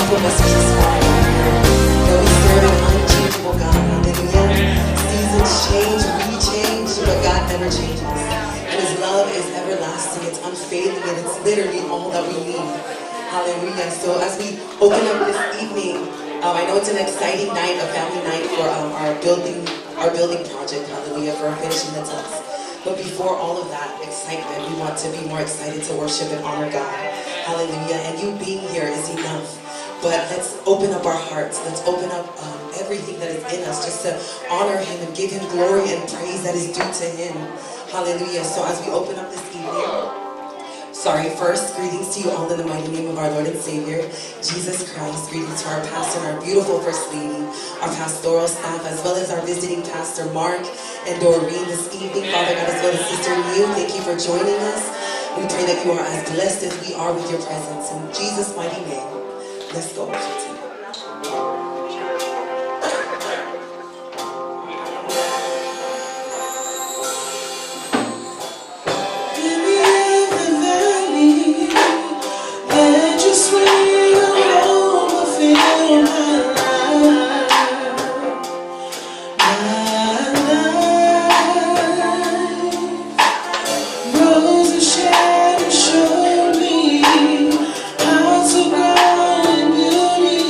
Powerful message this morning. That we serve an unchangeable God. Hallelujah. Seasons change, we change, but God never changes. And His love is everlasting, it's unfailing, and it's literally all that we need. Hallelujah. So as we open up this evening, I know it's an exciting night, a family night for our building project, hallelujah, for finishing the task. But before all of that excitement, we want to be more excited to worship and honor God. Hallelujah. And you being here is enough. But let's open up our hearts. Let's open up everything that is in us just to honor Him and give Him glory and praise that is due to Him. Hallelujah. So as we open up this evening, sorry, first, greetings to you all in the mighty name of our Lord and Savior, Jesus Christ. Greetings to our pastor and our beautiful First Lady, our pastoral staff, as well as our visiting pastor, Mark and Doreen this evening. Father God, as well as Sister New, thank you for joining us. We pray that you are as blessed as we are with your presence. In Jesus' mighty name, let's go worship team. Lily of the valley, let your sweet aroma fill my life, my life. Rose of Sharon, show me how to grow in beauty.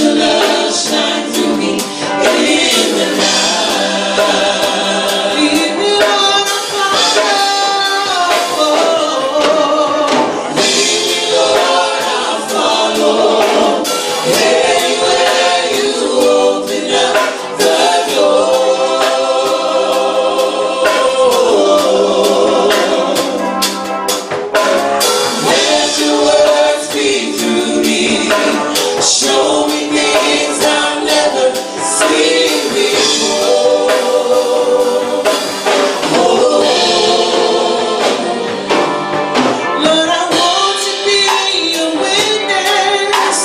your love shine through me in the night. Lead me, Lord, I'll follow. Lead me, Lord, I'll follow. Anywhere you open up the door. Let your words speak through me. Show me things I've never seen before. Lord, I want to be your witness.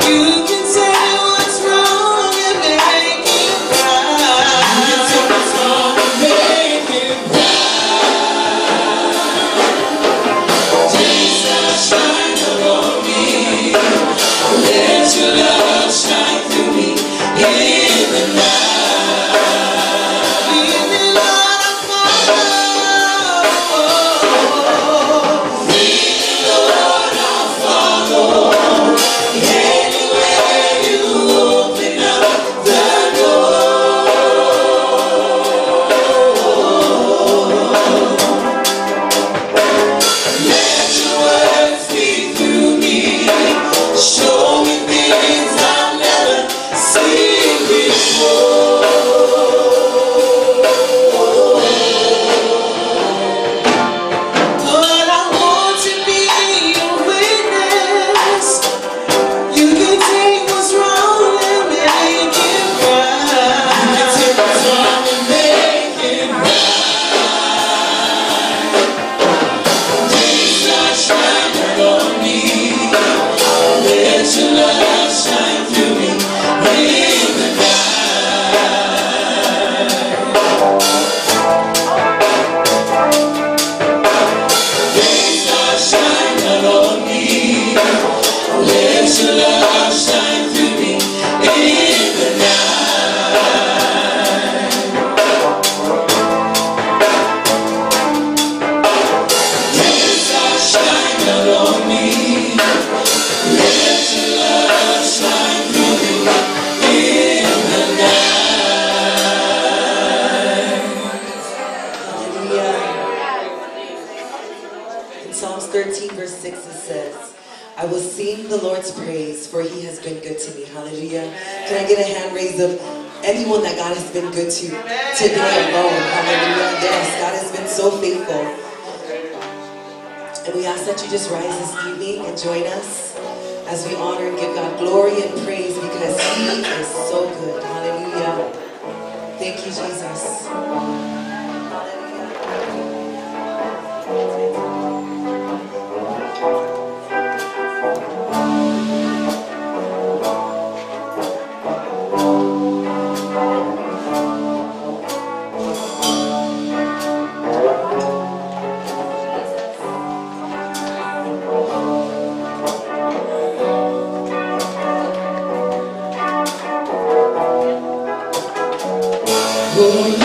You can say what's wrong and make it right. You can say what's wrong and make it right. Jesus, shine upon me. Let your love shine through me in the night. Lead me, Lord, I'll follow. Lead me, Lord, I'll follow. Anywhere you open up the door. Let your words speak through me. Show me things I've never seen before. Lord, I want to be your witness. You can take what's wrong and make it right. You can take what's wrong and make it right. Jesus, shine upon me. Let your love shine through me in the night. Jesus, shine on me. Let your love shine through me in the night. Jesus, shine on me. Let your love shine through me in the night. Hallelujah. In Psalms 13, verse 6, it says, I will sing the Lord's praise, for he has been good to me. Hallelujah. Can I get a hand raised of anyone that God has been good to today alone? Hallelujah. Yes, God has been so faithful. And we ask that you just rise this evening and join us as we honor and give God glory and praise because he is so good. Hallelujah. Thank you, Jesus. Ole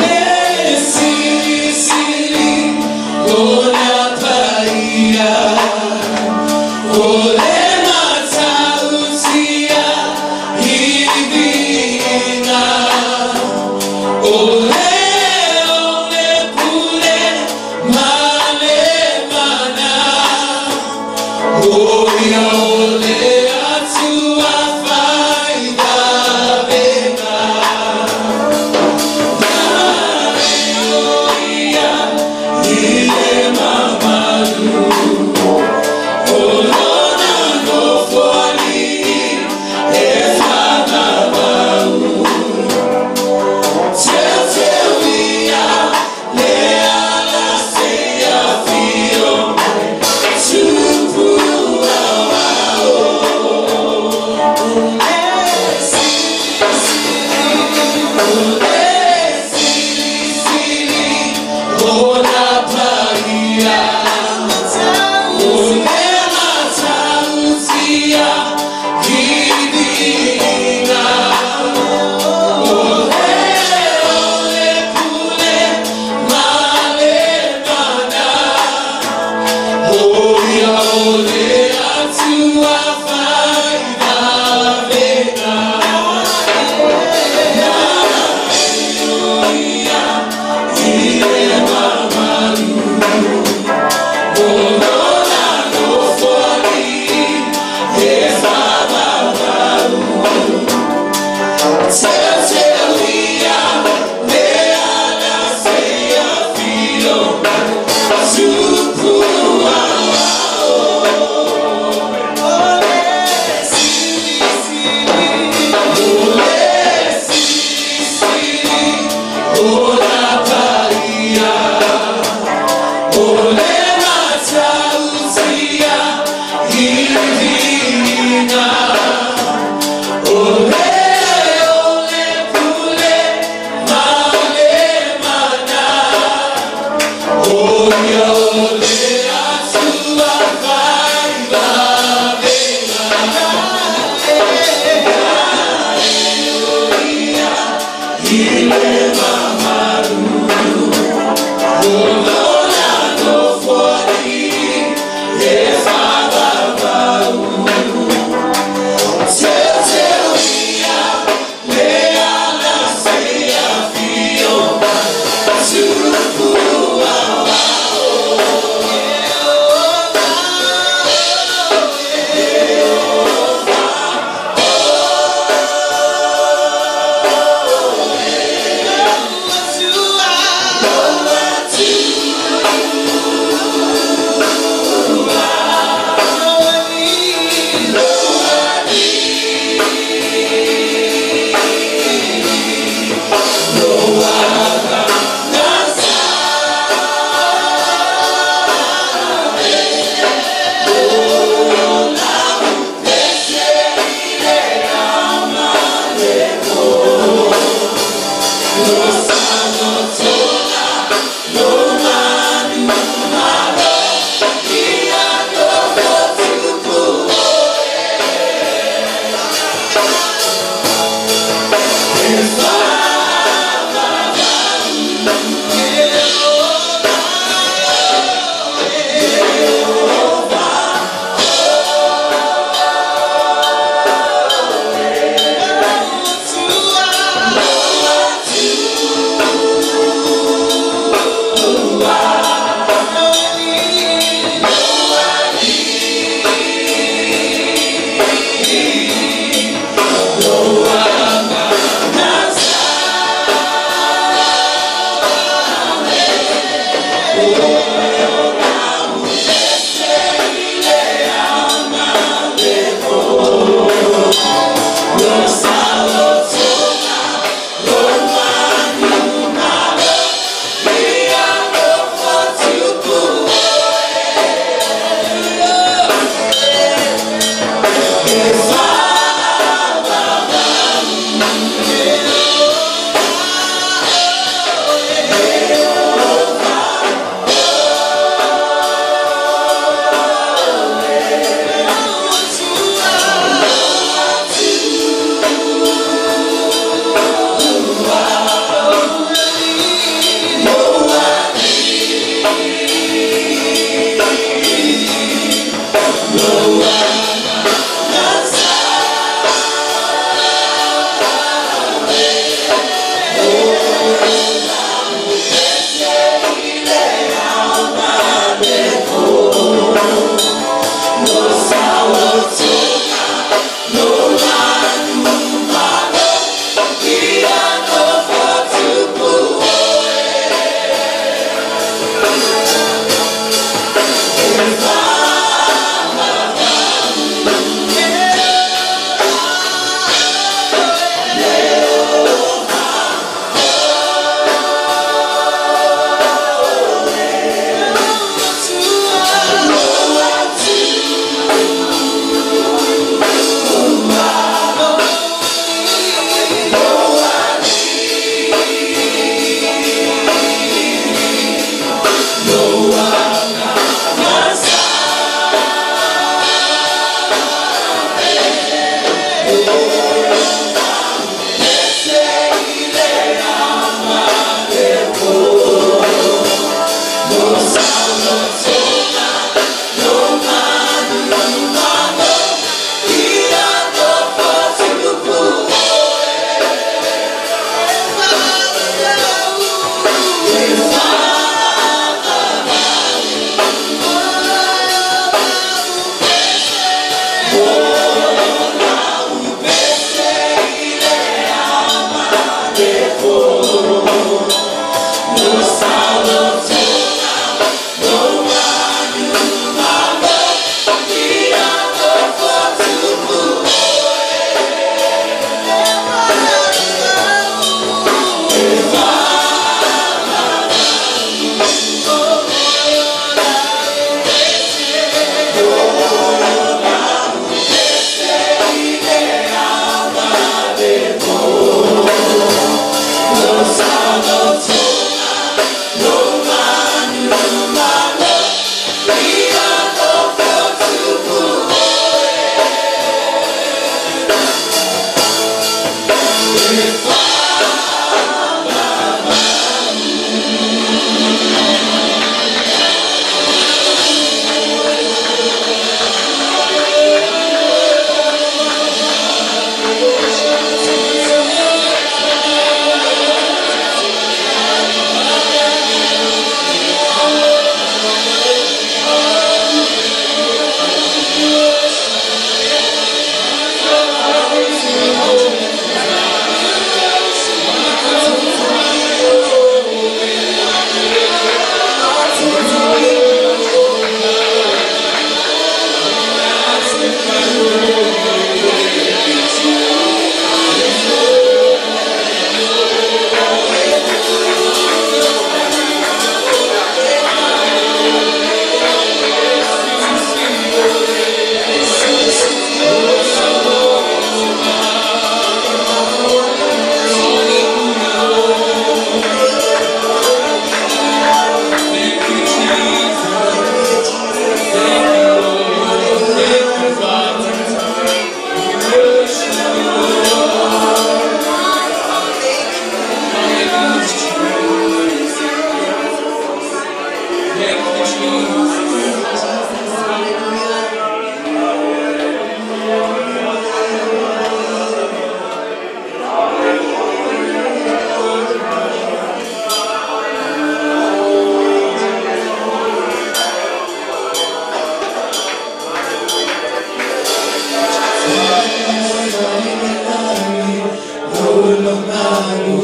mamalu.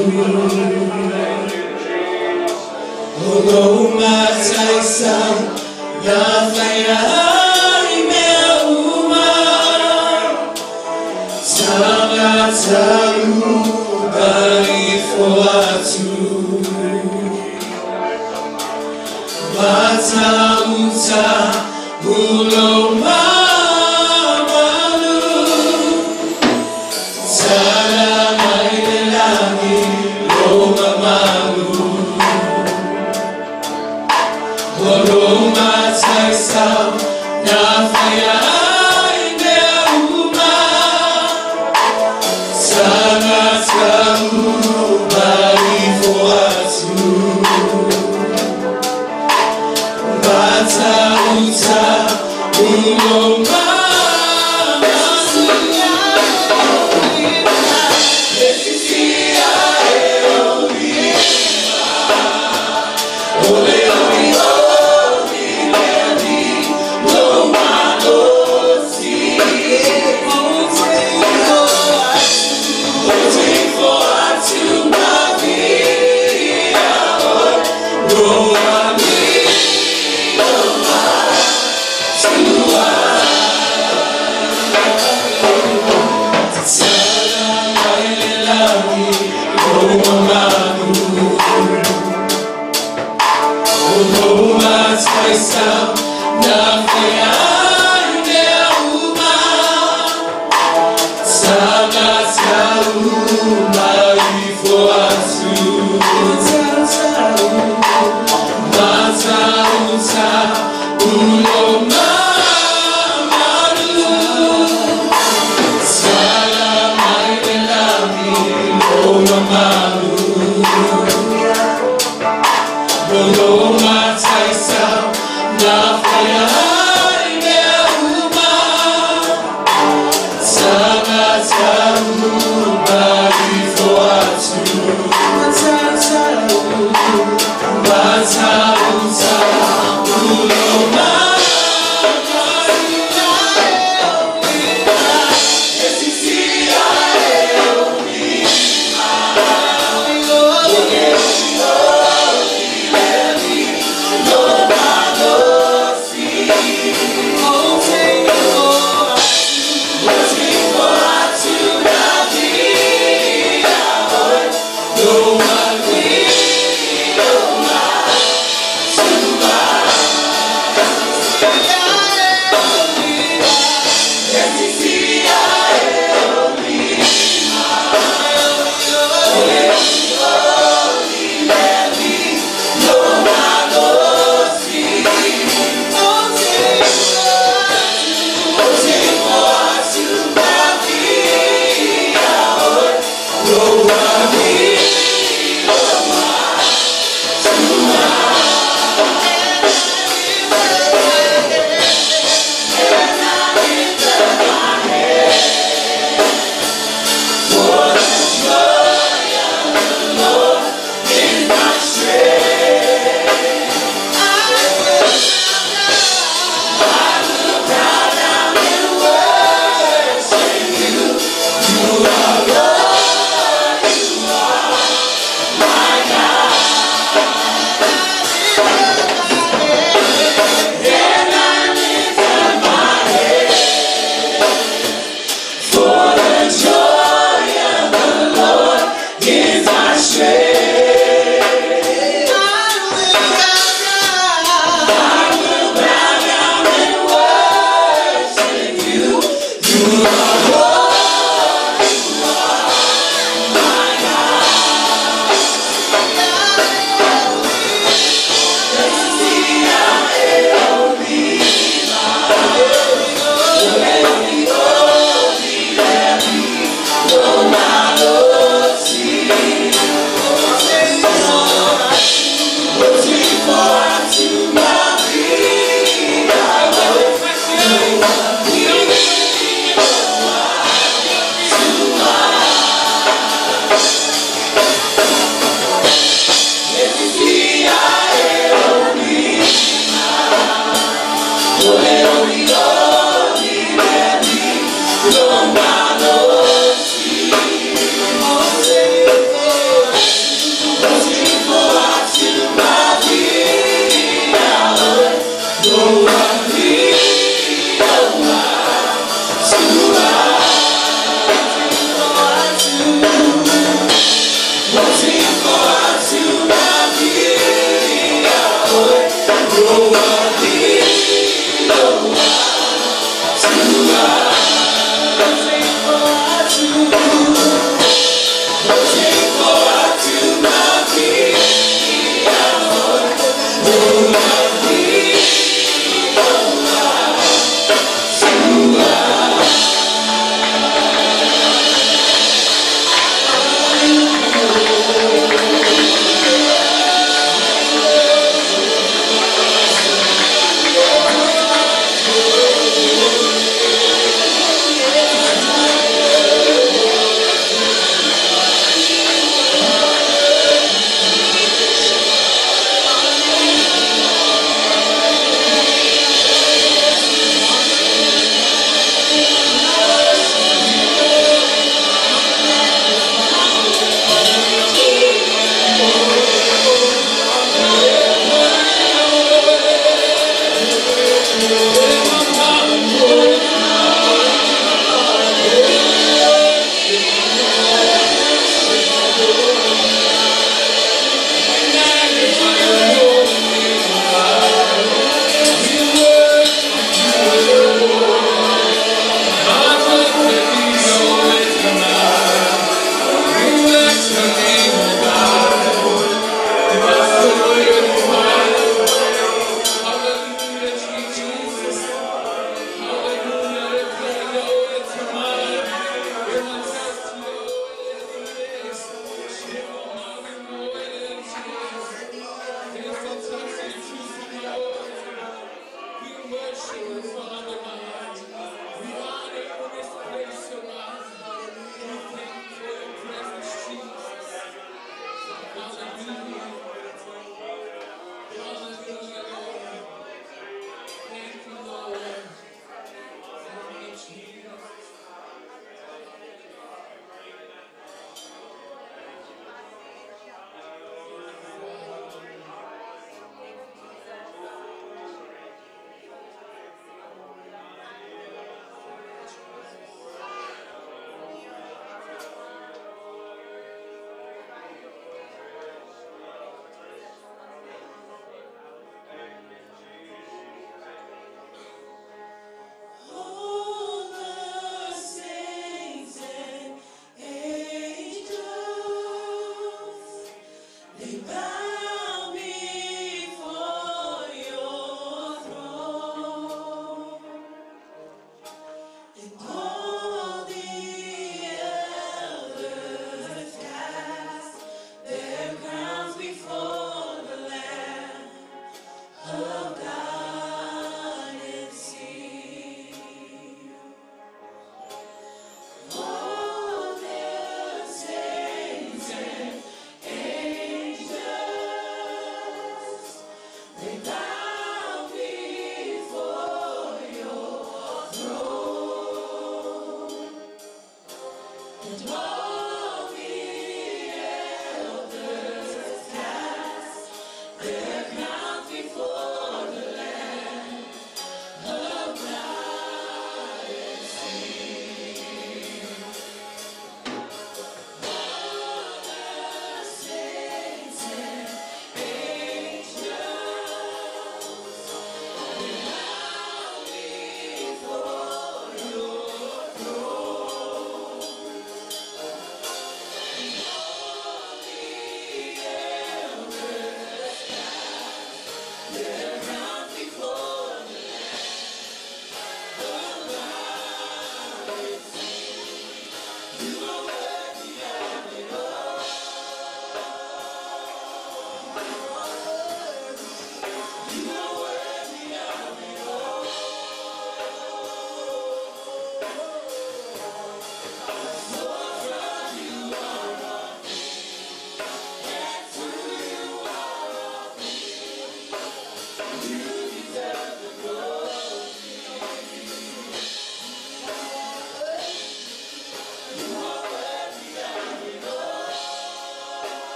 O lou mataisau na whaia i mea uma. Tangata uma ifo atu. Matauta ulo mamalu. Tala mai le lagi lo mamalu. O lo mataisau na whaia i mea uma. Tangata uma ifo atu. Matauta ulo mamalu.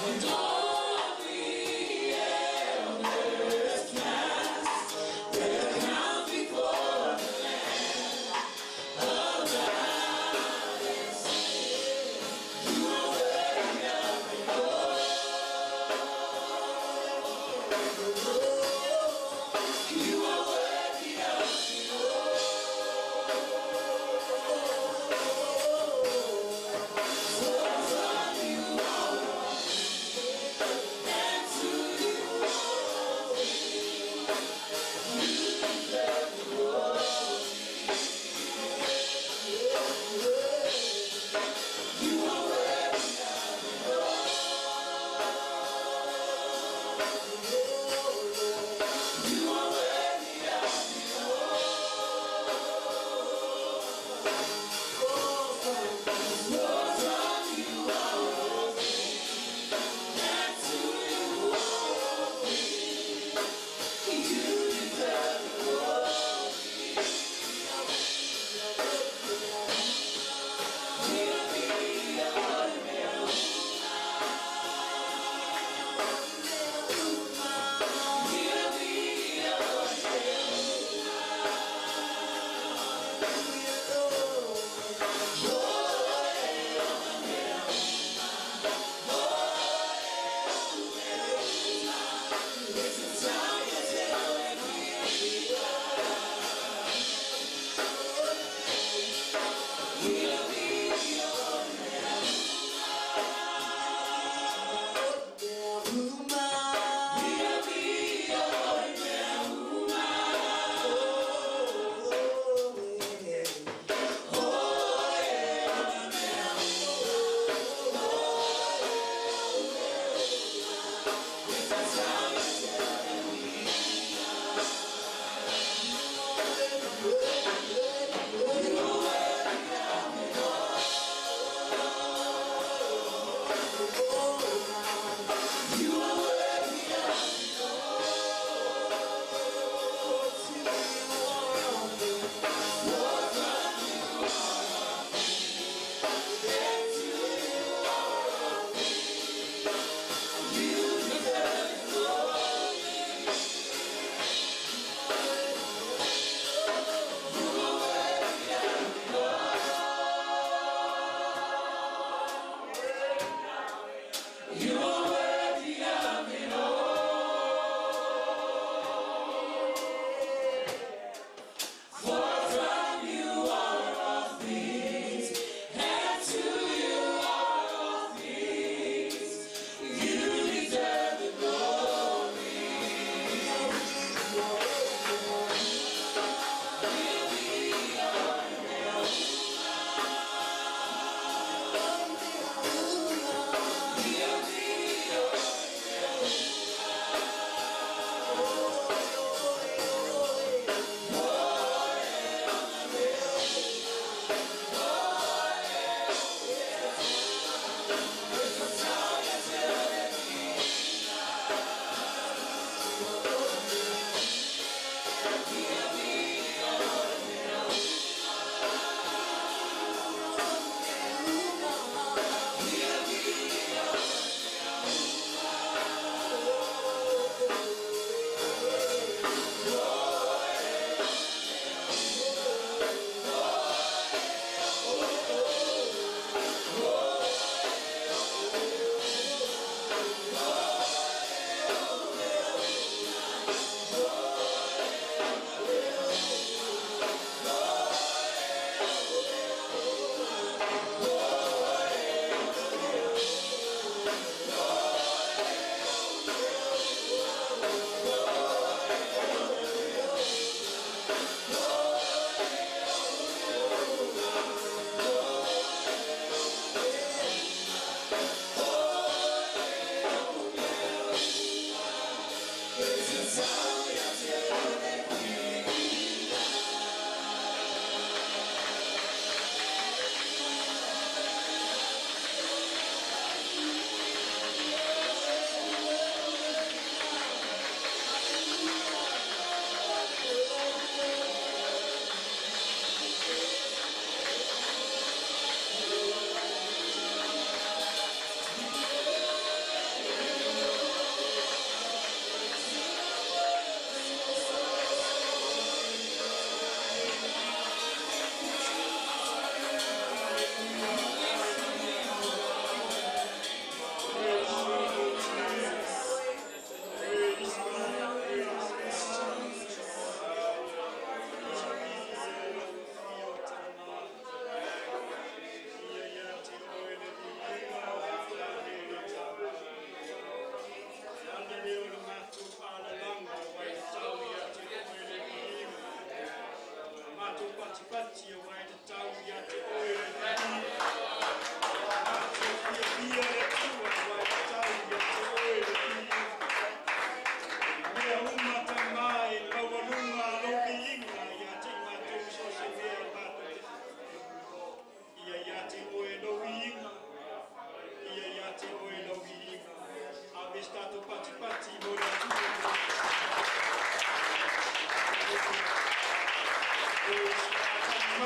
And all the elders cast their crowns before the Lamb of God and say, You are worthy of it all. You are worthy of it all. For from you are all.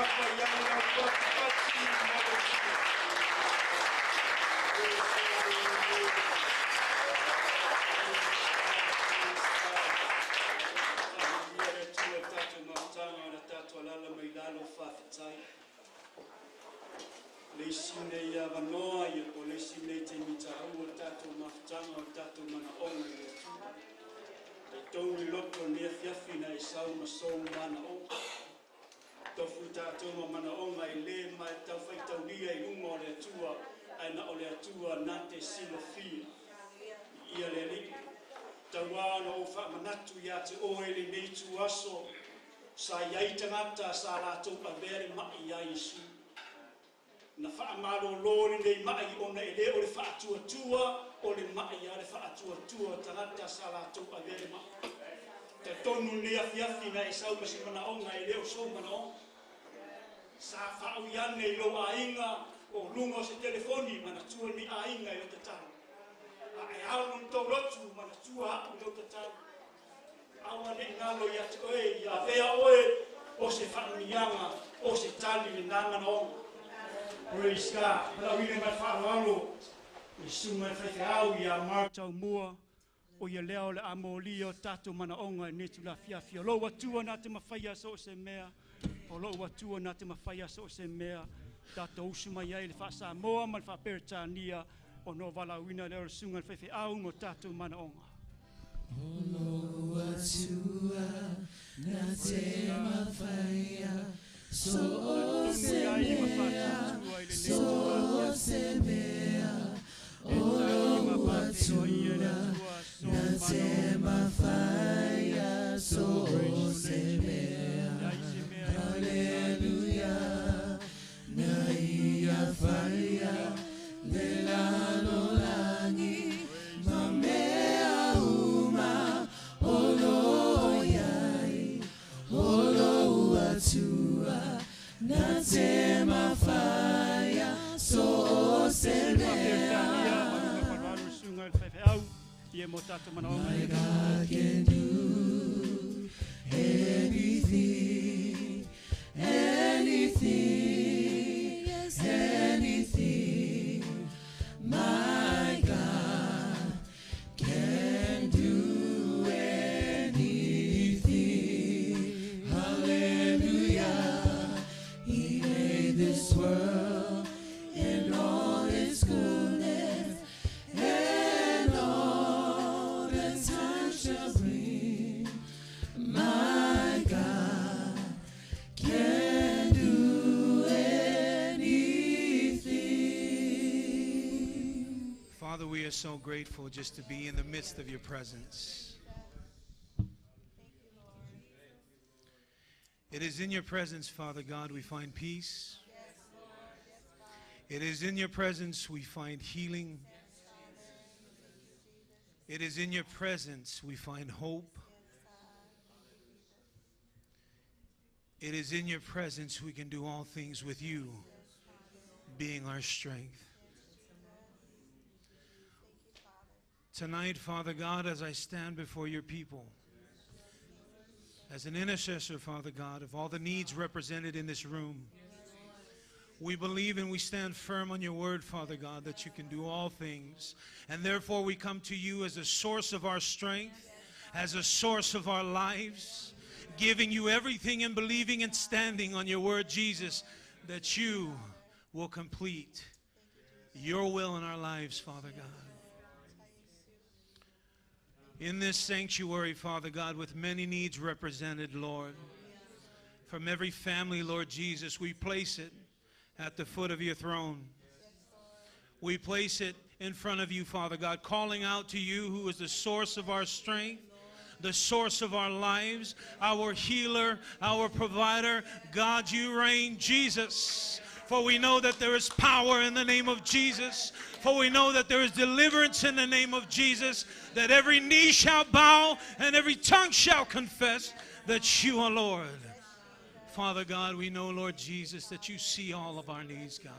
lava i ai lau patipati ma le Faamanuia le Atua i le tatou mafutaga o le tatou alaala mai lalo, faafetai. Le isi nei avanoa ia po o le isi nei taimi taua o le tatou mafutaga o le tatou manaoga i le Atua. Talitonu i loto o lenei afiafi na e sau ma sou manaoga. Tofu tatou ma manaoga e le ma e tau faitaulia i luma o le Atua, ae na o le Atua na te silafia. Ia le Alii, tauā na ou faamanatu ia te oe lenei ituaso, sa i ai tagata sa latou avea le mai ia Iesu. Na faamalōlō lenei mai ona e lē o le faatuatua o le mai a le faatuatua o tagata sa latou avea le mai. Talitonu lenei afiafi na e sau ma se manaoga e lē o sou manaoga. Sa faaui ane i lou aiga o luga o se telefoni, manatua ni aiga i lou tatalo. A e alu i tou lotu, manatua au i lou tatalo. Aua ne i galo ia te oe, ia avea oe o se faanuiaga, o se tali lena manaoga. Praise God. Malauina mai faaaloalo le susuga i le faifeau ia Mark Taumua, o ia lea o le a molia o tatou manaoga i lenei itula afiafi. O lou Atua na te mafaia so o se mea, o lou Atua na te mafaia so o se mea. Tatou usu mai ai le faa-Samoa ma le faa-Peretania ona o valaauina lea o le susuga i le faifeau mo tatou manaoga. O Atua na te mafaia so o se mea, so o se mea. O lou Atua na te mafaia so o se mea. Hallelujah, na ia faia le lalolagi ma mea uma o lo iai. O lou Atua na te mafaia so o se mea. Susuga i le faifeau ia mo tatou manaoga. My God can do anything, anything, yes, anything. My God can do anything. Hallelujah. He made this world in all its goodness and all that time shall bring. My God can do anything. Father, we are so grateful just to be in the midst of your presence. It is in your presence, Father God, we find peace. It is in your presence we find healing. It is in your presence we find hope. It is in your presence we can do all things with you being our strength. Tonight, Father God, as I stand before your people, as an intercessor, Father God, of all the needs represented in this room, we believe and we stand firm on your word, Father God, that you can do all things. And therefore, we come to you as a source of our strength, as a source of our lives, giving you everything and believing and standing on your word, Jesus, that you will complete your will in our lives, Father God. In this sanctuary, Father God, with many needs represented, Lord, from every family, Lord Jesus, we place it at the foot of your throne. We place it in front of you, Father God, calling out to you who is the source of our strength, the source of our lives, our healer, our provider. God, you reign, Jesus. For we know that there is power in the name of Jesus. For we know that there is deliverance in the name of Jesus, that every knee shall bow and every tongue shall confess that you are Lord. Father God, we know, Lord Jesus, that you see all of our needs, God.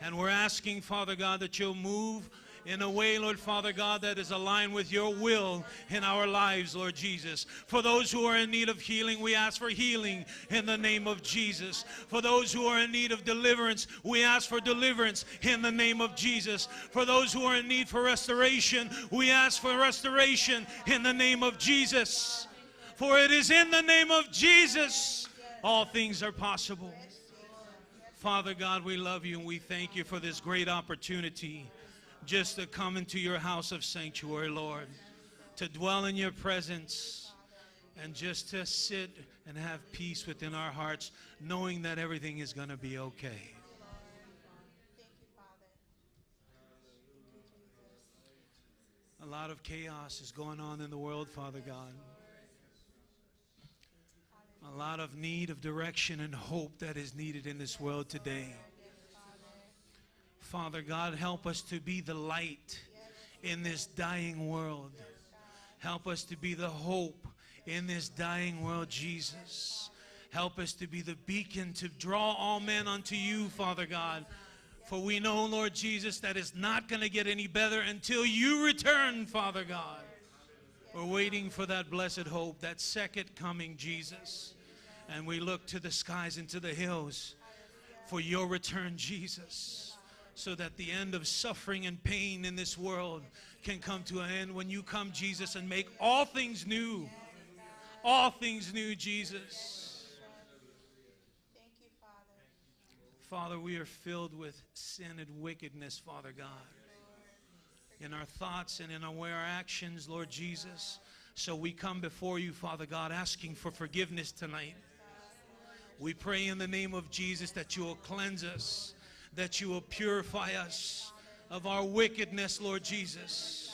And we're asking, Father God, that you'll move in a way, Lord Father God, that is aligned with your will in our lives, Lord Jesus. For those who are in need of healing, we ask for healing in the name of Jesus. For those who are in need of deliverance, we ask for deliverance in the name of Jesus. For those who are in need for restoration, we ask for restoration in the name of Jesus. For it is in the name of Jesus all things are possible. Father God, we love you and we thank you for this great opportunity just to come into your house of sanctuary, Lord, to dwell in your presence and just to sit and have peace within our hearts, knowing that everything is going to be okay. A lot of chaos is going on in the world, Father God. A lot of need of direction and hope that is needed in this world today. Father God, help us to be the light in this dying world. Help us to be the hope in this dying world, Jesus. Help us to be the beacon to draw all men unto you, Father God. For we know, Lord Jesus, that it's not going to get any better until you return, Father God. We're waiting for that blessed hope, that second coming, Jesus. And we look to the skies and to the hills for your return, Jesus, so that the end of suffering and pain in this world can come to an end when you come, Jesus, and make all things new. All things new, Jesus. Thank you, Father. Father, we are filled with sin and wickedness, Father God, in our thoughts and in our actions, Lord Jesus. So we come before you, Father God, asking for forgiveness tonight. We pray in the name of Jesus that you will cleanse us, that you will purify us of our wickedness, Lord Jesus,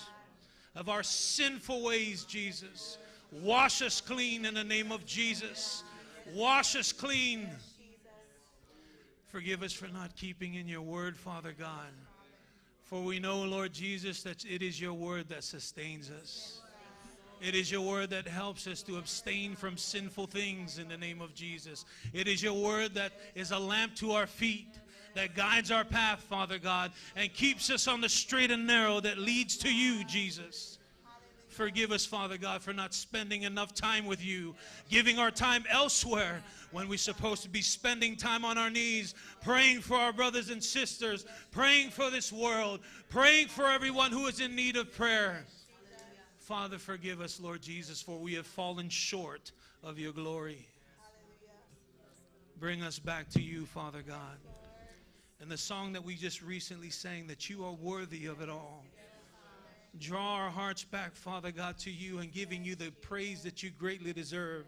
of our sinful ways, Jesus. Wash us clean in the name of Jesus. Wash us clean. Forgive us for not keeping in your word, Father God. For we know, Lord Jesus, that it is your word that sustains us. It is your word that helps us to abstain from sinful things in the name of Jesus. It is your word that is a lamp to our feet, that guides our path, Father God, and keeps us on the straight and narrow that leads to you, Jesus. Forgive us, Father God, for not spending enough time with you, giving our time elsewhere when we're supposed to be spending time on our knees, praying for our brothers and sisters, praying for this world, praying for everyone who is in need of prayer. Father, forgive us, Lord Jesus, for we have fallen short of your glory. Bring us back to you, Father God. And the song that we just recently sang, that you are worthy of it all. Draw our hearts back, Father God, to you and giving you the praise that you greatly deserve.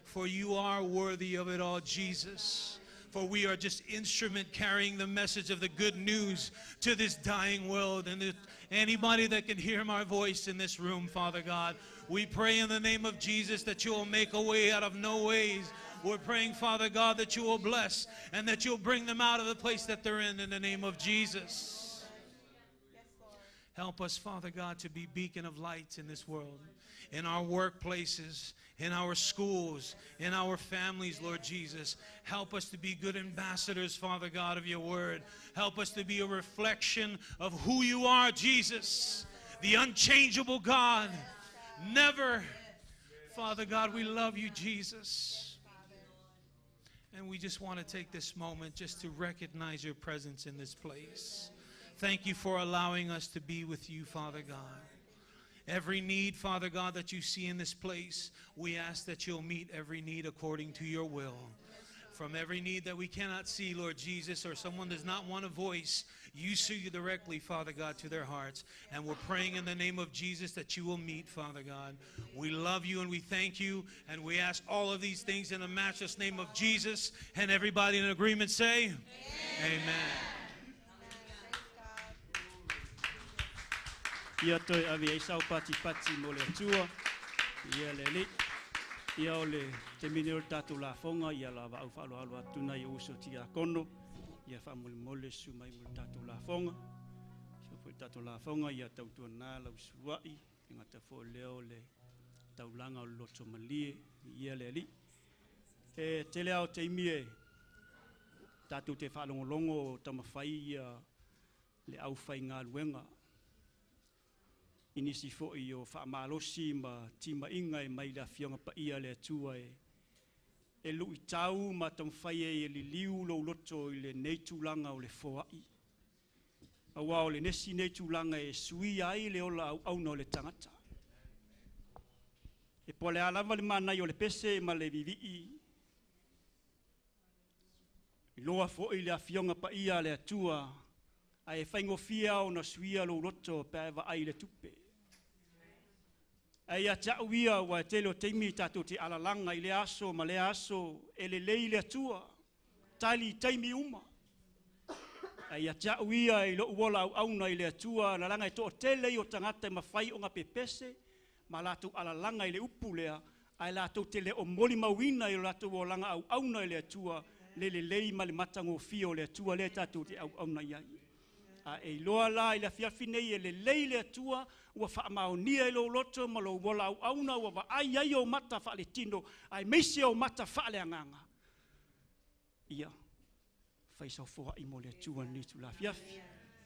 For you are worthy of it all, Jesus. For we are just instrument carrying the message of the good news to this dying world. And anybody that can hear my voice in this room, Father God, we pray in the name of Jesus that you will make a way out of no ways. We're praying, Father God, that you will bless and that you'll bring them out of the place that they're in the name of Jesus. Help us, Father God, to be beacon of light in this world, in our workplaces, in our schools, in our families, Lord Jesus. Help us to be good ambassadors, Father God, of your word. Help us to be a reflection of who you are, Jesus, the unchangeable God. Never, Father God, we love you, Jesus. And we just want to take this moment just to recognize your presence in this place. Thank you for allowing us to be with you, Father God. Every need, Father God, that you see in this place, we ask that you'll meet every need according to your will. From every need that we cannot see, Lord Jesus, or someone does not want a voice, you see directly, Father God, to their hearts. And we're praying in the name of Jesus that you will meet, Father God. We love you and we thank you, and we ask all of these things in the matchless name of Jesus. And everybody in agreement say, amen. Amen. Ia toi avi ai sau pati pati mo le atua, ia le li, ia o le te mine o le tātou lafoga, ia la vaau whaaloalo atu nai o uso tia kono, ia whaamolemole su mai mo le tātou lafoga. So fo le tātou lafoga, ia tautua nā lau suai, i ngata fo leo le taulanga o le loto malie, ia le li. E tele ao te imi e tātou te whaalongolongo o tamawhai ia le au whai ngā luenga. I nisi fo'i o fa'amalosi ma timaiga e mai le Afioga Paia le Atua e e lu'itau ma taumafai ai e liliu lou loto i lenei tulaga o le foa'i, auā o le nesi nei tulaga e suia ai le ola auauna o le tagata. E po o le a lava le manaia o le pese ma le vivi'i, iloa fo'i le Afioga Paia a le Atua, ae faigofie lava ona suia lou loto pe a e vaai i le tupe. Ae ia te a'u ia, ua tele o taimi tatou te alalaga i lea aso ma lea aso, e lelei le Atua, tali i taimi uma. Ae ia te a'u ia i lo'u ola auauna i le Atua, leaga e toatele ia o tagata e mafai ona pepese ma latou alalaga i le upu lea, ae latou te le o molimauina i o latou olaga auauna i le Atua le lelei ma le matagofie o le Atua lea tatou te auauna i ai. A e iloa la i le afiafi nei e lelei le Atua, ua faamaonia i lou loto ma lou ola auauna, ua vaai ai ou mata faaletino aemaise ou mata faaleagaga, ia fai sau foai mo le Atua i lenei itula afiafi.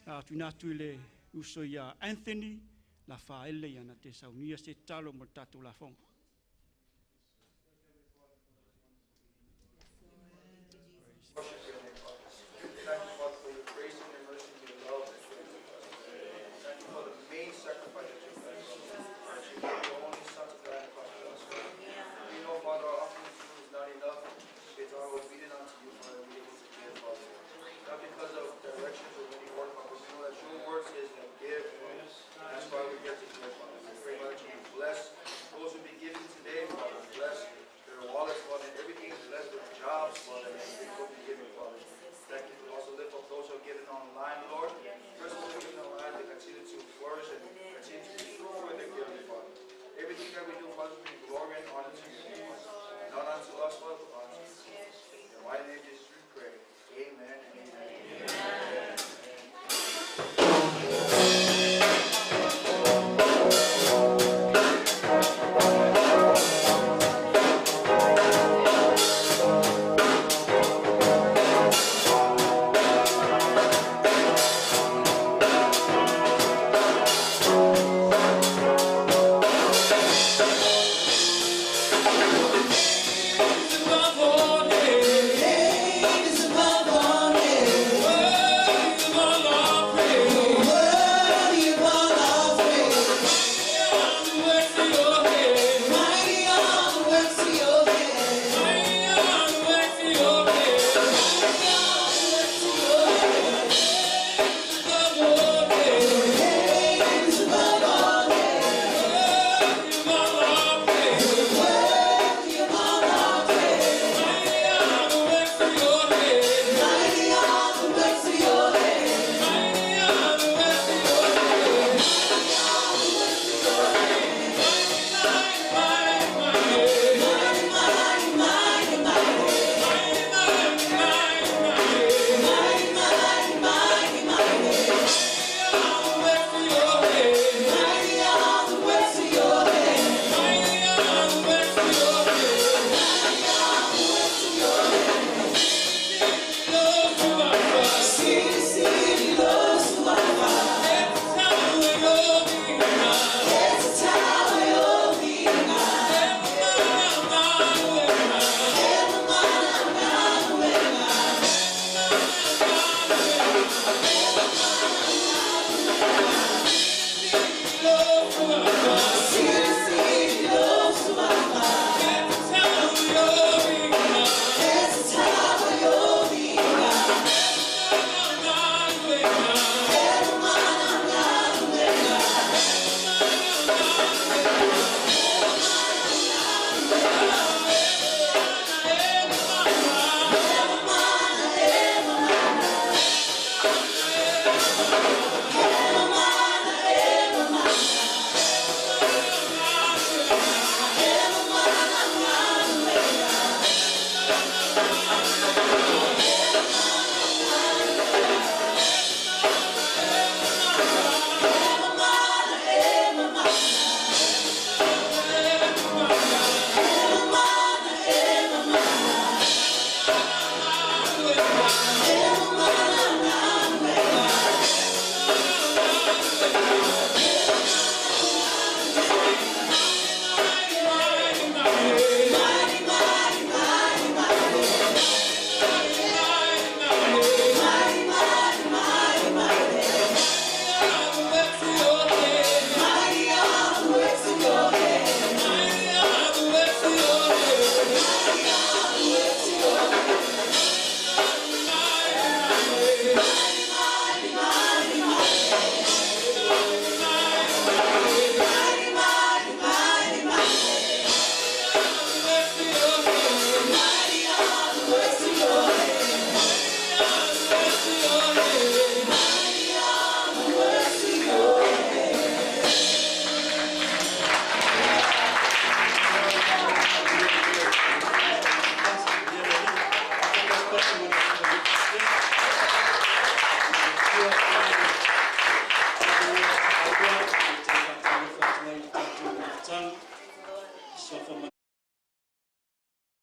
A tuuina atu i le uso ia Anthony Lafaele ia na te saunia se tatalo mo le tatou lafoga. Worship your name, Father. Thank you, Father, for your grace and your mercy and your love that you give us. Thank you for the main sacrifice that you've done, Father. That you gave your only Son to die on the cross for us. We know, Father, our offering to you is not enough. It's our obedience unto you, Father, that we're able to give, Father. Not because of directions or any work, Father, but we know that your word says that give, Father. That's why we're here to give, Father. We pray, Father, that you bless those who be.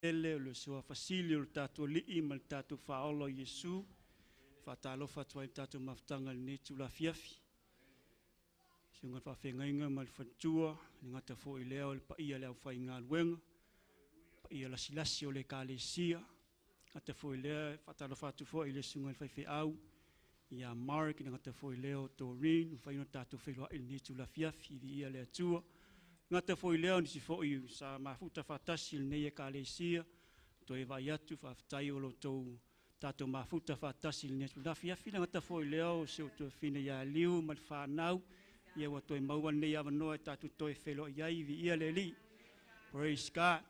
Tele o le Suafa Sili o le tatou Alii ma le tatou Faaola o Iesu. E faatalofa atu ai i le tatou mafutaga i lenei itula afiafi. Susuga i le Faafeagaiga ma le Faletua, e le gata foi i lea o le paia o le aufaigaluega, paia lasilasi o le Ekalesia, gata foi i lea e faatalofa atu foi i le Susuga i le Faifeau ia Mark, e le gata foi i lea o Doreen, ua mafai ona tatou feiloai i lenei itula afiafi, viia le Atua. E le gata foi i lea o nisi foi sa mafuta faatasi i lenei Ekalesia, toe vaai atu, faafetai o lo outou tatou mafuta faatasi i lenei itula afiafi. E le gata foi i lea o si ou tuafafine ia Liu ma le fanau, ia ua toe maua lenei avanoa e tatou toe feiloai ai, viia le Alii. Praise God.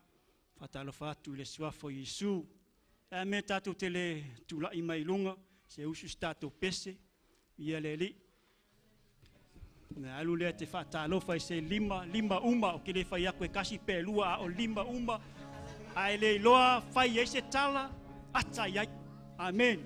Faatalofa atu i le Suafa o Iesu. E a mea tatou te le tulai mai i luga, se usu se tatou pese, ia le Alii. Na alu lea te faatalofa i se lima, lima uma, o ke le fai aku e kasi pe lua, a o lima uma, a e le iloa fai ai se tala, ata i ai. Amen.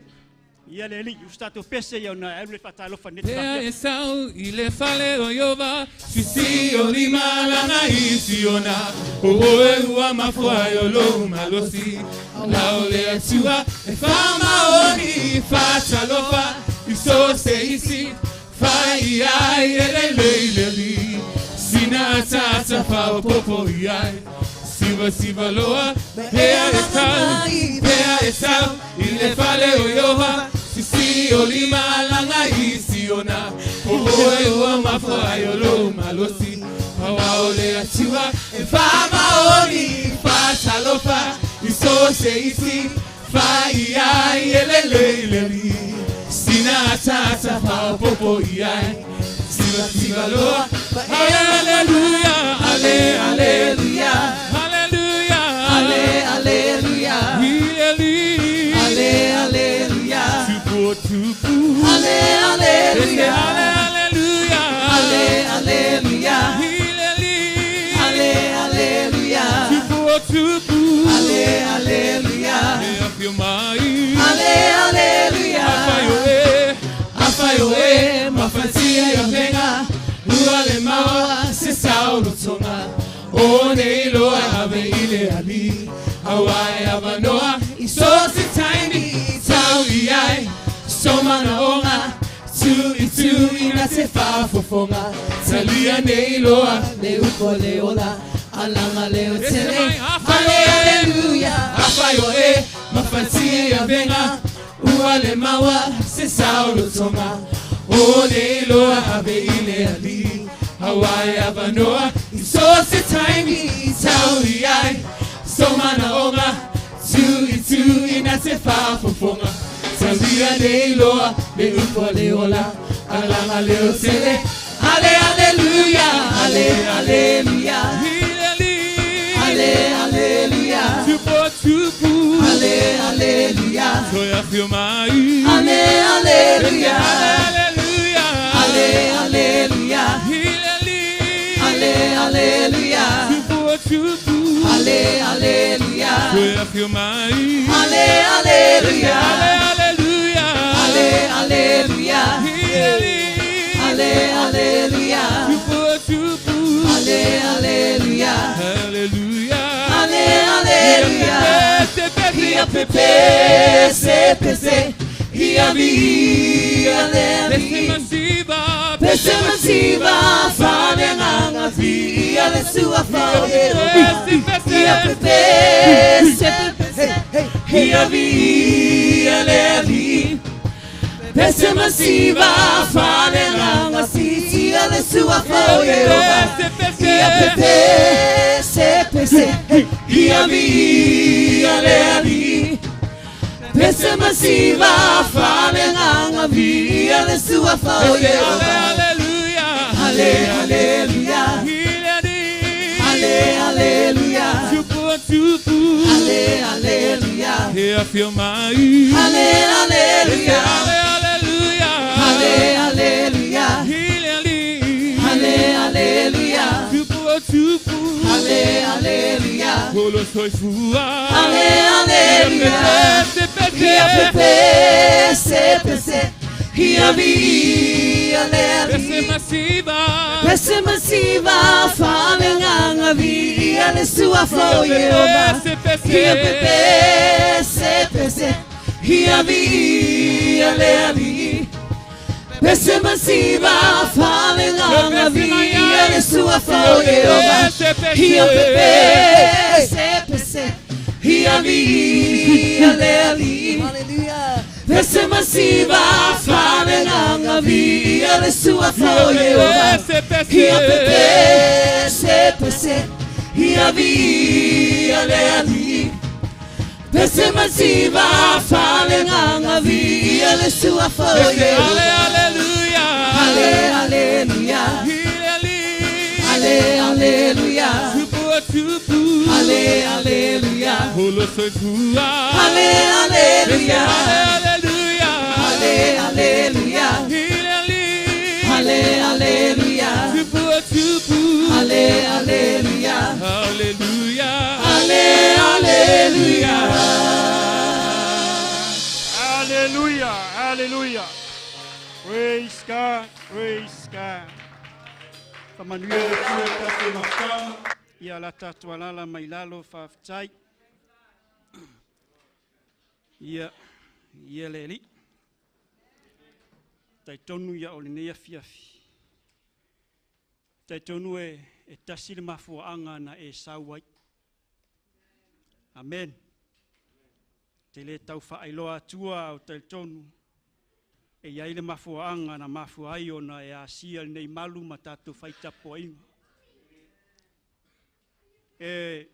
Ia le Alii, usu tatou pese ia ona alu le faatalofa nei Pea e sau i le fale o Ieova, Sisi o lima alaga i Siona, O oe ua mafua ai o lou malosi, Aua o le Atua e faamaoni, Faatalofa i so o se isi, Fai i ai e lelei le alii, Sina ataata faaopoopo i ai, Siva siva loa, pea e sau, pea e sau i le fale o Ieova, Sisi o lima alaga i Siona, O oe ua mafua ai o lou malosi, Aua o le Atua e faamaoni, Faatalofa i so o se isi, Fai i ai e lelei le alii, Sina ataata faaopoopo i ai, Siva siva loa, Aleluia, ale, aleluia, aleluia, ale, aleluia, i le alii, ale, aleluia, tupu o tupu, ale, aleluia, ale, aleluia, ale, aleluia, i le alii, ale, aleluia, tupu o tupu, ale, aleluia, e afio mai, ale, aleluia, afai oe, afai oe, mafatia ia vega, ua le maua se saolotoga, o nei loa ave i le alii, aua e avanoa i so o se taimi, tau i ai so manaoga, tu i tu ina te faafofoga, talia nei loa le upu a le ola, alaga leo tele, ale, aleluia, afai oe, mafatia ia vega, Ua le maua se saolotoga, O nei loa ave i le alii, Aua e avanoa i so o se taimi, Tau i ai so manaoga, Tu i tu ina te faafofoga, Talia nei loa le upu a le ola, Alaga leo tele, Ale aleluia, ale aleluia, I le alii, ale aleluia, tupu o tupu, ale aleluia, toe afio mai, ale aleluia, ale aleluia, ale aleluia, I le alii, ale aleluia, tupu o tupu, ale aleluia, toe afio mai, ale aleluia, ale aleluia, ale aleluia, I le alii. Ale, aleluia. Tupu o tupu. Ale, aleluia. Aleluia. Ale, aleluia. Ia pepe, se pese. Ia vi, ale, vi. Pese masiva, fale nganga vi. Ia le sua fa o Ia pepe, se pese. Ia vi, ale, vi. Pese masiva faleagaga sitia le suafa o Ieova. Ia pepese pese ia viia le Alii. Pese masiva faleagaga viia le suafa o Ieova. Ale aleluia. Ale aleluia. Ale aleluia. E afio mai. Ale aleluia. Ale aleluia. Ale aleluia. Ale aleluia. Tupu o tupu. Ale aleluia. Olo soifua. Ale aleluia. Ia pepe se pese. Ia vi ale Pese masiva. Pese masiva faleagaga viia le suafa o Ieova. Ia pepese pese, ia viia le Alii. Pese masiva faaleagaga viia le Suafa o Ieova. Ia pepese pese, ia viia le Alii. Pese masiva faaleagaga viia le Suafa o Ieova. Ia pepese pese, ia viia le Alii. Pese masiva faaleagaga viia le Suafa o Ieova. Ale aleluia. Ale aleluia. Ale aleluia. Ale aleluia. Ale aleluia. Ale aleluia. Ale aleluia. Ale aleluia. Hallelujah, hallelujah. Praise God, praise God. Faamanuia le Atua i tatou mafutaga, ia la tatou alala mai lalo faafetai. Ia, ia le Alii. Talitonu ia o lenei afiafi. Talitonu e, e tasi le mafuaaga na e sau ai. Amen. Te le tau faailoa atua o talitonu e i ai le mafuaaga na mafua ai ona e asia lenei malu ma tatou faitapuaiga. E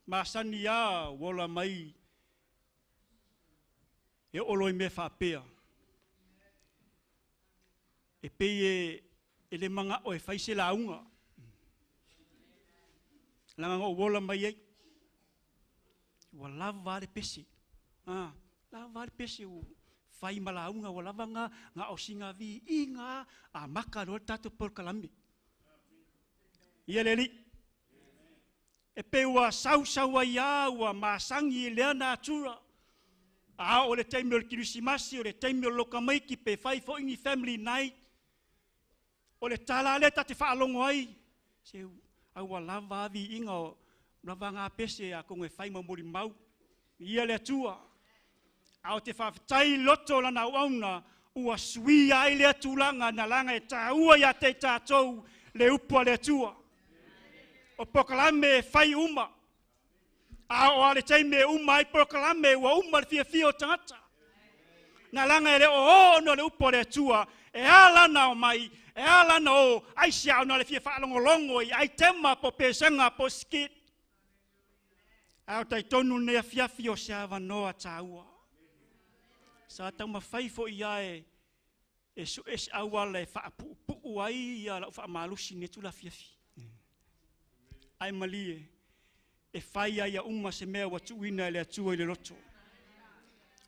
masani a ua ola mai e oo loa i mea faapea. E pei e, e le manao e fai se lauga. Leaga na ou ola mai ai. Ua lava le pese. Ah, lava le pese ua fai ma lauga ua lava na na o sina viiga amata loa le tatou polokalame. Ia le Alii. E pei ua sausau ai lava ua masani i lea natura. A oo i le taimi o le Kerisimasi, o le taimi o le loka maiki pe fai foi ni family night, o le tala lea ta te faalogo ai, se ai ua lava a viiga o lava ngā pese atonu e fai ma molimau. Ia le Atua. A o te faafetai i loto o lana auauna ua suia ai lea tulaga na laga e taua ia te i tatou le upu a le Atua. O polokalame e fai uma. A oo lava le taimi e uma ai polokalame ua uma le fiafia o tagata. Na laga e le o o ona o le upu a le Atua e ala ona omai, e ala ona o, aisea ona o le fia faalogologo i aitema po o pesega po o skit. Ae o talitonu lenei afiafi o se avanoa taua. Sa taumafai foi ia e e sue se auala e faapuupuu ai ia lau faamalosi i lenei itula afiafi. Ae malie, e fai lava ia uma se mea ua tuuina e le Atua i le loto.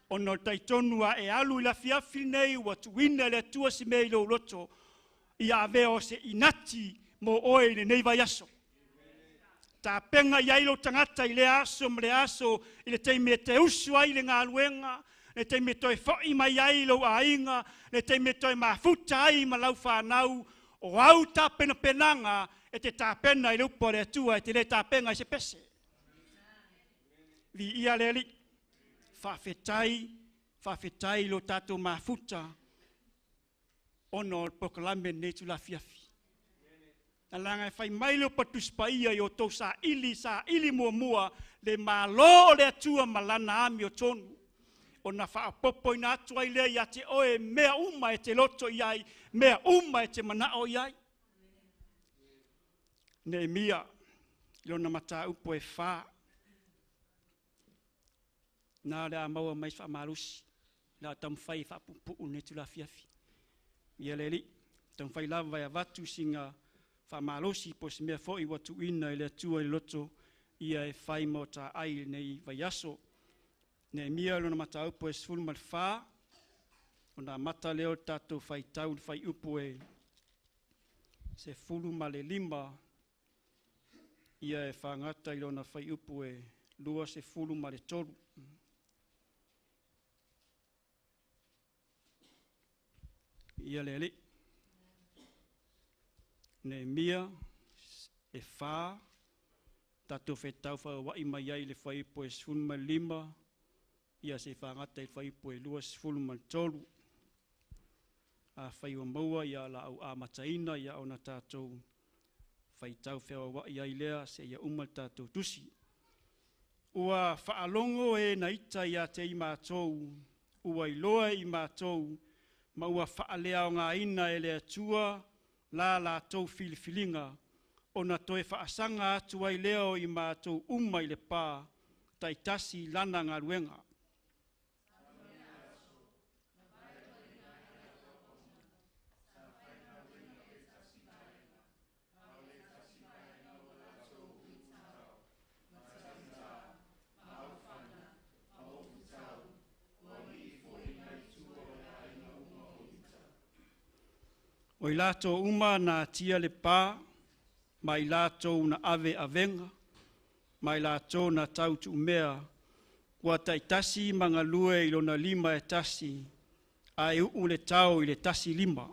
Ona o le talitonu a e alu i le afiafi lenei ua tuuina e le Atua se mea i lou loto, ia avea o se inati mo oe i lenei vaiaso. Tapena i ai lou tagata i lea aso ma lea aso i le taimi e te usu ai i le galuega, le taimi e toe foi mai ai i lou aiga, le taimi e toe mafuta ai ma lau fanau, o au tapenapenaga e te tapena i le upu a le Atua e te le tapena i se pese. Viia le Alii. Faafetai, faafetai i lo tatou mafuta ona o le polokalame i lenei itula afiafi. Na laga e fai mai le upu a Tusi Paia i outou saili, saili muamua le Malo o le Atua ma Lana amiotonu, ona faaopoopoina atu ai lea ia te oe mea uma e te loto i ai, mea uma e te manao i ai. Neemia i lona mataupu e fa. Na o le a maua mai se faamalosi, o le a taumafai e faapuupuu lenei itula afiafi. Ia le Alii, taumafai lava e avatu sina faamalosi po o se mea foi ua tuuina e le Atua i le loto ia e fai mo taai i lenei vaiaso. Neemia lona mataupu e 14, ona amata lea o le tatou faitau i le fuaiupu e 15 ia e fagata i lona fuaiupu e 23. Ia le Alii. Neemia e 4, Tatou faitau feaua'i mai ai i le fuaiupu e 15, ia seia faagata i le fuaiupu e 23. Afai ua maua, ia o le a ou amataina, ia ona tatou faitau feauaua'i ai lea seia uma le tatou tusi. Ua faalogo e na ita ia te i matou, ua iloa e i matou, ma ua faaleaogaina e le Atua la latou filifiliga, ona toe faasaga atu ai lea o i matou uma i le pa, taitasi i lana galuega. O i latou uma na atia le pa, ma i latou na ave avega, ma i latou na tautuumea, ua taitasi ma galue i lona lima e tasi, ae uu le tao i le tasi lima.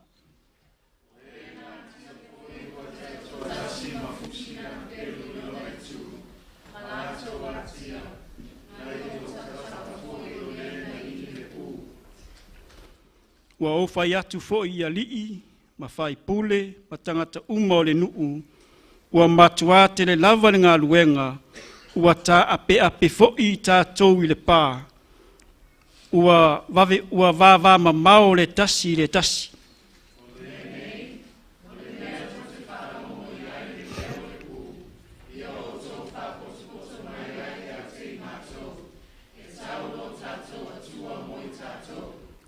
Ua ou fai atu foi i alii ma faipule ma tagata uma o le nuu, ua matuā tele lava le galuega, ua taapeape foi tatou i le pa, ua, vave, ua vavamamao le tasi i le tasi.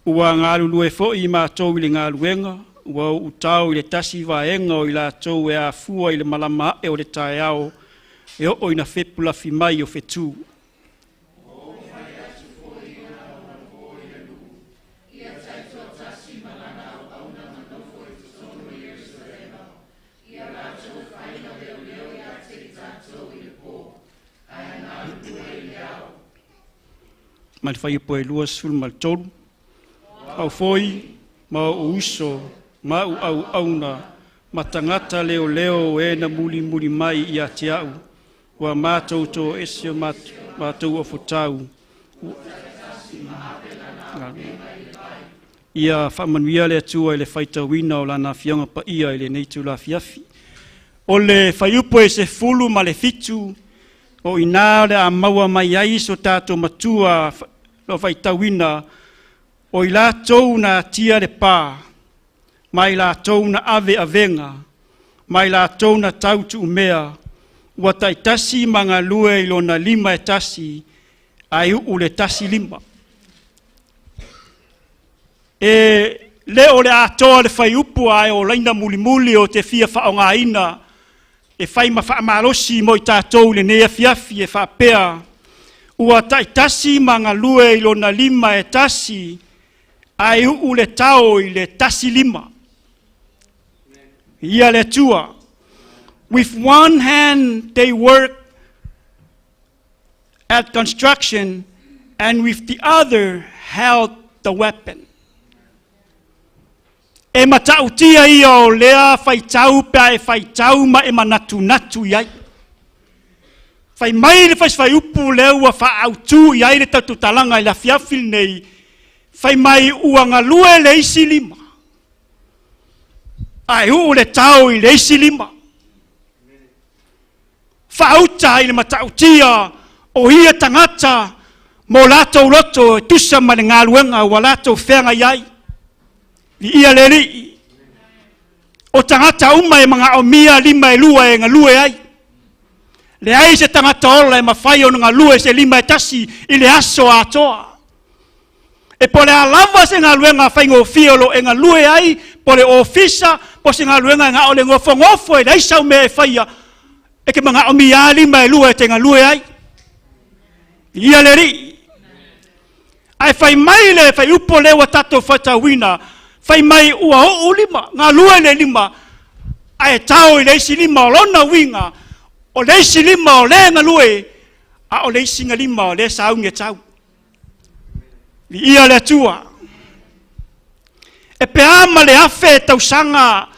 Ua galulue foi i matou i le galuega, ua ou tao i le tasi vaega o i latou e afua i le malama ae o le taeao, e oo ina fepulafi mai o fetu. Ma le fuaiupu e 23. Au foi ma ou uso ma au auauna ma tagata leoleo e na mulimuli mai ia te au, ua matou toese o matou ofutau. Ia faamanuia le Atua i le faitauina o Lana Afioga Paia i lenei itula afiafi. O le fuaiupu e 17, o i ina o le a maua mai ai so tatou matua lo faitauina, o i latou na atia le pa, ma i latou na ave avega, ma i latou na tautuumea, ua taitasi ma galue i lona lima e tasi, ae uu le tasi lima. E le o le atoa le fuaiupu ae o laina mulimuli o te fia faaaogaina e fai ma faamalosi mo i tatou i lenei afiafi e faapea, ua taitasi ma galue i lona lima e tasi, ae uu le tao i le tasi lima. Ia le Atua. With one hand they work at construction, and with the other held the weapon. E matautia ia o lea faitau pe a e faitau ma e manatunatu i ai. Fai mai le faisifaiupu lea ua faaautu i ai le taututalaga i le afiafi lenei, fai mai ua galue le isi lima, ae uu le tao i le isi lima. Faauta i le matautia o ia tagata mo latou loto e tusa ma le galuega ua latou feagai ai. Viia le Alii. O tagata uma e magaomia lima e lua e galue ai. Leai se tagata ola e mafai ona galue se lima e tasi i le aso atoa. E po o le a lava se galuega faigofie o lo o e galue ai, po o le ofisa, po o se galuega e na o le nofonofo e leai sau mea e faia, e te manaomia lava lima e lua e te galue ai. Viia le Alii. Ae fai mai le fuaiupu lea ua tatou faitauina, fai mai ua uu lima, galue le lima, ae tao i le isi lima. O lona uiga, o le isi lima o lea e galue, a o le isi lima o lea e sauni e tau. Viia le Atua. E pe a ma le afe tausaga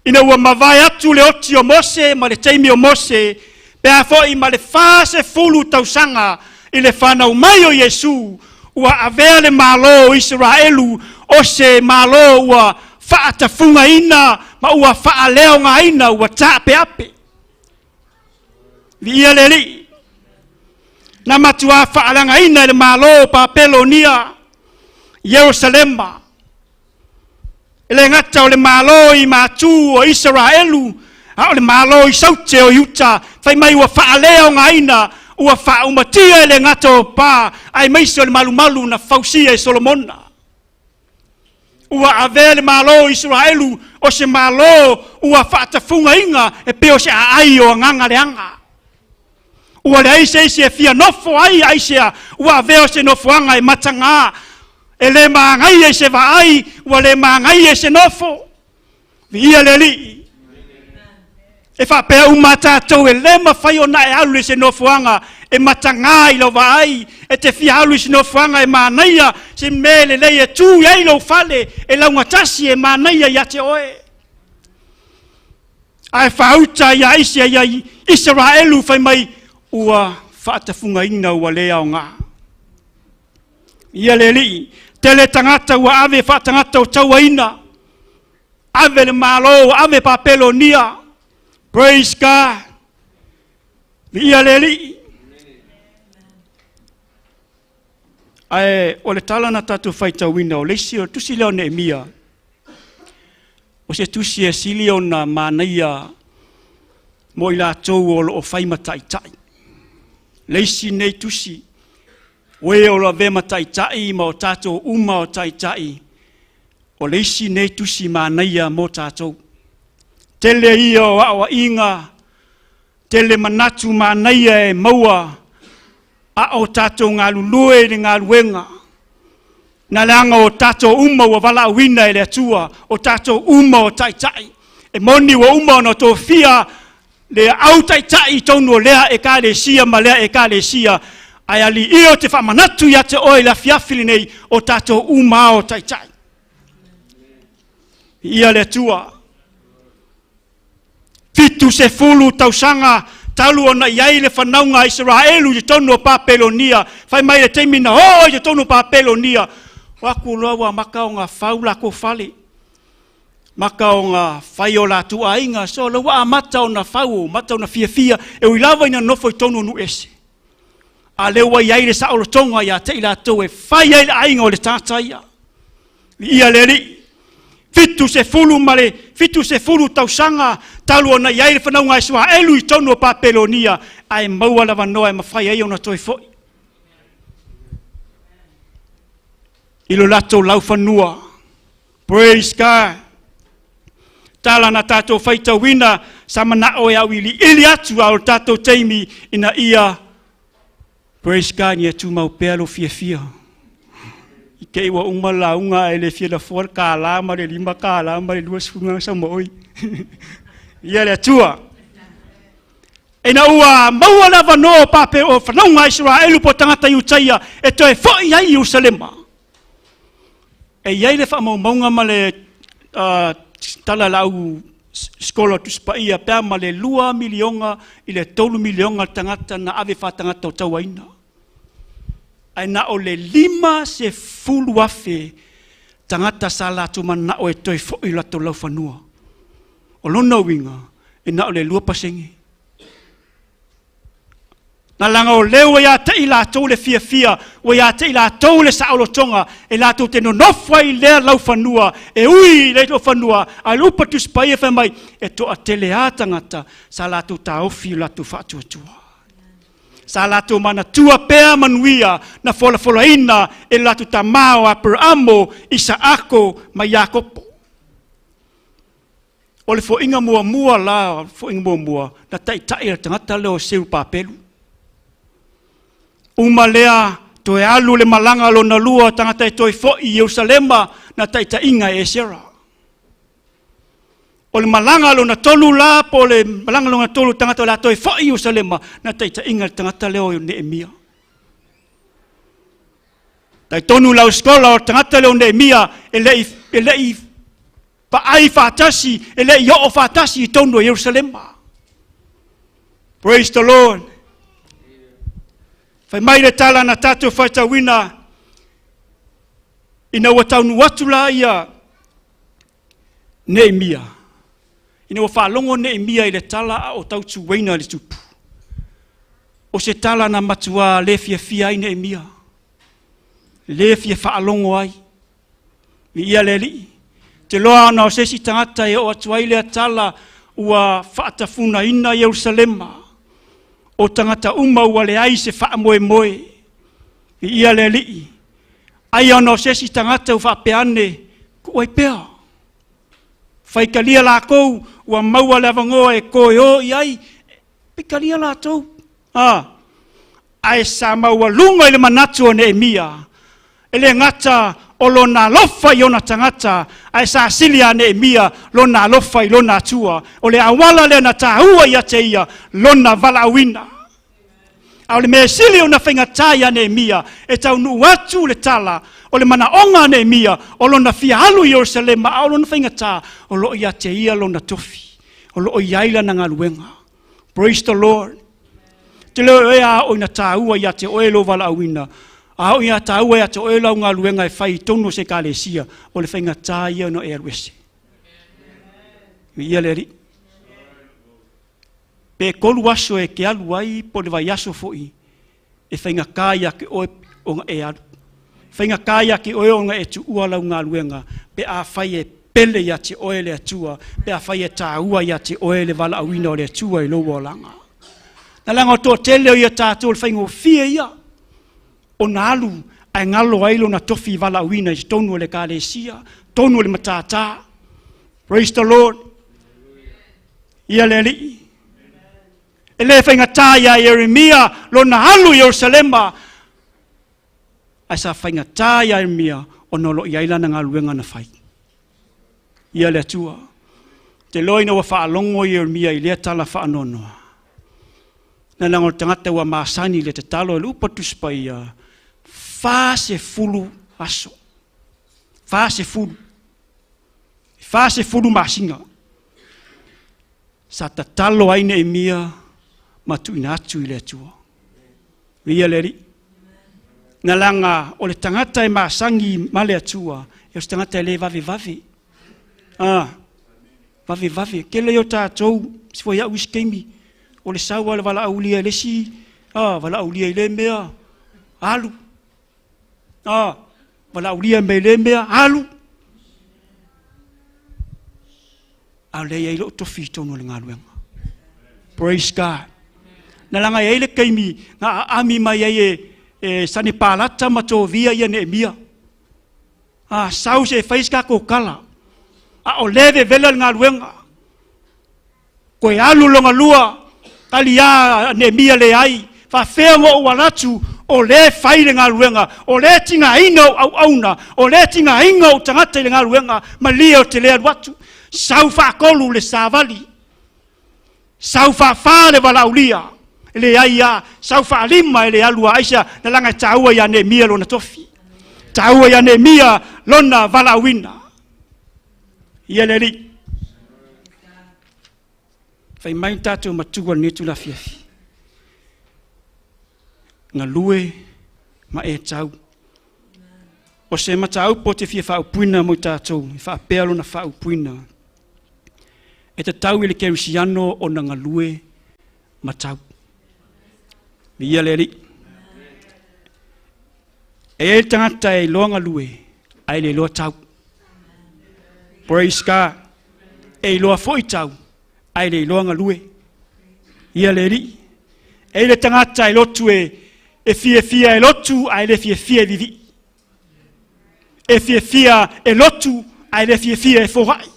ina ua mavae atu le oti o Mose ma le taimi o Mose, Pe a foi ma le 40 tausaga i le fanau mai o Iesu, ua avea le Malo o Isaraelu o se Malo ua faatafugaina ma ua faaleaogaina, ua taapeape. Viia le Alii. Na matuā faaleagaina e le Malo o Papelonia Ierusalema. E le gata o le Malo i Matu o Isaraelu, a o le Malo i Saute o Iuta, fai mai ua faaleaogaina, ua faaumatia e le gata o pa, aemaise o le malumalu na fausia e Solomona. Ua avea le Malo o Isaraelu o se Malo ua faatafugaina e pei o se aai o agaga leaga. Ua leai se isi e fia nofo ai, aisea? Ua avea o se nofoaga e mataga, e le magaia i se vaai, ua le magaia i se nofo. Viia le Alii. E faapea uma a tatou e le mafai ona e alu i se nofoaga e mataga i lau vaai, e te fia alu i se nofoaga e manaia, se mea lelei e tu i ai lou fale, e laugatasi e manaia ia te oe. Ae faauta ia isi ia Isaraelu fai mai ua faatafugaina ua le aoga. Ia le Alii, tele tagata ua ave faatagata o tauaina, ave le Malo, ave Papelonia. Praise God. Viia le Alii. Ae o le tala na tatou faitauina o le isi o le tusi lea o Neemia, o se tusi e sili ona manaia mo i latou o lo o fai ma taitai. Le isi nei tusi, o e o lo o avea ma taitai ma o tatou uma o taitai, o le isi nei tusi manaia mo tatou. Tele ia o aoaiga, tele manatu manaia e maua a o tatou galulue i le galuega. Na leaga o tatou uma ua valaauina e le Atua, o tatou uma o taitai. E moni ua uma ona tofia le au taitai i totonu o lea ekalesia ma lea ekalesia, ae alii ou te faamanatu ia te oe i le afiafi lenei, o tatou uma o taitai. Ia le Atua. 70 tausaga talu ona i ai le fanauga a Isaraelu i totonu o Papelonia. Fai mai le taimi na oo i totonu o Papelonia, o aku loa ua maka ona fau lakou fale, maka ona fai o latou aiga, so la ua amata ona fau, mata ona fiafia, e ui lava ina nofo i totonu o nuu ese. A lea ua i ai le saolotoga ia te i latou e fai ai le aiga o le tata ia. Ia le Alii. 70 tausaga talu ona i ai le fanauga a Isaraelu i totonu o Papelonia, ae maua le avanoa e mafai ai ona toe foi i lo latou laufanua. Praise God. Tala na tatou faitauina sa manao e auiliili atu a o le tatou taimi ina ia Praise God, ia tumau pea lou fiafia. I te i ua uma le lauga ae le fia lafoa le $1 ma le $5 ma le 20 na sau ma oi. Ia le Atua. Ina ua maua le avanoa o pape o fanauga a Isaraelu po o tagata Iutaia e toe foi ai i Ierusalema. E i ai le faamaumauga ma le tala a le au Skola Tusi Paia pe a ma le 2 miliona i le 3 miliona tagata na ave faatagata o tauaina. Ae na o le 50,000 tagata sa latou mananao e toe foi i latou laufanua. O lona uiga, e na o le 2%. Na leaga o lea ua ia te i latou le fiafia, ua ia te i latou le saolotoga, e latou te nonofo ai i lea laufanua, e ui i lea laufanua, a o le upu a Tusi Paia fai mai, e toatele lava tagata sa latou taofi i lo latou faatuatua. Sa latou manatua pea manuia na folafolaina e lo latou tama o Aperaamo, Isaako ma Iakopo. O le foaiga muamua la, o le foaiga muamua, na taitai e le tagata lea o Seupapelu. Uma lea, toe alu le malaga lona lua o tagata e toe foi i Ierusalema, na taitaiga e Esera. O le malaga lona tolu la, po o le malaga lona tolu o tagata o le a toe foi i Ierusalema, na taitaiga e le tagata lea o Neemia. Talitonu lau skola o le tagata lea o Neemia e le i vaai faatasi, e le i oo faatasi i totonu o Ierusalema. Praise the Lord. Fai mai le tala na tatou faitauina ina ua taunuu atu la ia Neemia. Ina ua faalogo Neemia i le tala a o tautuaina le tupu. O se tala na matua le fiafia ai Neemia. Le fia faalogo ai. Viia le Alii. Te loa ona o se isi tagata e oo atu ai lea tala ua faatafunaina Ierusalema. O tagata uma ua leai se faamoemoe. Viia le Alii. Ai ona o se isi tagata ua faapea ane, tuu ai pea. Faitalia latou ua maua le avanoa e toe o i ai, faitalia latou. A, ae sa maualuga i le manatu o Neemia, e le gata o lona alofa i ona tagata, ae sa sili ia Neemia lona alofa i lona Atua. O le auala lea na taua ia te ia lona valaauina. A o le mea sili ona faigata ia Neemia, e taunuu atu le tala o le manaoga a Neemia o lona fia alu i Ierusalema, a o lona faigata o lo o ia te ia lona tofi, o lo o i ai lana galuega. Praise the Lord. Te leo e a o ina tāua ia te oe lou valaauina, a o ina tāua ia te oe lau galuega e fai i tonu o se ekalesia, o le faigata ia ona e alu ese. Viia le Alii. Pe 3 aso e te alu ai po o le vaiaso foi, e faigata ia te oe ona e alu. Faigata ia te oe ona e tuua lau galuega, pe afai e pele ia te oe le Atua, pe afai e tāua ia te oe le valaauina o le Atua i lou olaga. Na laga o toatele o ia tatou le faigofie ia ona alu ae galo ai lona tofi valaauina i totonu o le ekalesia, totonu o le matata. Praise the Lord. Ia le Alii. E le faigata ia Ieremia lona alu i Ierusalema, ae sa faigata ia Ieremia ona o lo o i ai lana galuega na fai. Ia le Atua. Te loa ina ua faalogo Ieremia i lea tala faanoanoa. Na laga o le tagata ua masani i le tatalo e le upu a Tusi Paia, 40 aso. 40. 40 masina. Sa tatalo ai Neemia ma tuuina atu i le Atua. Viia le Alii. Na laga o le tagata e masani ma le Atua, e o se tagata e le vavevave. Ah, vavevave. Tele o tatou, si foi au isi taimi, o le sau a le valaaulia i le isi, ah, valaaulia i le mea, alu. Ah, valaaulia mai le mea, alu. A o lea e i ai lou tofi i totonu o le galuega. Praise God. Na laga e ai le taimi na aami mai ai e Sanepalata ma Tovia ia Neemia. A sau se e fai se tatou tala. A o lea e vevela le galuega. Toe alu lona lua, taliā Neemia leai, faafefea ona ou ala atu o lea e fai le galuega, o lea e tigaina ou auauna, o lea e tigaina ou tagata i le galuega, malie ou te le alu atu. Sau faatolu le savali, sau faafa le valaaulia, e leai lava, sau faalima e le alu lava. Aisea? Na laga e taua ia Neemia lona tofi, taua ia Neemia lona valaauina. Ia le Alii. Fai mai tatou matua lenei itula afiafi. Galue ma e tau. O se mataupu ou te fia faaupuina mo i tatou, e faapea lona faaupuina. E tatau i le kerisiano ona galue ma tau. Viia le Alii. E i ai le tagata e iloa galue, ae le iloa tau. Praise God. E iloa foi tau, ae le iloa galue. Ia le Alii. E i le tagata e lotu e fiafia e lotu, ae le fiafia e vivii. E fiafia e lotu, ae le fiafia e foai.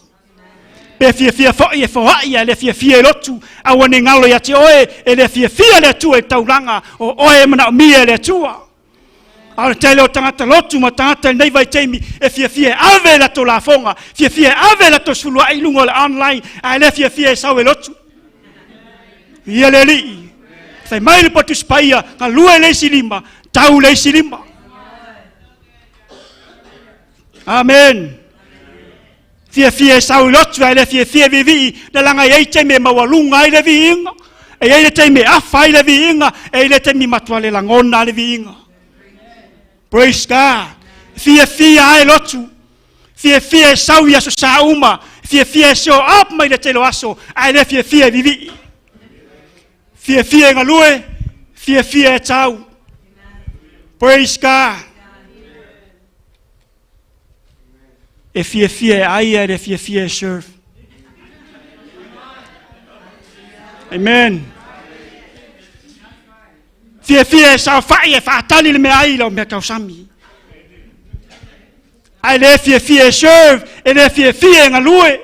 Pe fiafia foi e foai, ae le fiafia e lotu. Aua ne i galo ia te oe, e le fiafia le Atua i taulaga o oe e manaomia e le Atua. A o le tele o tagata lotu ma tagata i lenei vaitaimi e fiafia e ave i latou lafoga, fiafia e ave i latou suluai i luga o le online, ae le fiafia e sau e lotu. Ia le Alii. Fai mai le Tusi Paia, galue le isi lima, tau le isi lima. Amen. Fiafia e sau i lotu, ae le fiafia e vivii, na laga e ai taimi e maualuga ai le viiga. E i ai le taimi e afa ai le viiga, e i ai le taimi e matua le lagona le viiga. Praise God. Fiafia ai lotu. Fiafia e sau i aso sa uma. Fiafia e show up mai le tele o aso, ae le fiafia e vivii. Fiafia e galue, fiafia e tau. Praise God. E fiafia e ai ae le fiafia e serve. Amen. Fiafia e saofai e faatali le meaai i lau mea tausami. Ae le fiafia e serve, e le fiafia e galue.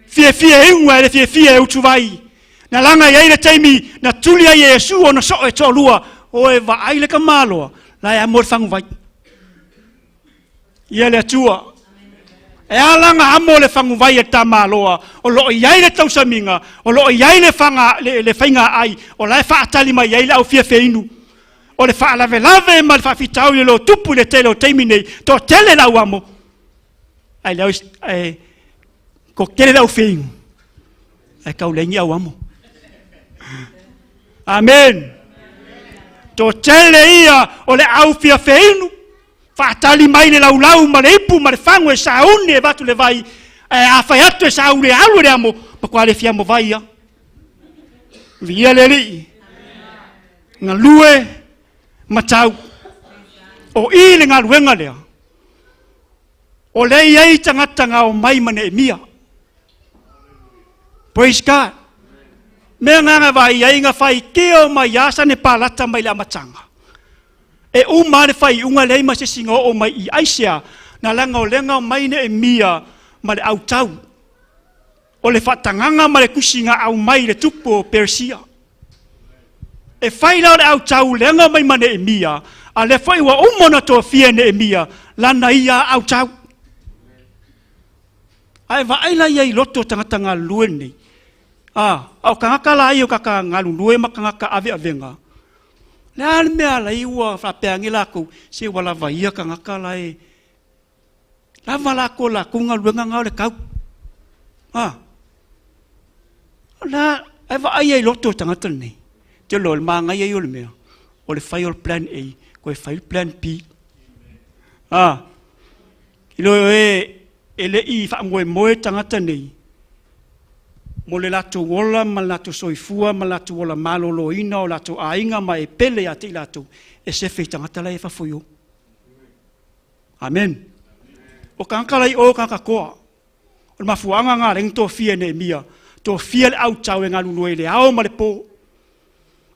Fiafia e iuga, ae le fiafia e utuvai. Na laga i ai le taimi na tuli ai e Iesu ona soo e toalua, o e vaai le tamaloa, la e amo le faguvai. Ia le Atua. E a laga amo le faguvai e le tamaloa, o loo i ai le tausamiga, o loo i ai le, faga, le, le faiga ai, o la e faatali mai ai le au fiafia inu. O le faalavelave ma le faafitauli o lo tupu i le tele o taimi nei, toatele le au amo, ae le ae toatele le au feinu, ae tau leai ni au amo. Amen. Toatele ia o le au fiafeinu, faatali mai le laulau ma le ipu ma le fagu e sauni e vatu le vai, ae a fai atu e sauni e alu e le amo, matua le fia amo vai ia. Viia le Alii. Galue ma tau. O i le galuega lea. O lea e i ai tagata na omai ma Neemia. Praise God. Mea ngana vai ai na faitio mai a Sanepalata mai le amataga. E uma le faaiuga leai ma se isi na oo mai i aisea, na laga o lea na omai Neemia ma le autau o le faatagaga ma le tusi na aumai i le tupu o Peresia. E fai la o le autau lea na omai ma Neemia, a lea foi ua uma ona tofia e Neemia lana ia autau. Ae vaai la ia i loto o tagata galulue nei. A, a o tagata la ia o tagata galulue ma tagata aveavega. Le a le mea ala ai ua faapea ane lakou, se ua lava ia tagata la e lava lakou lakou galuega na o le tau. A, o la, ae vaai ai i loto o tagata nei. Te loa, le manaia ia o le mea, o le fai o le plan A, koe fai le plan B. A, i loa e, e le i faamoemoe tagata nei, mo le latou ola ma le latou soifua ma le latou ola maloloina o latou aiga ma e pele ia te i latou, e sefe i tagata la e fafo i o. Amen. O tagata la i o tagata toa. O le mafuaaga na ala ai ona tofia e Neemia, tofia le autau e galulue i le ao ma le po.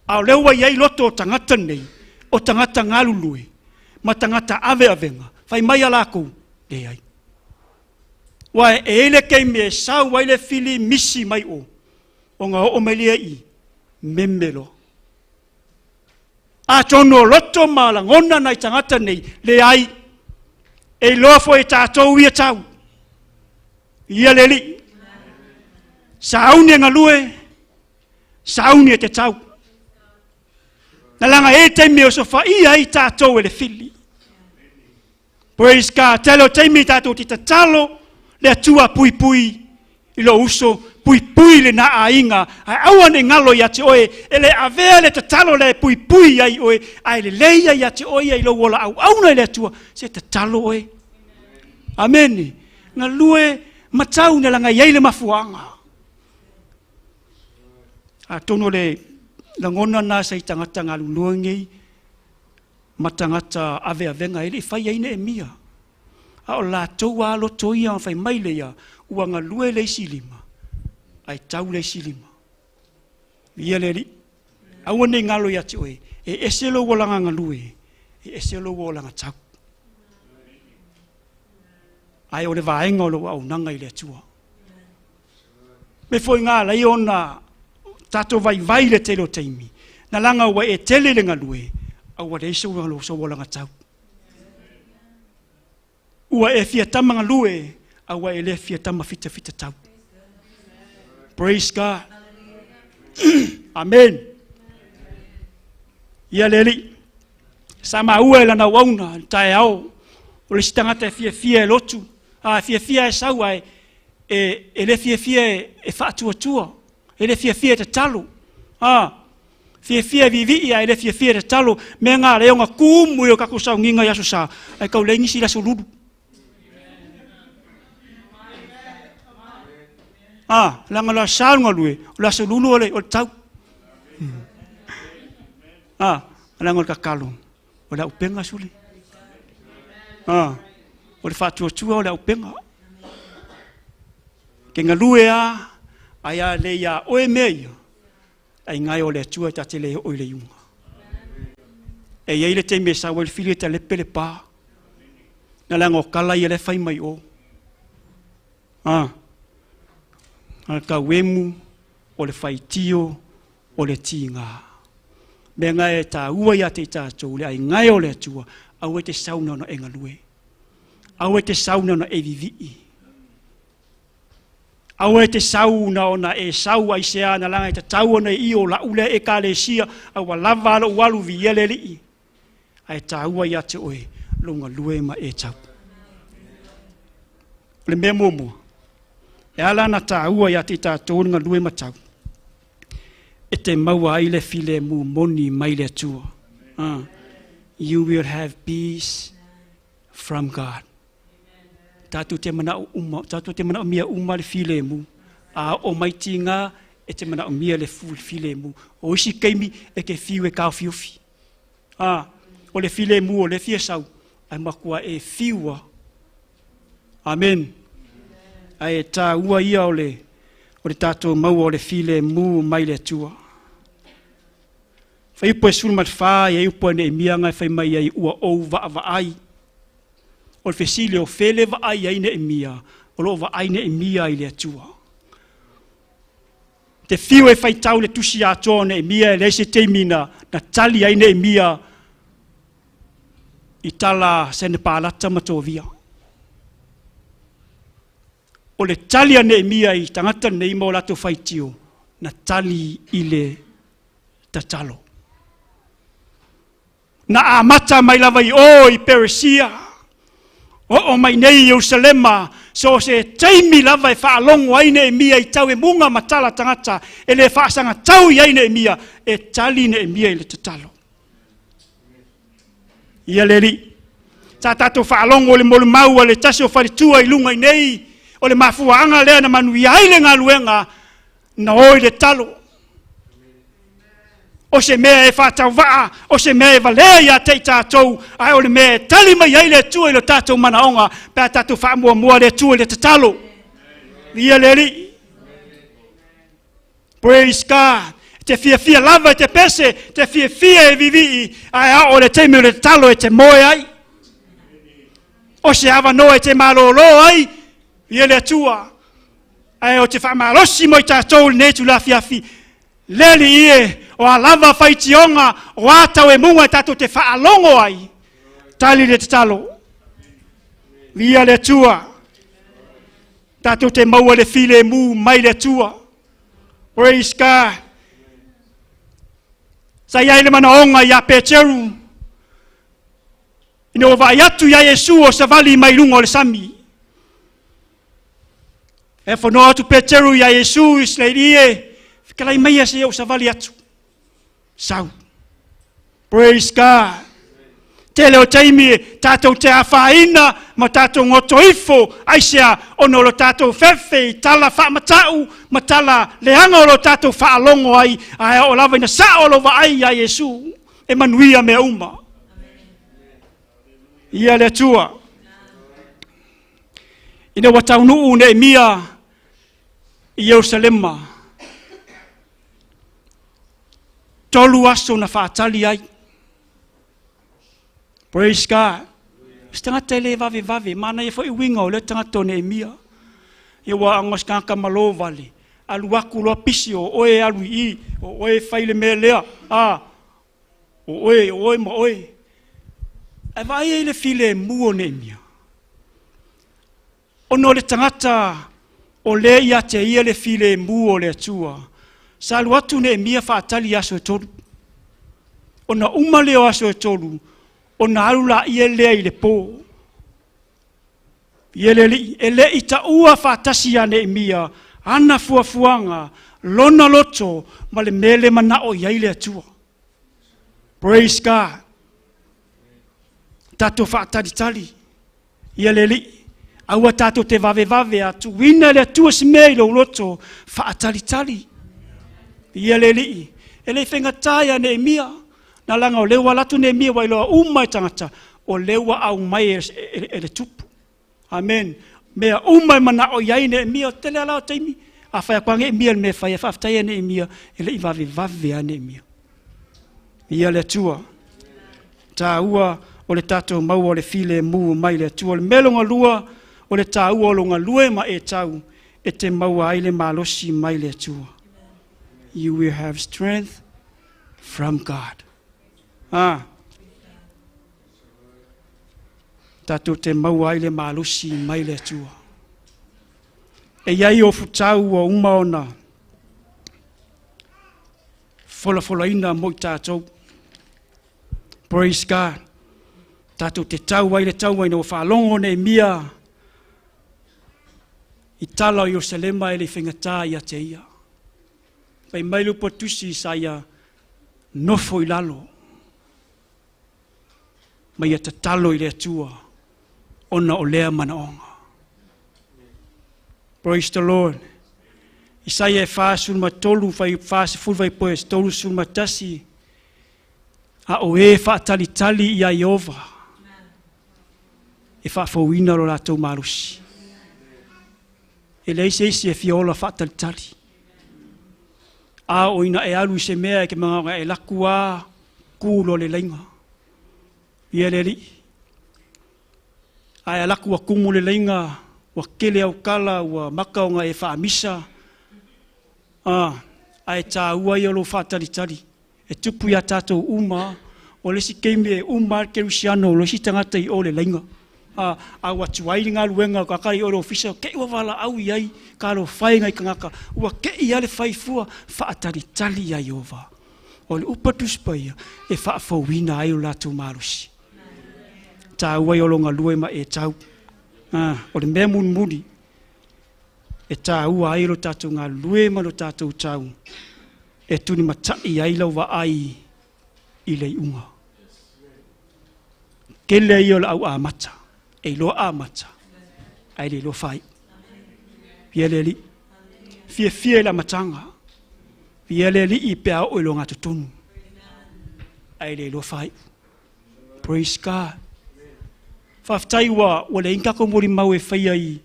A o lea ua i ai loto o tagata nei, o tagata galulue ma tagata aveavega, fai mai a lakou, leai. Ua e i ai le taimi e sau ai le fili misi mai o, ona oo mai lea i meme loa. Atonu o loto ma lagona nai tagata nei, leai, e iloa foi e tatou ia tau. Ia le Alii. Sauni e galue, sauni e te tau. Na laga e taimi e osofaia ai tatou e le fili. Praise God. Tele o taimi tatou te tatalo le Atua puipui i lou uso, puipui lena aiga, ae aua ne i galo ia te oe, e le avea le tatalo lea e puipui ai oe, ae lelei ia te oe ia i lou ola auauna i le Atua, se tatalo oe. Amene. Galue matau na laga i ai le mafuaaga. Atonu o le lagona na sa i tagata galulue nei, ma tagata aveavega e le i fai ai Neemia. A o latou lava loto ia ona fai mai lea, ua galue le isi lima, ae tau le isi lima. Viia le Alii. Aua ne i galo ia te oe, e ese lou olaga galue, e ese lou olaga tau. Ae o le vaega o lou auaunaga i le Atua. Me foi ngā lai ona tatou vaivai le tele o taimi. Na laga ua e tele le galue, a ua leai sou olaga tau. Ua e fia tama galue, a ua e le fia tama fitafita tau. Praise God. Amen. Ia le Alii. Sa maua e lana auauna i le taeao o le isi tagata e fiafia e lotu, a fiafia e sau ae e le fiafia e faatuatua. E le fiafia e tatalo. A, fiafia e viivii ae le fiafia e tatalo. Mea na ala ai ona tumu i o tatou sauniga i Aso Sa, ae tau leai nisi i le Aso Lulu. A, leaga o le Aso Sa le galue, o le Aso Lulu o le tau. A, leaga o le tatalo, o le aupega sule. A, o le faatuatua o le aupega. Ke galue a, ae a le iā oe mea ia, aiga e o le Atua e ta te le oo i le iuga. E i ai le taimi e sau ai le fili e talepe le pa. Na leaga o tala ia lea e fai mai o. A, a le tauemu o le faitio o le tiga. Mea na e tāua ia te i tātou le aiga e o le Atua, aua e te sau na ona e galue. Aua e te sau na ona e vivii. Aua e te sau na ona e sau aisea na laga e tatau ona e i o la'u lea Ekalesia, a ua lava a lo'u alu viia le Alii. Ae taua ia te oe lou galue ma e tau. O le mea muamua, e ala ona taua ia te i tatou le galue ma tau, e te maua ai le filemu moni mai le Atua. You will have peace from God. Tatou te mana'o uma, tatou te manaomia uma le filemu. A oo mai tiga e te manaomia le filemu. O isi taimi e te fiu e taofiofi. A, o le filemu o le fia sau, ae matua e fiu a. Amen. Ae tāua ia o le tatou maua o le filemu mai le Atua. Fuaiupu e 14 ia upu a Neemia nga e fai mai ai ua ou vaavaai. O le fesili o fele vaai ai Neemia, o loo vaai Neemia i le Atua. Te fiu e faitau le tusi atoa o Neemia e leai se taimi na tali ai Neemia i tala Senepalata ma Tovia. O le tali a Neemia i tagata nei ma o latou faitio, na tali i le tatalo. Na amata mai lava i o i Peresia, oo mai nei i Ierusalema, so se taimi lava e faalogo ai Neemia i tau e muga ma tala tagata, e le faasagatau i ai Neemia, e tali Neemia i le tatalo. Ia le Alii, sa tatou faalogo i le molimau a le tasi o faletua i luga i nei, o le mafuaaga lea na manuia ai le galuega, na o i le talo. O se mea e faatauvaa, o se mea e valea ia te i tatou, ae o le mea e tali mai ai le Atua i lo tatou manaoga, pe a tatou faamuamua le Atua i le tatalo. Ia le Alii. Praise God. Te fiafia lava e te pese, te fiafia e vivii, ae ao o le taimi o le tatalo e te moe ai. O se avanoa e te malōlō ai, ia le Atua. Ae o te faamalosi mo i tatou lenei tulafiafi, le Alii e, o a lava faitioga, o a tau e muga e tatou te faalogo ai, tali le tatalo. Viia le Atua. Tatou te maua le filemu mai le Atua. Praise God. Sa i ai le manaoga ia Peteru, ina ua vaai atu ia Iesu o savali mai luga o le sami. E whanoa atu Peteru ia Iesu i Israeli e, fetalai mai ia se ou savali atu. Sau. Praise God. Tele o taimi tatou te afaina ma tatou gotoifo aisea ona o lo tatou fefe i tala faamata'u ma tala leaga o lo tatou faalogo ai, ae oo lava ina sa'o lou vaai iā Iesu e manuia mea uma. Ia le Atua. Ina ua taunuu Neemia i Ierusalema, 3 aso na faatali ai. Praise God. Se tagata e le vavevave, manaia foi uiga o lea tagata o Neemia. Ia ua ago se tagata malo vale, alu atu loa pisi o oe alu i i, o oe fai le mea lea, a, o oe, o oe ma oe. Ae vaai ai le filemu o Neemia. Ona o le tagata o lea ia te ia le filemu o le Atua, sa alu atu Neemia faatali i aso e 3. Ona uma lea o aso e 3, ona alu laia lea i le po. Ia le Alii, e le i taua faatasi ia Neemia ana fuafuaga, lona loto ma le mea le manao i ai le Atua. Praise God. Tatou faatalitali ia le Alii. Aua tatou te vavevave a tuuina le Atua se mea i lou loto, faatalitali ia le Alii. E le i faigata ia Neemia, na laga o lea ua alu atu Neemia ua iloa uma e tagata, o lea ua aumai e le tupu. Amen. Mea uma e manao i ai Neemia, o tele lava o taimi, a fai atu lava Neemia i le mea e fai, e faafetai ia Neemia, e le i vavevave lava Neemia. Ia le Atua. Taua o le tatou maua o le filemu mai le Atua. O le mea lona lua, o le taua o lou galue ma e tau e te maua ai le malosi mai le Atua. You will have strength from God. Ah. Tatou te maua ai le malosi mai le Atua. E i ai ofutau ua uma ona folafolaina mo i tatou. Praise God. Tatou te tau ai le taua ina ua faalogo Neemia i tala o Ierusalema e le i faigata ia te ia. Fai mai le upu a Tusi Isaia, nofo i lalo ma ia tatalo i le Atua ona o lea manaoga. Praise the Lord. Isaia e 43, fai 40 fai poe 31, a o e faatalitali ia Ieova, e faafouina lo latou malosi. E leai se isi e fia ola faatalitali. A o ina e alu i se mea e ke mangaoga e laku a ku lo le lainga. Ia le Alii. Ae alaku ua kumu le lainga, ua kele au kala, ua maka ona e faamisa, ae taua ia o lou faatalitali. E tupu iā tatou uma, o le isi taimi e uma lava le kerisiano o le isi tagata i o le lainga. A ua tuai le galuega o tagata i o le ofisa, te i ua valaau i ai talofa e nai tagata, ua te i lava le fai fua, faatalitali iā Ieova. O le upu a Tusi Paia, e faafouina ai lo latou malosi. Taua ia o lo galue ma e tau. O le mea mulimuli e taua ai lo tatou galulue ma lo tatou tau, e tulimatai ai lau vaai i le iuga. Tele ia o le au amata, e iloa amata, ae le iloa faaiu. Ia le Alii, fiafia i le amataga, ia le Alii pe a oo i le ogatotonu, ae le iloa faaiu. Praise God. Faafetai ua leai ni tatou molimau e faia i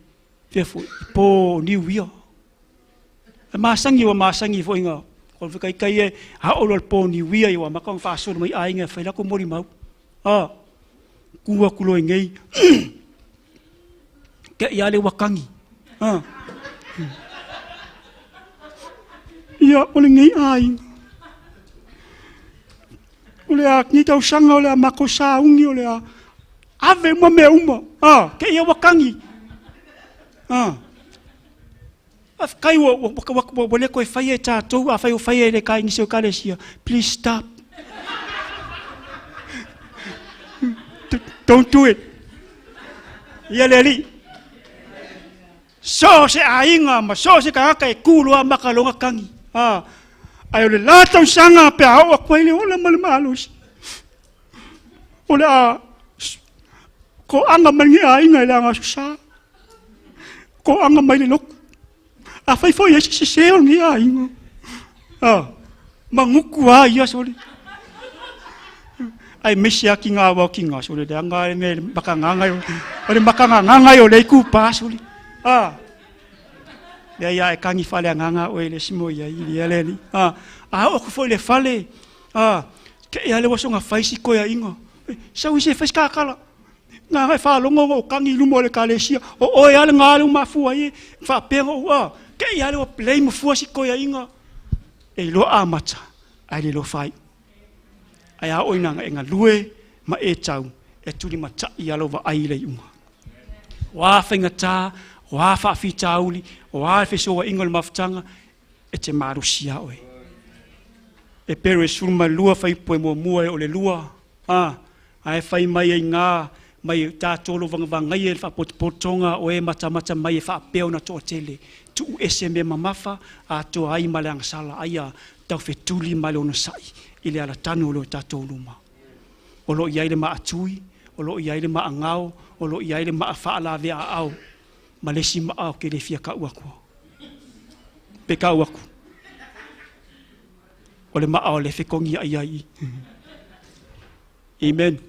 fea foi, i po o Niu Ia. E masani ua masani foi na o le whakaikai e a olo le po Niu Ia i ua maka ona faasolo mai aiga e fai latou molimau. A, ku atu loa i nei, ke i a le ua tangi. A. Ia, o lenei aiga. O le a ni tausaga o le a matou sauni o le a ave uma mea uma. A, ke ia ua tangi. A. Faafetai ua ua ua ua ua le toe faia e tatou, afai ua faia e le nisi o ekalesia, please stop. Don't do it. Ia le Alii. So o se aiga ma so o se tagata e ku loa maka lona tagi. A, ae o le la tausaga pe a oo atu ai le ola ma le malosi. O le a toaga mai lenei aiga i le agaso sa. Toaga mai le lotu. Afai foi e ai se sese o lenei aiga. A, magutu lava ia sole. Aemaise lava tiga aua o tiga sole, leaga le mea i le makagaga o le makagagaga o lea itupa sole. A, leai a e tagi faaleagaga oe i le isi moe i ai, ia le alii. A, a oo atu foi i le fale, a, te i lava le ua soona fai si toeaiga. Sau isi e fai si kakala. Na e faalogo ona ou tagi i luma o le ekalesia, o oe lava lena lea ua mafua ai e faapea ona ou, a, te i lava le ua blame fua si toeaiga. E iloa amata, ae le iloa faaiu. Ae a oo ina e galue ma e tau, e tulimatai lava lou vaai i le iuga. O a faigata, o a faafitauli, o a le fesoaina o le mafutaga, e te malosi ia oe. Epero e 12 fuaiupu e muamua e o le lua, a, ae fai mai ai gā, Mai tatou o lo o vagavagaia i le faapotopotoga o e matamata mai e faapea ona toatele, tuu ese mea mamafa atoa ai ma le agasala, aia taufetuli ma le onosai i le alatanu o lo tatou luma. O lo o i ai le maatui, o lo o i ai le maagao, o lo o i ai le maa faalaveaao, ma le isi maa ou te le fia tau atua. Pe tau atu. O le maa o le fetogiai ai. Amen.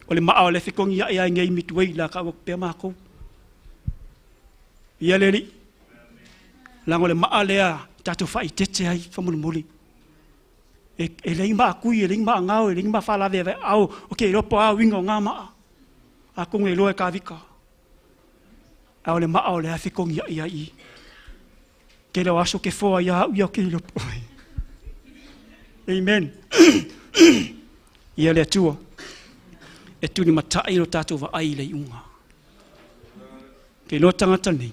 O le maa o le fetogiai ai nei mituei la tau atu pea matou. Ia le alii. Leaga o le maa lea tatou faaeteete ai faamolemole. E leai maatui, e leai maagao, e leai mafaalaveaveao, ou te iloa po o a uiga o na maa. Atonu e iloa e Kavita. A o le maa o le a fetogiai ai i. Tele o aso ke foa ia au ia ke iloa po. Amen. Ia le Atua, e tulimatai lo tatou vaai i le iuga. Ke iloa tagata nei,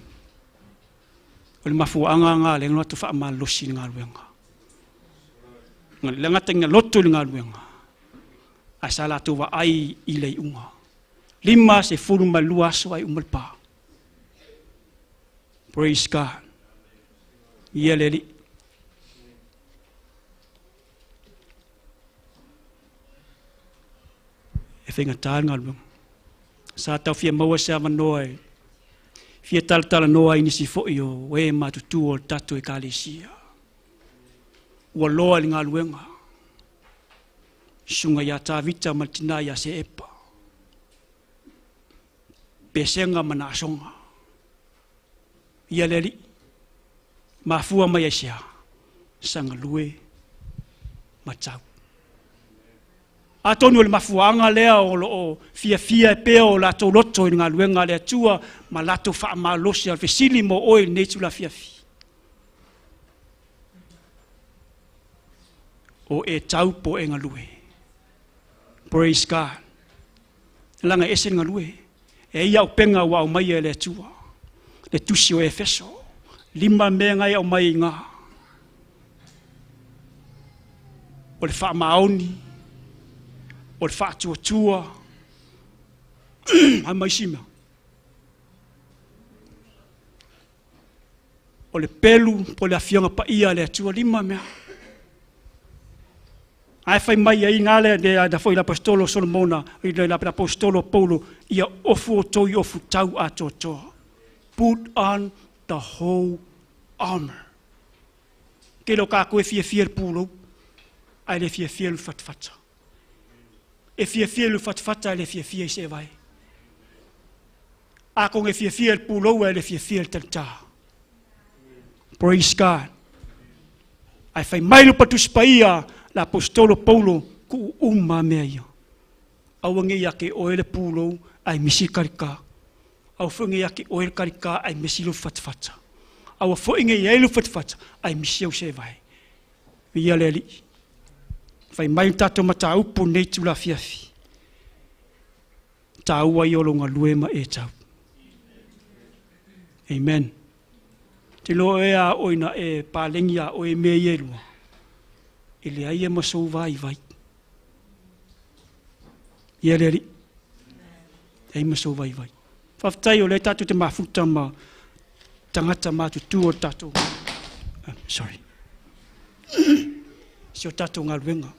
o le mafuaaga lena lea na latou faamalosi i le galuega. Le gata ina loto i le galuega, ae sa latou vaai i le iuga. 52 aso ae uma le pa. Praise God. Ia le Alii. E faigata le galuega. Sa tau fia maua se avanoa e fia talatalanoa ai nisi foi o e matutua o le tatou Ekalesia. Ua loa i le galuega. Susuga ia Tavita ma le tina ia Seepa. Pesega ma Naasoga. Ia le Alii, mafua mai aisea? Sagalue ma tau. Atonu o le mafuaaga lea o lo o fiafia pea o latou loto i le galuega a le Atua ma latou faamalosi. O le fesili mo oe i lenei itula afiafi, o e tau po o e galue? Praise God. Leaga e ese le galue. E i ai auupega ua aumaia e le Atua. Le tusi o Efeso. 5 mea na e aumai i ngā. O le faamaoni, o le faatuatua, a mai isi mea. O le pelu po o le afioga paia a le Atua, 5 mea. Ae fai mai ai ngā lea le da foi l'apostolo Solomona, i le apostolo Paulo, ia ofu o toi ofu tau atoatoa. Put on the whole armor. Ke lo ka koe fiafia le pulou, ai le fiafia le fatafata. E fiafia le fatafata, ai le fiafia i se vai. A konge fiafia le pulou, ai le fiafia le talita. Praise God. Ai fai mai le patus paia, l'apostolo Paulo, ku uma mea ia. Aua nge ia ke oe le pulou, ai misi karika. Aua foi nge ia ke oe le karika, ai misi lo fatafata. Aua foi nge ia le fatafata, ai misi au se vai. Ia le alii. Fai mai tatou mataupu nei tula fiafi. Tāua i o longa lue ma e tau. Amen. Te loa e a oina e pālengi a oe mea i e lua. E le ai e masou vai vai. Ia le alii. Ei masou vai vai. Whaftai o le tātou te mafuta ma tangata matutu o tātou. Sorry. Si o tātou ngaluenga.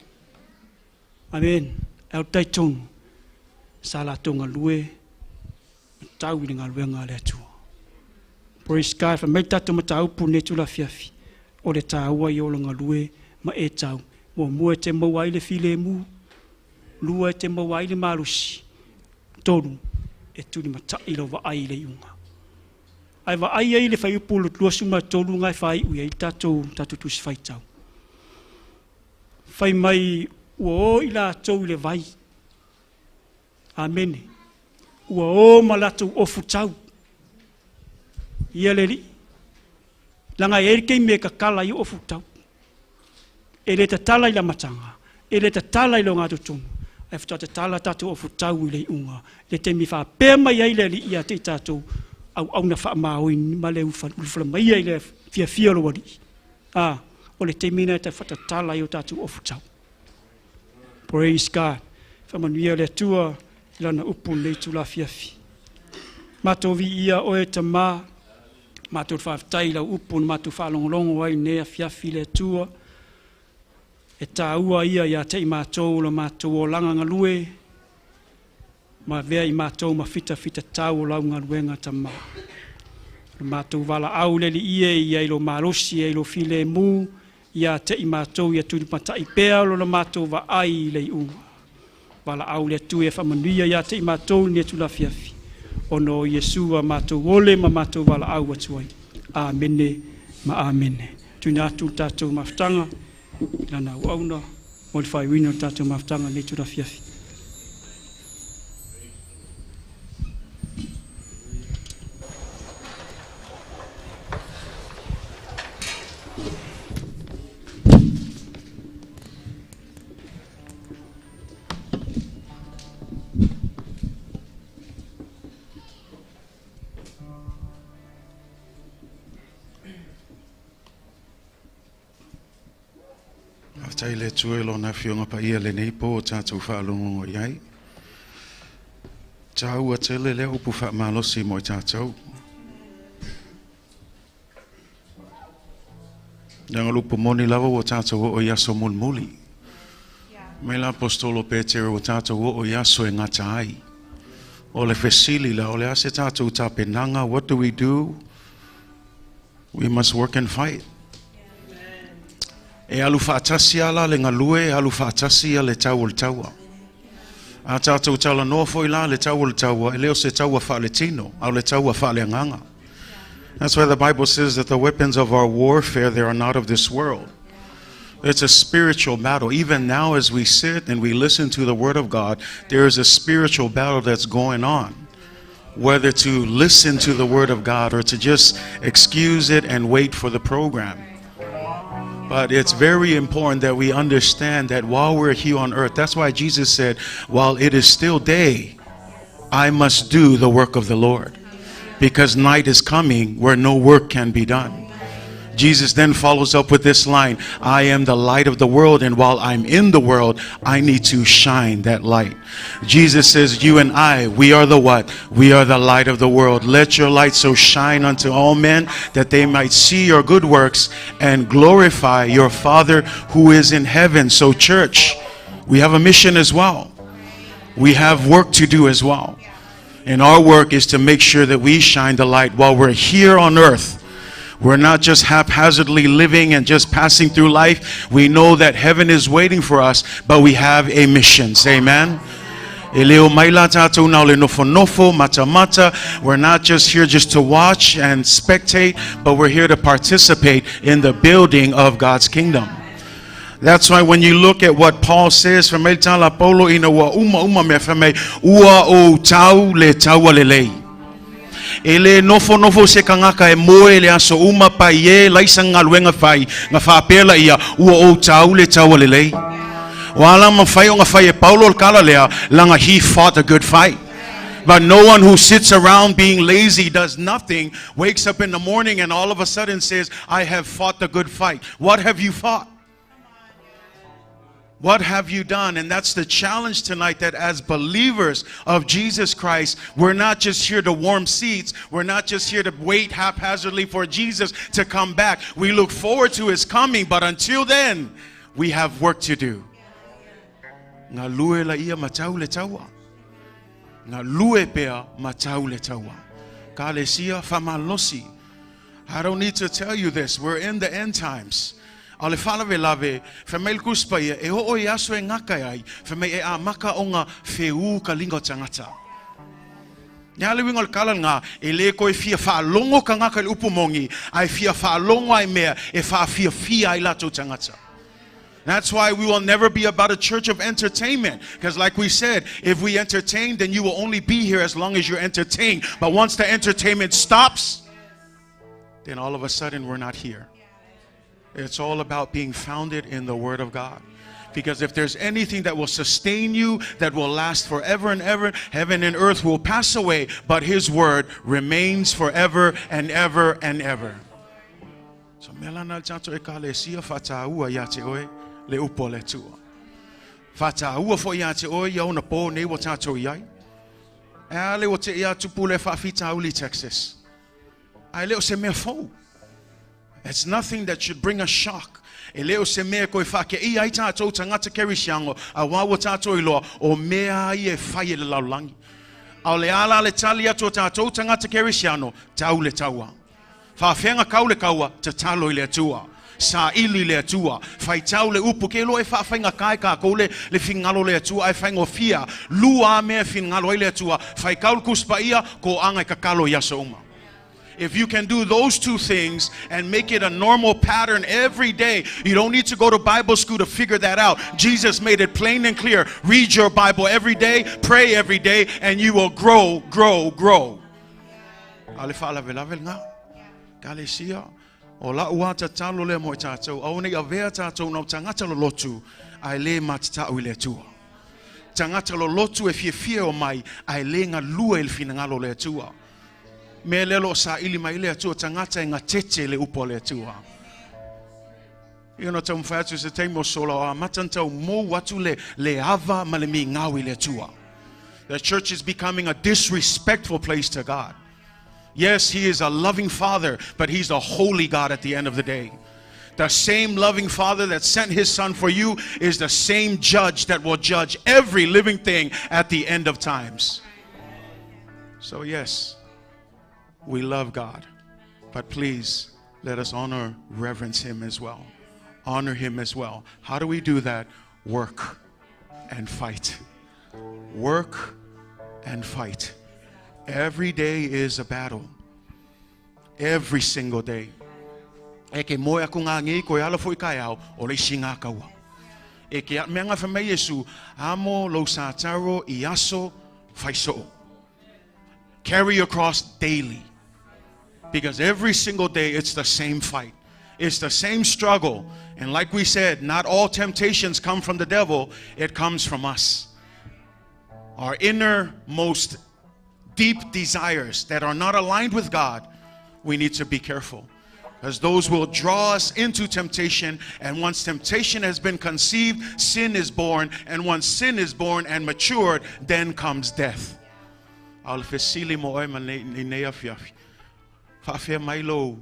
Amen. Au tai tonu. Sa latou ngalue. Tau i le ngaluenga a le Atua. Praise God. Fa mai tātou mataupu nei tula fiafi. O le tāua i o le ngalue ma e tau. Mua mua e te maua ai le filemu. Lua e te maua ai le malusi. 3 e tuli matai lau vaai i le iuga. Ai vaai ai le whaiupu le 23 ngai whai ui ai tātou tusi whaitau. Whai mai ua o i lātou i le vai. Amene. Ua o ma lātou ofu tau. Ia le li. Langa e erike me kakala i ofu tau. E le tatala i la matanga. E le tatala i lo ngā tutunu. Ai whata tatala tātou ofu tau i le iunga. Le te mi wha pē mai ai le li ia te tātou au au na wha maoi ma le ulufala mai ai le fia fia lo wali. Ah, o le te mina e te whatatala i o tātou ofu tau. Praise God. Whamanuia le Atua I lana upu i lenei itula afiafi. Matou viia Oe e Tama, matou te faafetai i Lau upu na matou faalogologo ai i lenei afiafi le Atua, e taua ia ia te i matou o lo matou olaga galue, ma avea i matou ma fitafitatau o Lau galuega Tama. O le matou valaau le Alii e ia i Lou malosi, ia i Lou filemu, ia te i matou ia tulimatai pea lo la matou vaai i le iuga. Valaau le Atua ia faamanuia ia te i matou i lenei itula afiafi, ona o Iesu a matou ole ma matou valaau atu ai. Amene ma amene. Tuuina atu le tatou mafutaga i lana auauna mo le faaiuina o le tatou mafutaga i lenei itula afiafi. Faafetai i le Atua i Lona Afioga Paia i lenei po o tatou faalogologo i ai. Taua tele lea upu faamalosi mo i tatou. Leaga o le upu moni lava ua tatou oo i aso mulimuli. Mai le Aposetolo Petero ua tatou oo i aso e gata ai. O le fesili la, o le a se tatou tapenaga? What do we do? We must work and fight. E alu faatasi lava la le galue, e alu faatasi ia le tau o le taua. A tatou talanoa foi la le tau o le taua, e le o se taua faaletino, a o le taua faaleagaga. That's why the Bible says that the weapons of our warfare, they are not of this world. It's a spiritual battle. Even now as we sit and we listen to the Word of God, there is a spiritual battle that's going on. Whether to listen to the Word of God or to just excuse it and wait for the program. But it's very important that we understand that while we're here on earth, that's why Jesus said, while it is still day, I must do the work of the Lord. Because night is coming where no work can be done. Jesus then follows up with this line, I am the light of the world, and while I'm in the world, I need to shine that light. Jesus says, you and I, we are the what? We are the light of the world. Let your light so shine unto all men that they might see your good works and glorify your Father who is in heaven. So church, we have a mission as well. We have work to do as well. And our work is to make sure that we shine the light while we're here on earth. We're not just haphazardly living and just passing through life. We know that heaven is waiting for us, but we have a mission. Say amen. E le omai la tātou na o le nofonofo, matamata. We're not just here just to watch and spectate, but we're here to participate in the building of God's kingdom. That's why when you look at what Paul says, fai mai le tala a Paulo ina ua uma uma mea, fai mai, ua ou tau le taua lelei. E le nofonofo se kangaka e moe le aso uma pai e laisa galuega fai, nga faapea laia, ua ou tau le taua lelei. O a la mafai ona fai e Paulo le tala lea, laga he fought a good fight. But no one who sits around being lazy, does nothing, wakes up in the morning and all of a sudden says, I have fought the good fight. What have you fought? What have you done? And that's the challenge tonight, that as believers of Jesus Christ, we're not just here to warm seats. We're not just here to wait haphazardly for Jesus to come back. We look forward to his coming, but until then, we have work to do. Galue laia ma tau le taua. Galue pea ma tau le taua. Ekalesia faamalosi. I don't need to tell you this. We're in the end times. A o le faalavelave, fai mai le Tusi Paia, e oo i aso e gata ai, fai mai e amata ona feū ka liga o tagata. Le a le uiga o le tala lena, e le toe fia faalogo tagata i le upu moni, ae fia faalogo lava i mea e faafiafia ai latou tagata. That's why we will never be about a church of entertainment. Because like we said, if we entertain, then you will only be here as long as you're entertained. But once the entertainment stops, then all of a sudden we're not here. It's all about being founded in the Word of God. Because if there's anything that will sustain you, that will last forever and ever, heaven and earth will pass away, but His Word remains forever and ever and ever. So mea la na le tatou Ekalesia, faataua ia te oe le upu a le Atua. Faataua foi ia te oe ia ona po nei ua tatou i ai. E a le ua te ia tupu le faafitauli i Texas. Ae le o se mea fou. It's nothing that should bring a shock. E le o se mea koe whake i ai tātou tangata kerisiano, a wā ua tātou iloa, o mea ai e whai e le lalolagi. A o le ala le tali atu o tātou tangata kerisiano, tau le taua. Faafeaga kau le kaua, tatalo i le Atua. Saili i le Atua. Faitau le upu, ke loa e faafaigata i kākou le, le finagalo o le Atua ae faigofie lua a mea e finagalo ai le Atua. Faitau le Tusi Paia, toaga e tatalo i aso uma. If you can do those two things and make it a normal pattern every day, you don't need to go to Bible school to figure that out. Jesus made it plain and clear. Read your Bible every day, pray every day, and you will grow, grow, grow. A le faalavelave lena. Ekalesia, o la'u a tatalo lea mo i tātou, aua nei avea tātou na o tagata lolotu, ae le matata'u i le Atua. Tagata lolotu e fiafia o mai, ae le galue i le finagalo o le Atua. Mea lea o lo o saili mai le Atua, tagata e gatete le upu a le Atua. Ia na taumafai atu se taimi o sola o amata na tau mou atu le, le ava ma le migao i le Atua. The church is becoming a disrespectful place to God. Yes, He is a loving Father, but He's a holy God at the end of the day. The same loving Father that sent His Son for you is the same judge that will judge every living thing at the end of times. So, yes, we love God, but please let us honor, reverence Him as well. Honor Him as well. How do we do that? Work and fight. Work and fight. Every day is a battle. Every single day. E ke moe aku ngā ngei koe ala foi kai au, o le isi ngā kaua. E ke mea ngā whamei Yesu, amo lo sa taro i aso whaiso'o. Carry your cross daily. Because every single day it's the same fight. It's the same struggle. And like we said, not all temptations come from the devil, it comes from us. Our innermost deep desires that are not aligned with God, we need to be careful. Because those will draw us into temptation. And once temptation has been conceived, sin is born. And once sin is born and matured, then comes death. A o le fesili mo oe ma nei, i nei afiafi. Faafea mai lou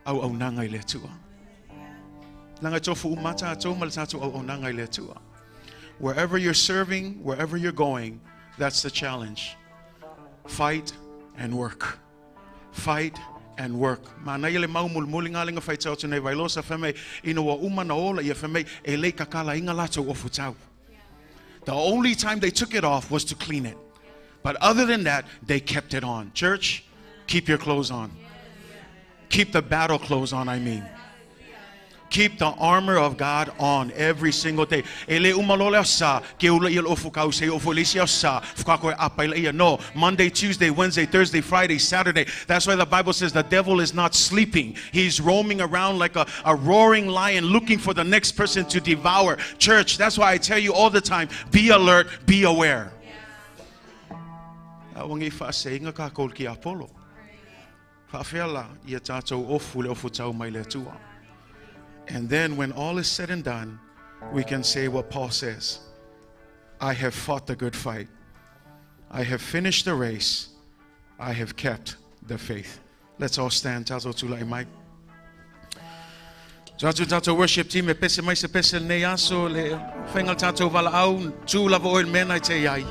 auaunaga i le Atua. Leaga e tofu uma tātou ma le tātou auaunaga i le Atua. Wherever you're serving, wherever you're going, that's the challenge. Fight and work. Fight and work. Manaia le mau mulimuli ngā lenga whaitau atu nei vailoa sa whamei ina ua uma na ola ia whamei e lei kakala inga lātou ofu tau. The only time they took it off was to clean it. But other than that, they kept it on. Church, keep your clothes on. Keep the battle clothes on, I mean. Keep the armor of God on every single day. E le uma loa le aso Sā, ke ula ia le ofu kau se ofu le isi aso Sā, whakako e apa i ia. No, Monday, Tuesday, Wednesday, Thursday, Friday, Saturday. That's why the Bible says the devil is not sleeping. He's roaming around like a, a roaring lion looking for the next person to devour. Church, that's why I tell you all the time, be alert, be aware. Aua nei faaseinga kākou i le tiapolo. Faafea la ia tātou ofu le ofu tau mai le Atua. And then when all is said and done, we can say what Paul says. I have fought the good fight. I have finished the race. I have kept the faith. Let's all stand. Tātou tūla'i mai. Tātou tātou worship team e pese mai se pese nei aso le whainga tātou valaau tū lava oe le mea nai te iai.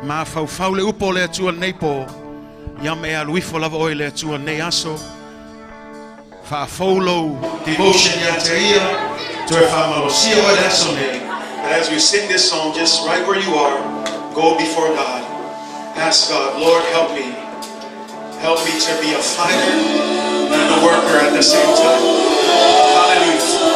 Ma whauwhau le upo le Atua nei pō. Ia me alu ifo lava oe le Atua nei aso. Whaafou devotion ia te ia. Toe whamalosia oe le aso nei. But as we sing this song, just right where you are, go before God. Ask God, Lord, help me. Help me to be a fighter and a worker at the same time. Hallelujah.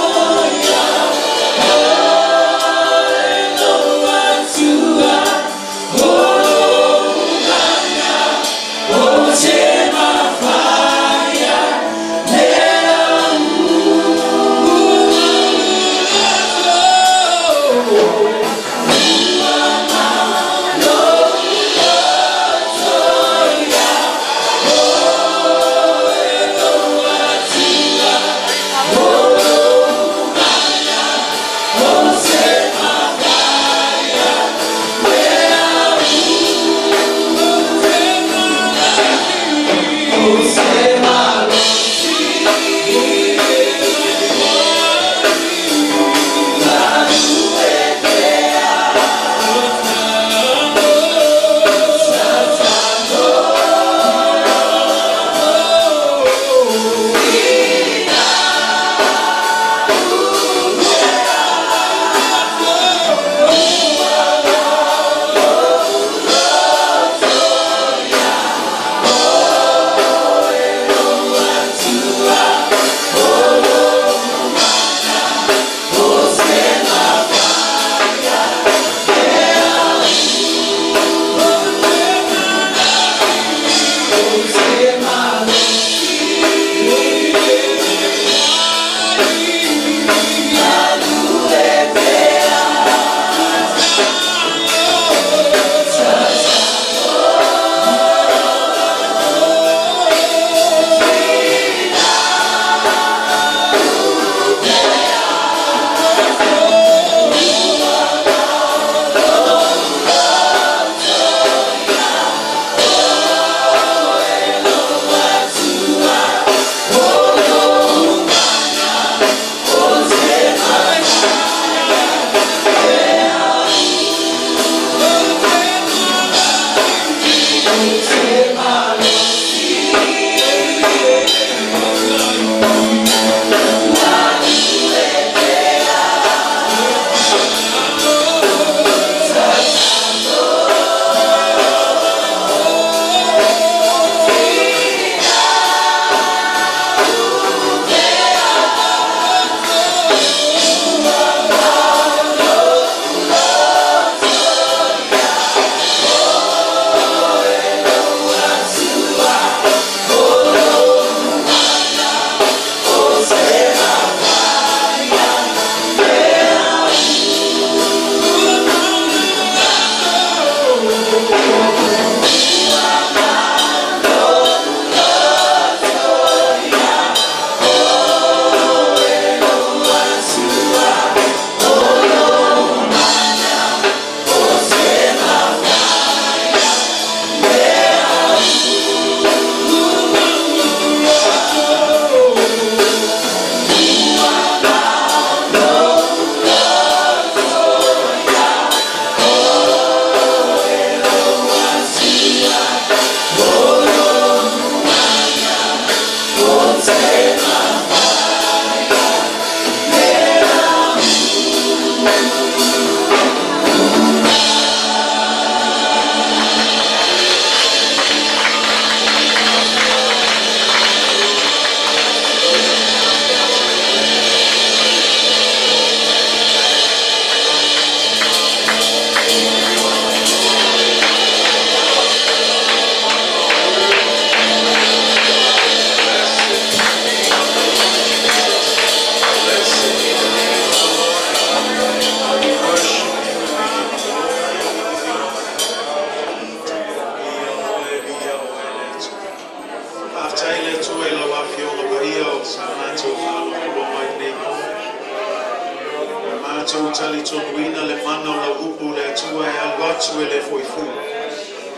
Faatonuina le mana o lau upu le Atua e alu atu e le fo'i fua.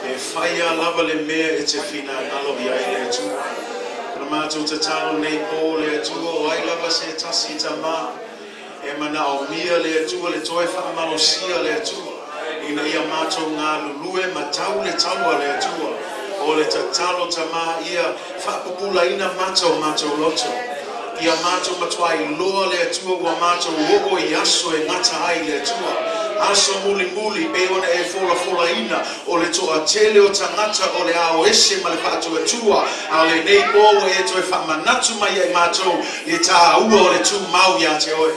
E faia lava le mea e te finagalo i ai le Atua. O le matou tatalo nei po le Atua o ai lava se tasi tamā e manaomia le Atua le toe faamalosia le Atua ina ia matou galulue ma tau le taua le Atua. O le tatalo tamā ia faapupulaina mata o matou loto. Ia matou matuai iloa le Atua ua matou oo i aso e gata ai le Atua. Aso mulimuli pei ona e folafolaina o le toatele o tagata o le a o ese ma le faatuatua, a o lenei po ua e toe faamanatu mai ia i matou le taua o le tumau ia te oe.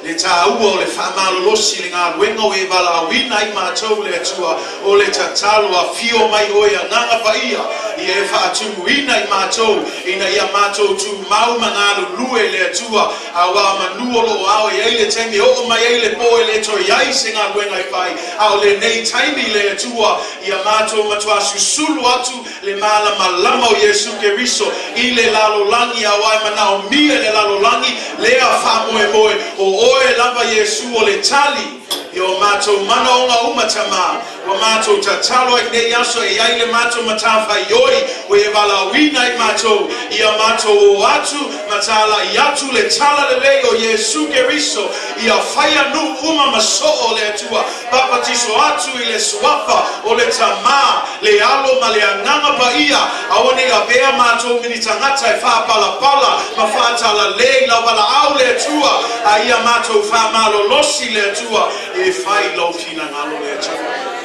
Le taua o le faamalolosi le galuega o e valaauina ai matou le Atua, o le tatalo afio mai oe Agaga Paia ia e faatumuina i matou ina ia matou tumau ma galulue le Atua, auā manu o loo ao e i ai le taimi e oo mai ai le po e le toe i ai se galuega e fai, a o lenei taimi le Atua ia matou matuā susulu atu le malamalama o Iesu Keriso i le lalolagi, auā e manaomia e le lalolagi lea faamoemoe o oe lava Iesu o le tali i o matou manaoga uma tamā. Ua matou tatalo ai nei aso e i ai le matou matafaioi ua e valaauina ai matou ia matou o atu ma talai atu le tala lelei o Iesu Keriso ia faia nuu uma ma soo le Atua Papatiso atu i le suafa o le Tamā, le Alo ma le Agaga Paia, aua ne i avea matou mini tagata e faapalapala ma faatalalei lau valaau le Atua, a ia matou faamalolosi le Atua e fai lou finagalo le Atua.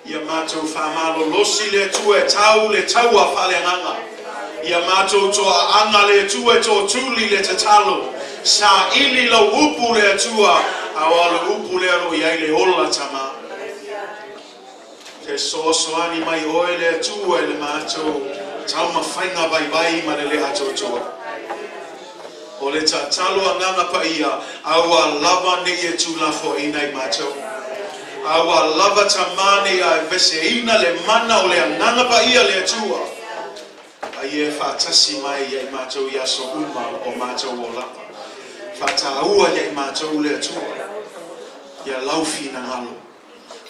Ia matou faamalolosi le Atua e tau le taua faaleagaga. Ia matou toaaga le Atua e tootuli le tatalo. Saili lau upu le Atua, auā o le upu lea o lo o i ai le ola tamā. Fesoasoani mai oe le Atua i le matou taumafaiga vaivai ma le le atoatoa. O le tatalo Agaga Paia, aua lava ne i e tuulafoaiina i matou. Aua lava tamā ne i aveseina le mana o le Agaga Paia le Atua, a ia e faatasi mai ia i matou i aso uma o matou olaga. Faataua ia i matou le Atua, ia lau finagalo.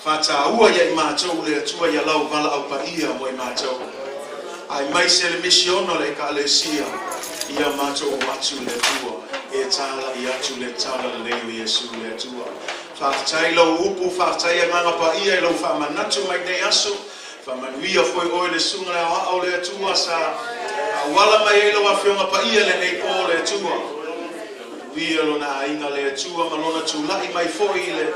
Faataua ia i matou le Atua ia lau valaau paia mo i matou. Aemaise le misiona o le Ekalesia, ia matou o atu le Atua, e talai atu le tala lelei o Iesu le Atua. Faafetai lau upu, faafetai Agaga Paia i lou faamanatu mai nei aso. Faamanuia foi oe le Susuga le Aoao o le Atua sa auala mai ai lau Afioga Paia lenei po le Atua. Manuia lona aiga le Atua ma lona tulai mai foi i le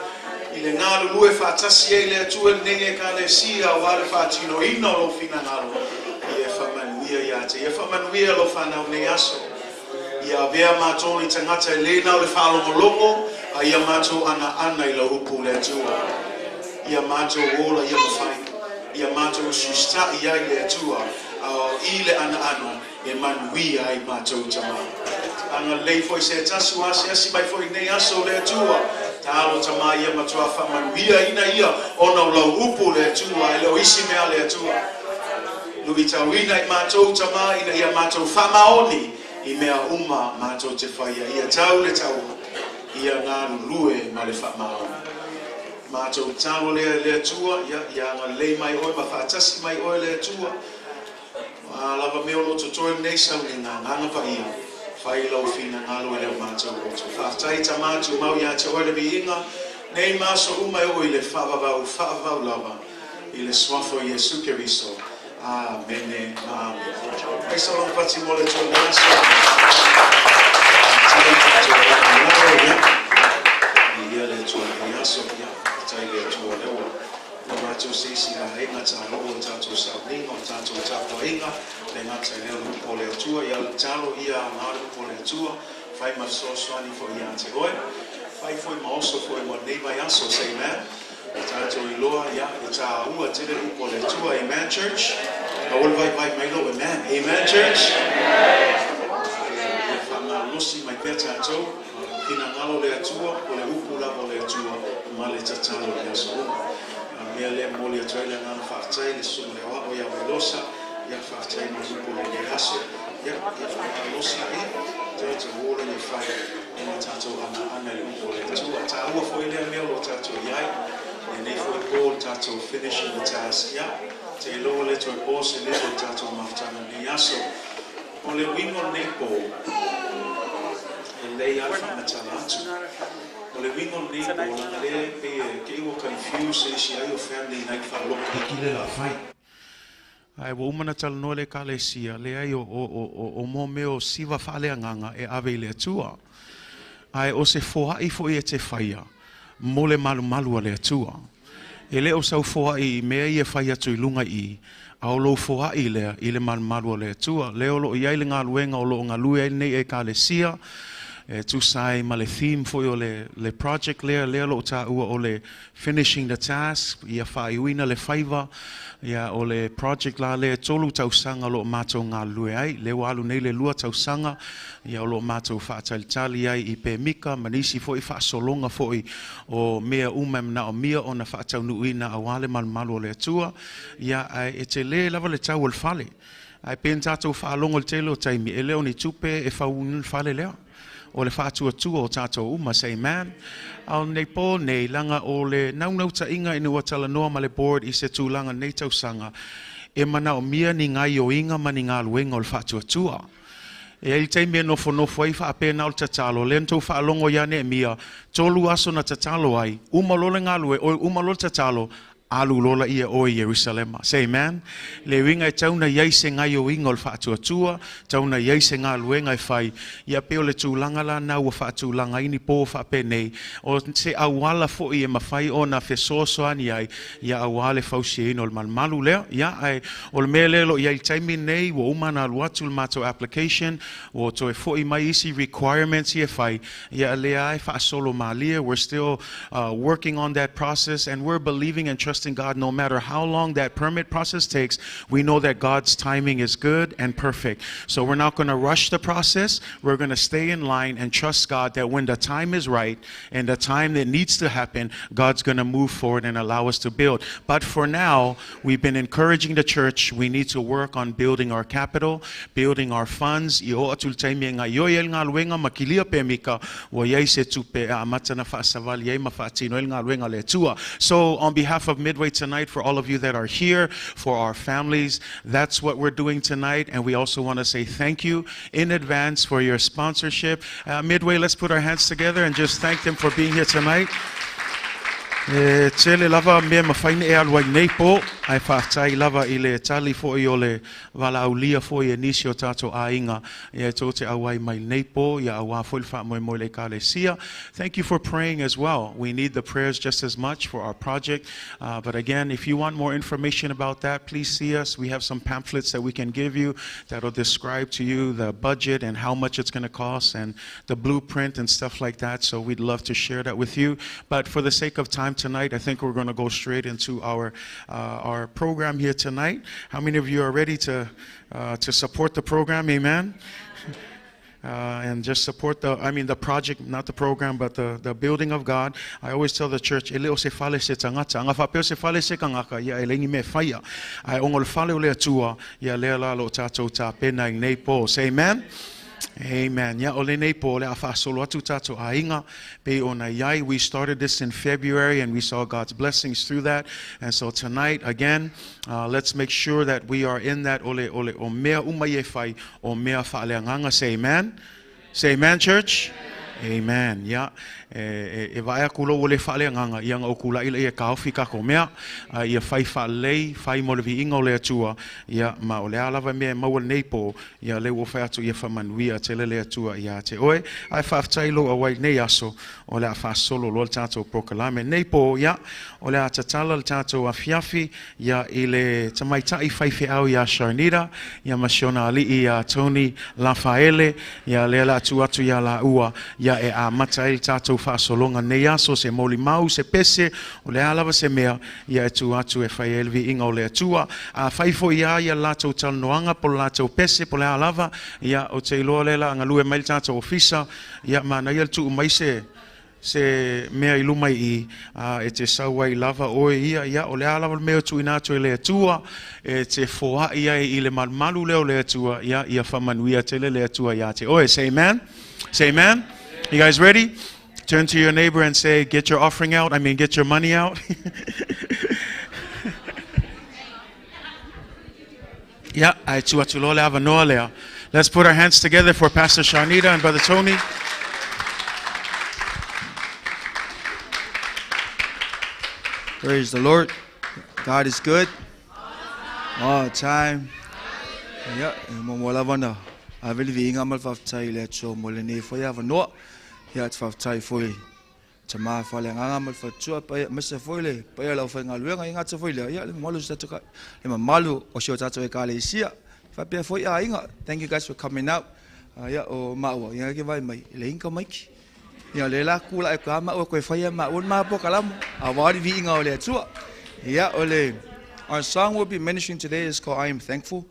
i le galulue faatasi ai le Atua i lenei Ekalesia aua le faatinoina o lou finagalo. Ia e faamanuia ia te ia. Faamanuia lau fanau nei aso. Ia avea matou ni tagata e le na o le faalogologo, a ia matou anaana i lau upu le Atua. Ia matou ola ia mafai. Ia matou usiusitai ai le Atua, a i le anaana e manuia ai matou tamā. Agalelei foi se tasi ua asiasi mai foi i lenei aso le Atua. Taalo tamā ia matua faamanuiaina ia ona o lau upu le Atua, e le o isi mea le Atua. Luitauina i matou tamā ina ia matou faamaoni i mea uma matou te faia. Ia tau le taua, ia galulue ma le faamaoni. Matou talo lea e le Atua, ia, ia agalelei mai oe ma faatasi mai oe le Atua. O a lava mea o lo o totoe lenei sauniga, Agaga Paia, fai lou finagalo e le o matou loto. Faafetai Tamā, tumau ia te oe le viiga, nei ma aso uma e oo i le faavavau, faavavau lava i le Suafa o Iesu Keriso. Amene ma amene. Mai sau lagapati mo le Atua lenei aso. Faafetai tatou lagolago, ia. Viia le Atua i lenei aso, ia. Faafetai i le Atua o lea ua Ua matou se isi vaega taloa o le tatou sauniga, o le tatou tapuaiga, le gata i lea o le upu o le Atua, ia talo ia aoga le upu o le Atua, fai ma fesoasoani foi ia te oe, fai foi ma oso foi mo lenei vaiaso, say amen. Ua tatou iloa, ia, e taua tele le upu o le Atua, amen church? Aua le vaivai mai lou amen, amen church? Ia faamalolosi mai pea tatou. Finagalo le Atua, o le upu lava o le Atua ma le tatalo i aso uma. A mea lea e momoli atu ai le agaga faafetai i le Susuga le Aoao ia Vailosa, ia faafetai mo le upu o lenei aso. Ia, ia faamalosi ia, tatou ola ia fai. Ia ma tatou anaana i le upu a le Atua. Taua foi lea mea o lo o tatou i ai lenei foi po o le tatou finishing the task. Ia, te iloa le toe po se leo o le tatou mafutaga i lenei aso. O le uiga o lenei po, e lelei lava le faamatala atu. O le uiga o lenei po, leaga lea e pei e te i ua confuse se isi ai o family night faaloto iki le la fai. Ae ua uma ona talanoa le Ekalesia, leai, o, o, o, o mea mea o siva faaleagaga e ave i le Atua. Ae o se foai foi e te faia mo le malumalu a le Atua. E le o sau foai i mea ia e fai atu i luga i i, a o lou foai lea i le malumalu o le Atua. Lea o lo o i ai le galuega o lo o galue ai lenei Ekalesia, e tusa ai ma le theme foi o le, le project lea, lea o lo o taua o le Finishing the task, ia faaiuina le faiva, ia o le project la lea e 3 tausaga o lo o matou galulue ai, lea ua alu nei le 2 tausaga, ia o lo o matou faatalitali ai i pemika ma nisi foi faasologa foi o mea uma e manaomia ona faataunuuina aua le malumalu o le Atua, ia ae e tele lava le tau o le fale. Ae pei ona tatou faalogo i le tele o taimi, e le o ni tupe e fauina le fale lea. O le faatuatua o tatou uma, say amen. A o lenei po nei, leaga o le naunautaiga ina ua talanoa ma le board i se tulaga nei tausaga, e manaomia ni gaioiga ma ni galuega o le faatuatua. E i ai le taimi e nofonofo ai faapena o le tatalo, lea na tou faalogo ia Neemia, 3 aso na tatalo ai, uma loa le galue, oi uma loa le tatalo, Alu loa laia oe i Ierusalema. Say amen. Le uiga e tau na i ai se gaioiga o le faatuatua, tau na i ai se galuega e fai, ia pei o le tulaga la na ua faatulaga ai ni po faapenei, o se auala foi e mafai ona fesoasoani ai, ia aua le fausiaina o le malumalu lea. Ia, ae o le mea lea o lo o i ai i le taimi lenei, ua uma ona alu atu le matou application, ua toe foi mai isi requirements ia e fai, ia lea e faasolo malie. We're still working on that process and we're believing and trusting God no matter how long that permit process takes. We know that God's timing is good and perfect. So we're not going to rush the process. We're going to stay in line and trust God that when the time is right and the time that needs to happen, God's going to move forward and allow us to build. But for now, we've been encouraging the church. We need to work on building our capital, building our funds. I oo atu le taimi e gaoioi ai le galuega ma kilia pemika, ua i ai se tupe e amata ona faasavali ai ma faatino ai le galuega a le Atua. So on behalf of Midway tonight, for all of you that are here, for our families, that's what we're doing tonight. And we also want to say thank you in advance for your sponsorship. Midway, let's put our hands together and just thank them for being here tonight. E tele lava mea mafai ona e alu ai nei po, ae faafetai lava i le tali foi o le valaaulia foi e nisi o tatou aiga ia e tou te auai mai lenei po, ia aua foi le faamoemoe i le Ekalesia. Thank you for praying as well. We need the prayers just as much for our project. But again, if you want more information about that, please see us. We have some pamphlets that we can give you that'll describe to you the budget and how much it's going to cost and the blueprint and stuff like that. So we'd love to share that with you. But for the sake of time tonight, I think we're going to go straight into our program here tonight. How many of you are ready to support the program? Amen. And just support the, I mean, the project, not the program, but the building of God. I always tell the church, e le o se fale se tagata. Ana faapea o se fale se tagata, ia e leai ni mea e faia. Ae ona o le fale o le Atua, ia lea la o lo o tatou tapena i lenei po. Say amen. Amen. Ia, o lenei po, o le a faasolo atu tatou aiga, pei ona i ai. We started this in February and we saw God's blessings through that. And so tonight, again, let's make sure that we are in that ole, ole, o mea uma ia e fai, o mea faaleagaga. Say amen. Say amen, church. Amen. Ia, e, e, e vaai atu loa ua le faaleagaga, ia ona ou kula'i lea e taofi tatou mea, a ia fai faalelei, fai mo le viiga o le Atua, ia, ma o le a lava mea e maua lenei po, ia lea ua fai atu ia faamanuia tele le Atua ia te oe. Ae faafetai lou auai nei aso, o le a faasolo loa le tatou polokalame. Nei po, ia, o le a tatala le tatou afiafi, ia, i le tamaitai faifeau iā Sharnita, ia ma si ona alii iā Tony Lafaele, ia lea o le a tuu atu iā laua, ia e amata ai le tatou faasologa nei aso, se molimau, se pese, o le a lava se mea, ia e tuu atu e fai ai le viiga o le Atua. Afai foi ia ia le latou talanoaga po o le latou pese po o le a lava, ia ou te iloa lea o le a galue mai le tatou ofisa, ia manaia le tuu mai se se mea i luma i i, a e te sau ai lava oe ia, ia o le a lava le mea e tuuina atu e le Atua, e te foai ai i le malumalu lea o le Atua, ia, ia faamanuia tele le Atua iā te oe. Say amen. Say amen. You guys ready? Turn to your neighbor and say, get your offering out. I mean, get your money out. Yeah, I tu atu loa le avanoa lea. Let's put our hands together for Pastor Sharnita and Brother Tony. Praise the Lord. God is good. All the time. Ia, e momo lava ona ave le viiga ma le faafetai i le Atua mo lenei foi avanoa. Ia, te faafetai foi i tama e faaleagaga ma le faletua, paia, aemaise foi le paia o le aufaigaluega, e gata foi lea, ia, le mamalu o si tatou, le mamalu o si o tatou Ekalesia, faapea foi aiga. Thank you guys for coming out. Ia, o maua, ia ke vai mai, e leai ni tamaiti. Ia, o lea la kula e ka maua koe whaia maua le mapo kalamu, a wari viiga o le Atua. Ia, o le, our song we'll be ministering today is called I Am Thankful.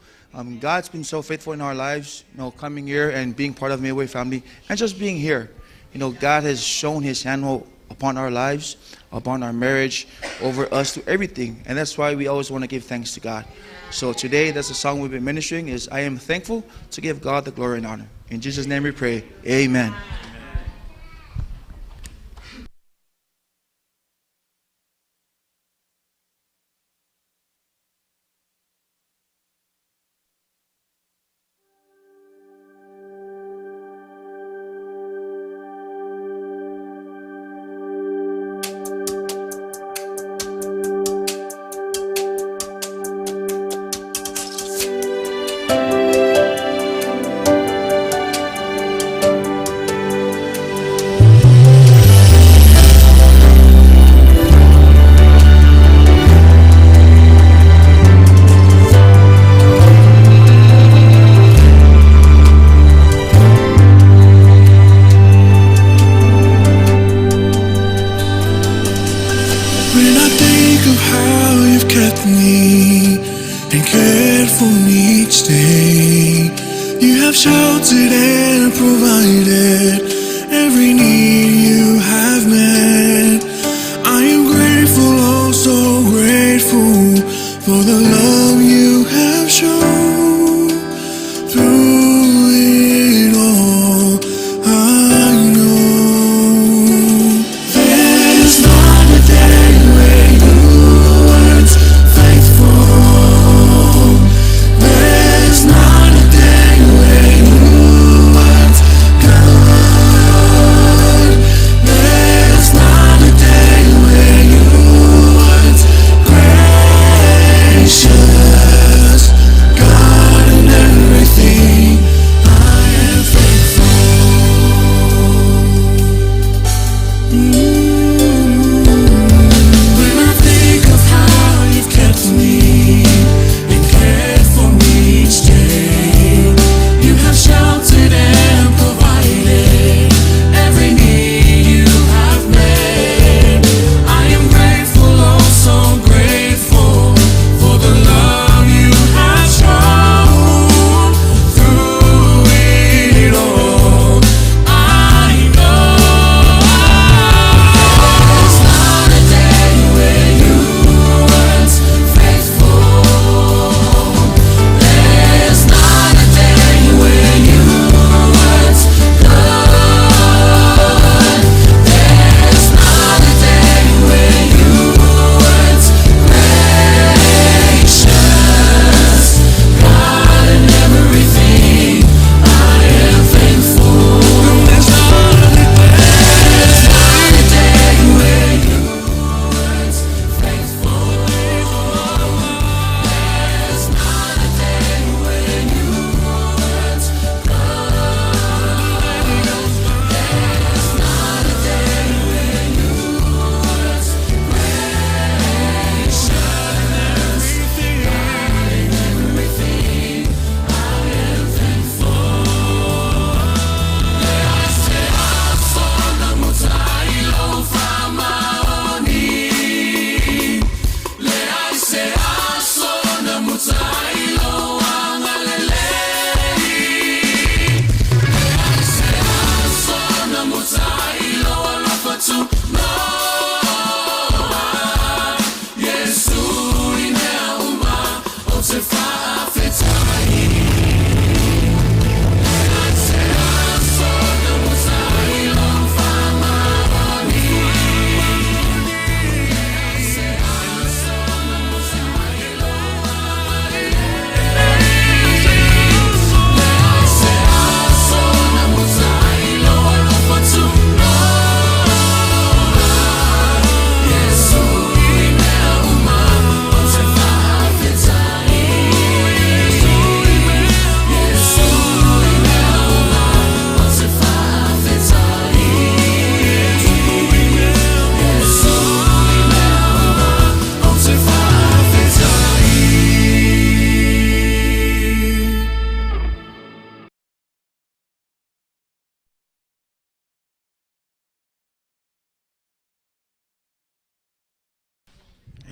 God's been so faithful in our lives, coming here and being part of Mayway family and just being here. God has shown his hand upon our lives, upon our marriage, over us, through everything. And that's why we always want to give thanks to God. So today, that's the song we've been ministering is I Am Thankful, to give God the glory and honor. In Jesus' name we pray. Amen. When I think of how you've kept me and cared for me each day, you have sheltered and provided every need you have met. I am grateful, oh so grateful, for the love you have shown. Through it all, I know there's not a day where you weren't faithful. There's not a day where you weren't kind.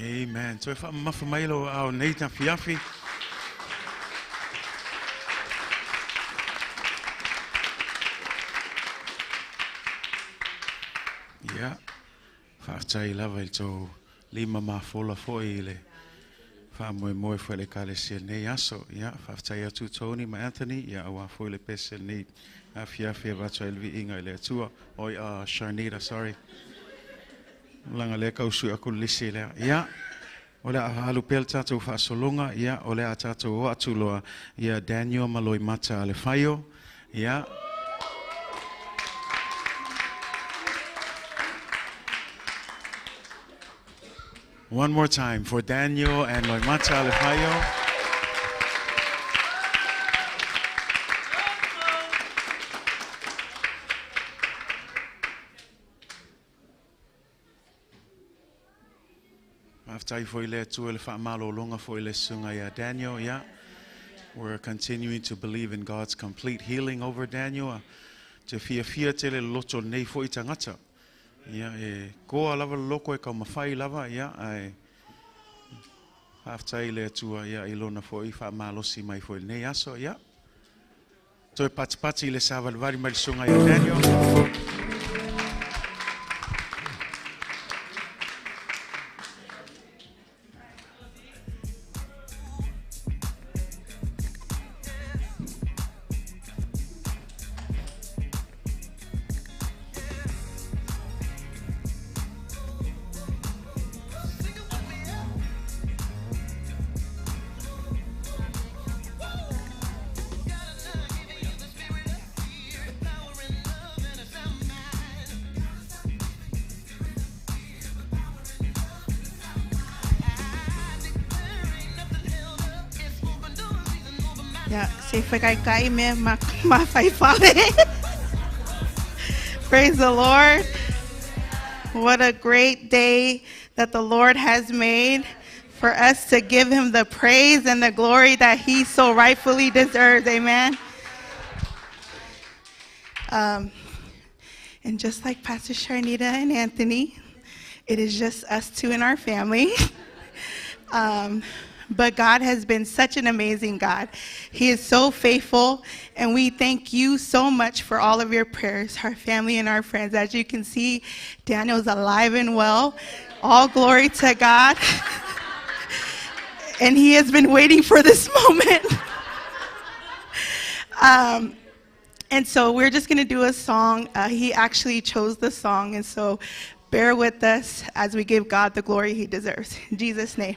Amen. Toe faamamafa mai lou aao i lenei afiafi. Ia, faafetai lava i le tou lima mafola foi i le faamoemoe foi o le Ekalesia i lenei aso. Ia, faafetai atu Tony ma Anthony, ia aua foi le pese i lenei afiafi e avatu ai le viiga i le Atua. Oi, Sharnita, sorry. Leaga lea e tau sui atu le lisi lea. Ia, o le a alu pea le tatou faasologa, ia, o le a tatou oo atu loa ia Daniel ma Loimata Alefaio. Ia. One more time for Daniel and Loimata Alefaio. Faafetai foi i le Atua i le faamalologa foi i le susuga ia Daniel. Yeah. We're continuing to believe in God's complete healing over Daniel. Te fiafia tele le loto o lenei foi tagata. Ia, e koa lava le loko e taumafai lava, ia, ae faafetai i le Atua, ia, i lona foi faamalosi mai foi i lenei aso, ia. Toe patipati i le savalivali mai le susuga ia Daniel. Ia, se i whakaikai mea ma, ma whaiwhale. Praise the Lord. What a great day that the Lord has made for us to give him the praise and the glory that he so rightfully deserves. Amen. And just like Pastor Sharnita and Anthony, it is just us two in our family. But God has been such an amazing God. He is so faithful, and we thank you so much for all of your prayers, our family and our friends. As you can see, Daniel's alive and well. All glory to God. And he has been waiting for this moment. And so we're just going to do a song. He actually chose the song, and so bear with us as we give God the glory he deserves. In Jesus' name.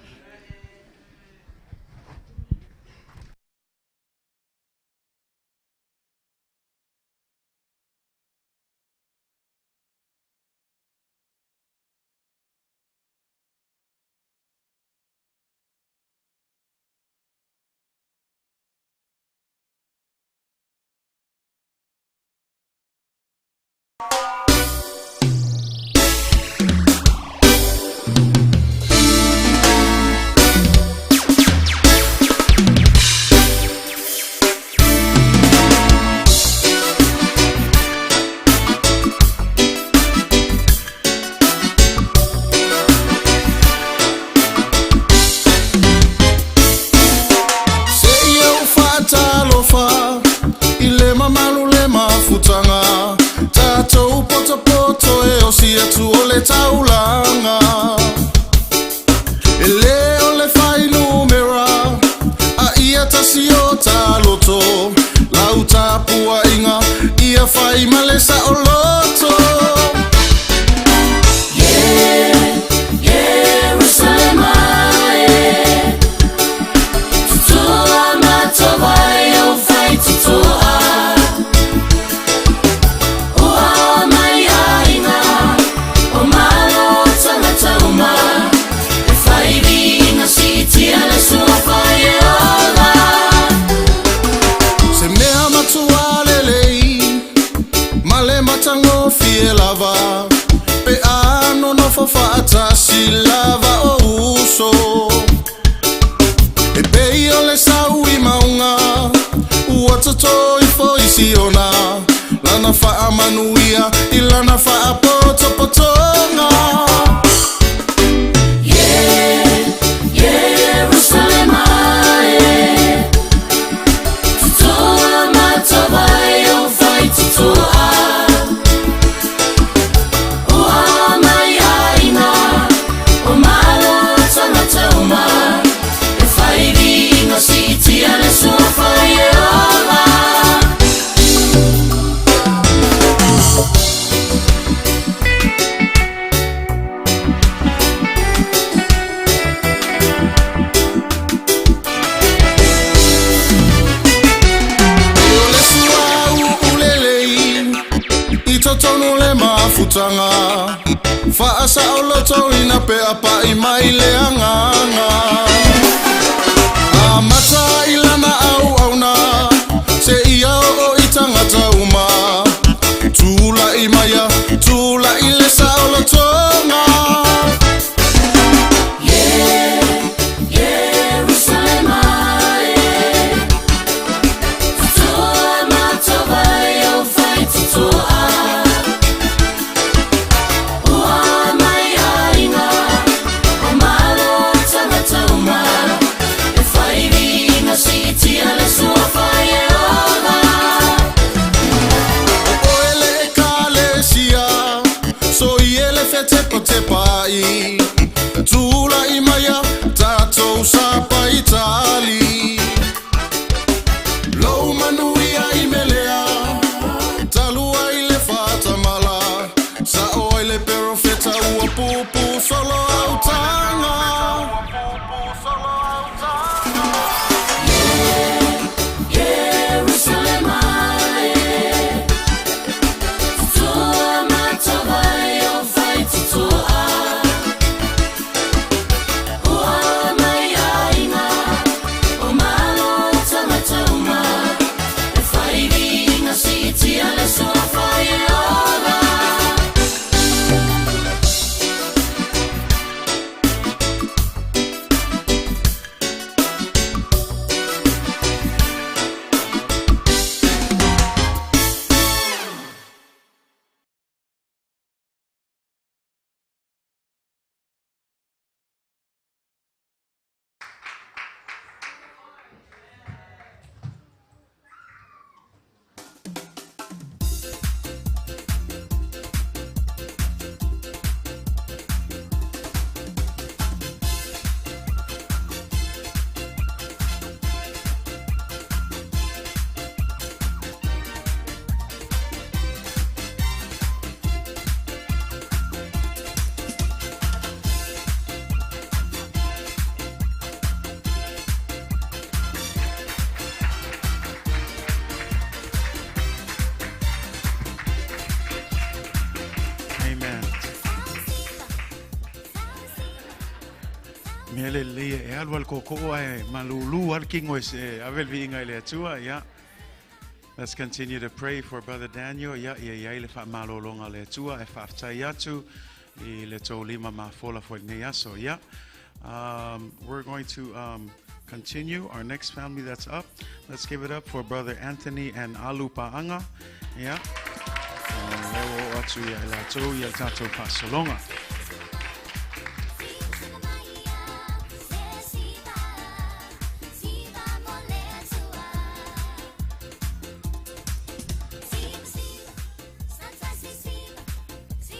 Seia ou faatalofa i le mamalu le mafutaga tatou potopoto e osi atu o le taulaga e lē o le fainumera a ia tasi o taloto lau tapuaiga ia fai ma le saoloto. Ierusalema e tutua matova e o fai tutua ua mai aiga o malo tagata uma e fai viiga siitia le suafa e ola. Se mea matua lelei ma le matagofie lava pe a nonofo faatasi lava o uso e pei o le sau i mauga ua toto ifo i Siona lana faamanuia i lana faapotopotoga. autaga faasaolotoina pe apaʻi mai le agaga amata i lana auauna seia oo i tagata uma tulaʻi maia tulaʻi le saolotoga. O oe le ekalesia soie le fetepatepaʻi tulaʻi maia tatou sapaitali lou manuia i melea talu ai le faatamala sa'o ai le perofeta ua pupu solo autaga. Amen. Mea le lelei e alu al koko ai malulu al kingo e se avel viinga i le atua, ia. Let's continue to pray for Brother Daniel. Ia ia ia i le wha malolonga le atua e whaaftai atu i le tau lima mafola fo nei aso. Ia. We're going to continue. Our next family that's up. Let's give it up for Brother Anthony and Alu Paanga. Yeah. Leo o atu ia i latou ia tātou pasolonga.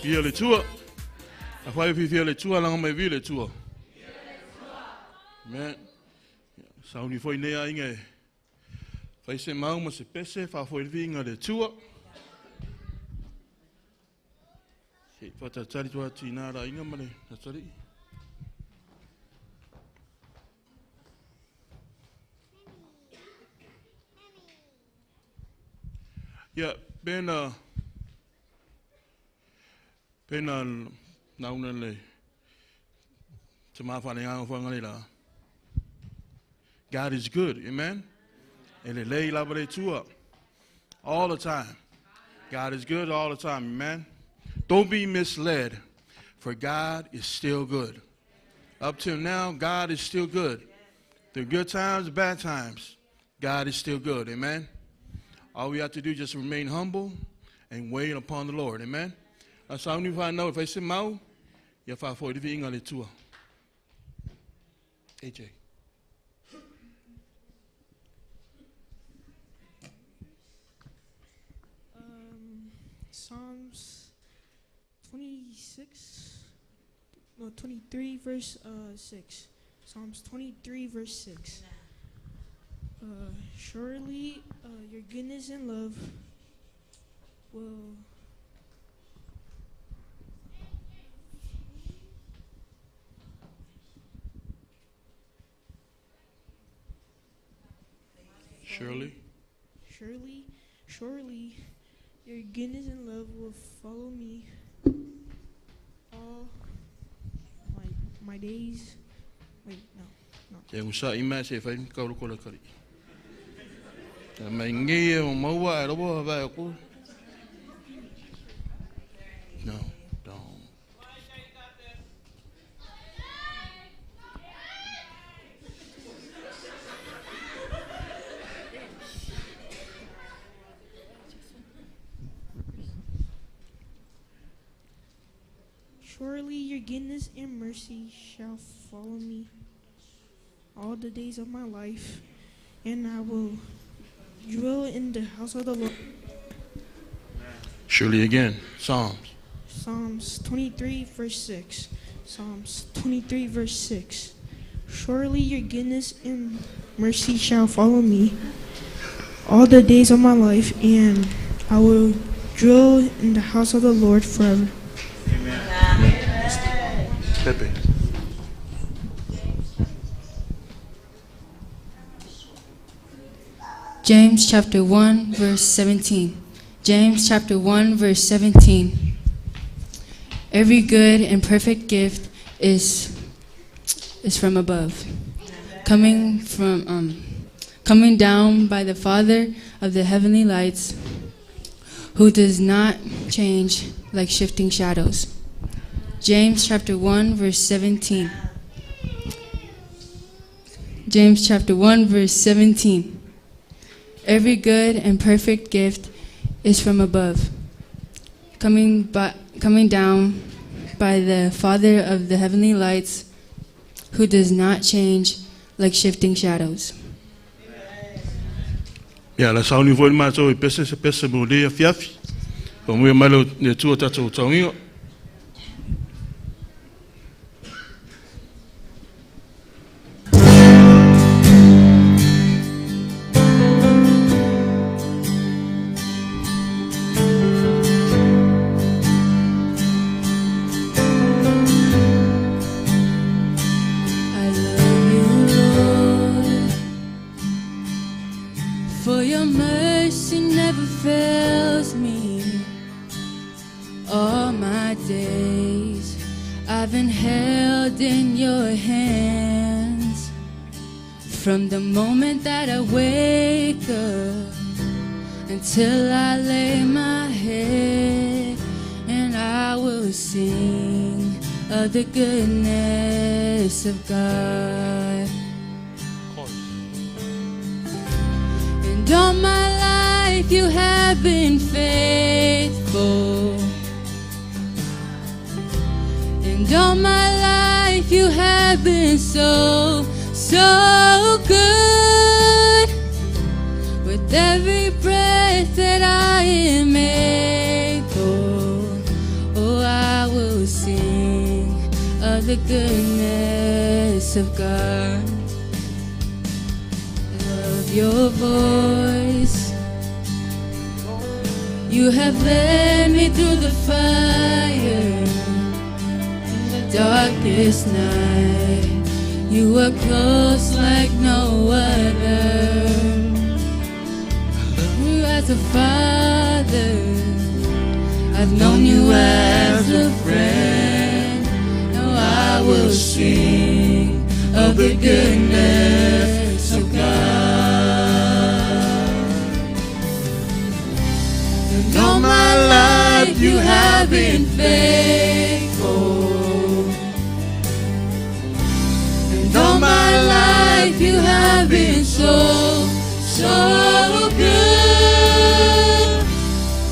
Ia le tua. A whai whiwhia le tua, langa mai vi le tua. Me, sauni foi nea inga e. Whai se mau ma se pese, wha foi vi inga le tua. Se whatatari tua tina ra inga ma le tatari. Ia, pena, pena nauna le te mawhane ngā whanga le la. God is good, amen? E le lei lava le tua. All the time. God is good all the time, amen? Don't be misled, for God is still good. Up till now, God is still good. Through good times, bad times, God is still good, amen? All we have to do is just remain humble and wait upon the Lord, amen? Asa uni wha nau, whai se mau, ia wha fo i inga le tua. AJ. Psalms 26, no, 23, verse 6. Psalms 23, verse 6. Surely your goodness and love will Surely. Surely, surely, your goodness and love will follow me my days. Wait, no. E onosaʻi mai se i fai ni tauloko a le atalii. E mai nei e o maua ae laua vae atu. No, don't. Surely your goodness and mercy shall follow me all the days of my life, and I will dwell in the house of the Lord. Surely again, Psalms. Psalms 23, verse 6. Psalms 23, verse 6. Surely your goodness and mercy shall follow me all the days of my life, and I will dwell in the house of the Lord forever. Pepe. James chapter 1 verse 17. James chapter 1 verse 17. Every good and perfect gift is is from above, coming from coming down by the Father of the heavenly lights, who does not change like shifting shadows. James chapter 1 verse 17. James chapter 1 verse 17. Every good and perfect gift is from above, coming, by, coming down by the Father of the heavenly lights, who does not change like shifting shadows. Ia, la sauni foi le matou i pese se pese mo lenei afiafi. Faamanuia mai le Atua i tatou taugiga. I love you, Lord, for your mercy never fails me. All my days I've been held in your hands. From the moment that I wake up until I lay my head, and I will sing of the goodness of God. And all my life you have been faithful. And all my life you have been so, so good. With every breath that I am able, oh, I will sing of the goodness of God. Love your voice. You have led me through the fire, in the darkest night. You were close like no other. You as a father, I've known you as a friend. Now I will sing of the goodness of God. And all my life you have been faithful. And all my life you have been so, so good.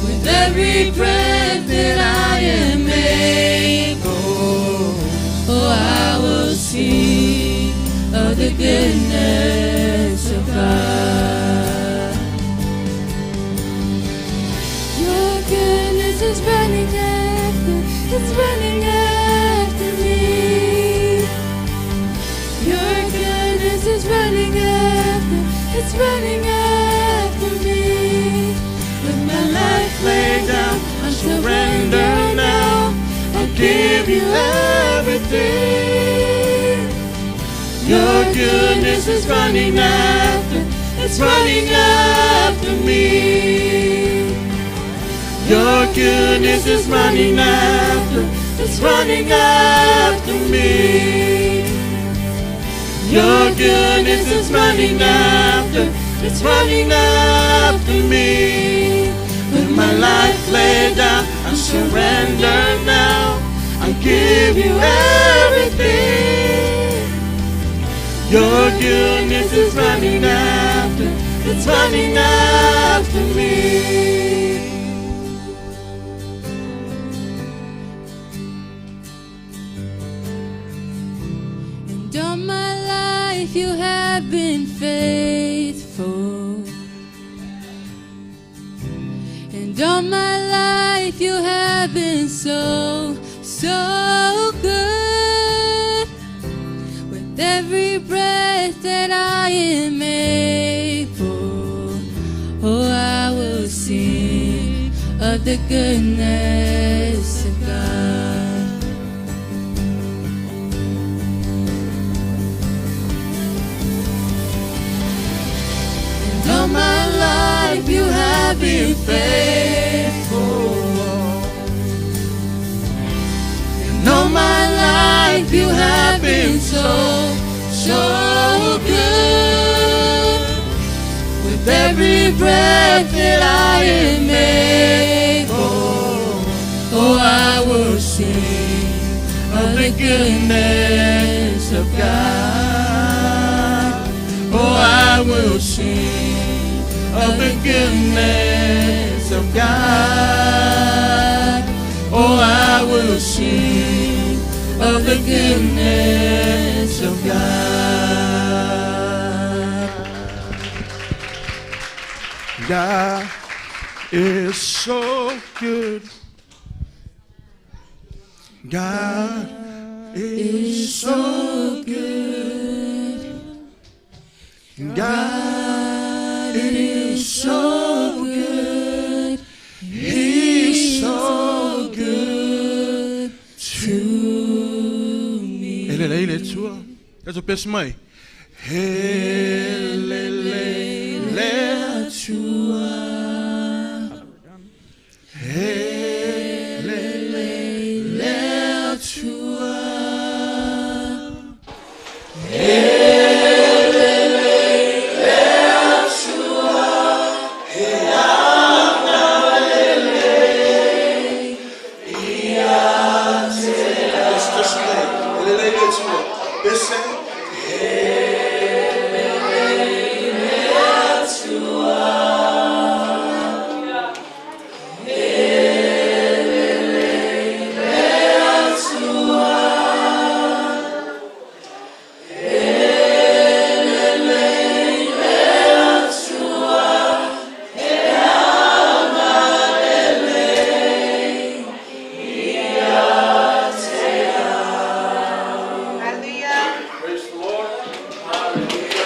With every breath that I am able, oh, I will sing of the goodness of God. Your goodness is running after, it's running after me. Your goodness is running after, it's running after me. With my life laid down, I surrender now. I give you everything. Your goodness is running after, it's running after me. Your goodness is running after, it's running after me. Your goodness is running after, it's running after me. With my life laid down, I surrender now. I give you everything. Your goodness is running after, it's running after me. And all my life you have been faithful. And all my life you have been so, so good. With every breath that I am able, oh, I will sing of the goodness of God. And all my life you have been faithful. And all my life you have been so, so good. With every breath that I am able, oh, I will sing of the goodness of God. Oh, I will sing of the goodness of God. Oh, I will sing of the goodness of God. God is so good. God is so good. God is so good. He's so good to me. E lelei le Atua. Tatou pesi mai. E lelei le Atua. E lelei le Atua. E lelei le Atua. E agalelei ia te E lelei le Atua. Pese. E lelei le Atua. E lelei le Atua. E lelei le Atua. E agalelei ia te au. Hallelujah. Praise the Lord. Hallelujah.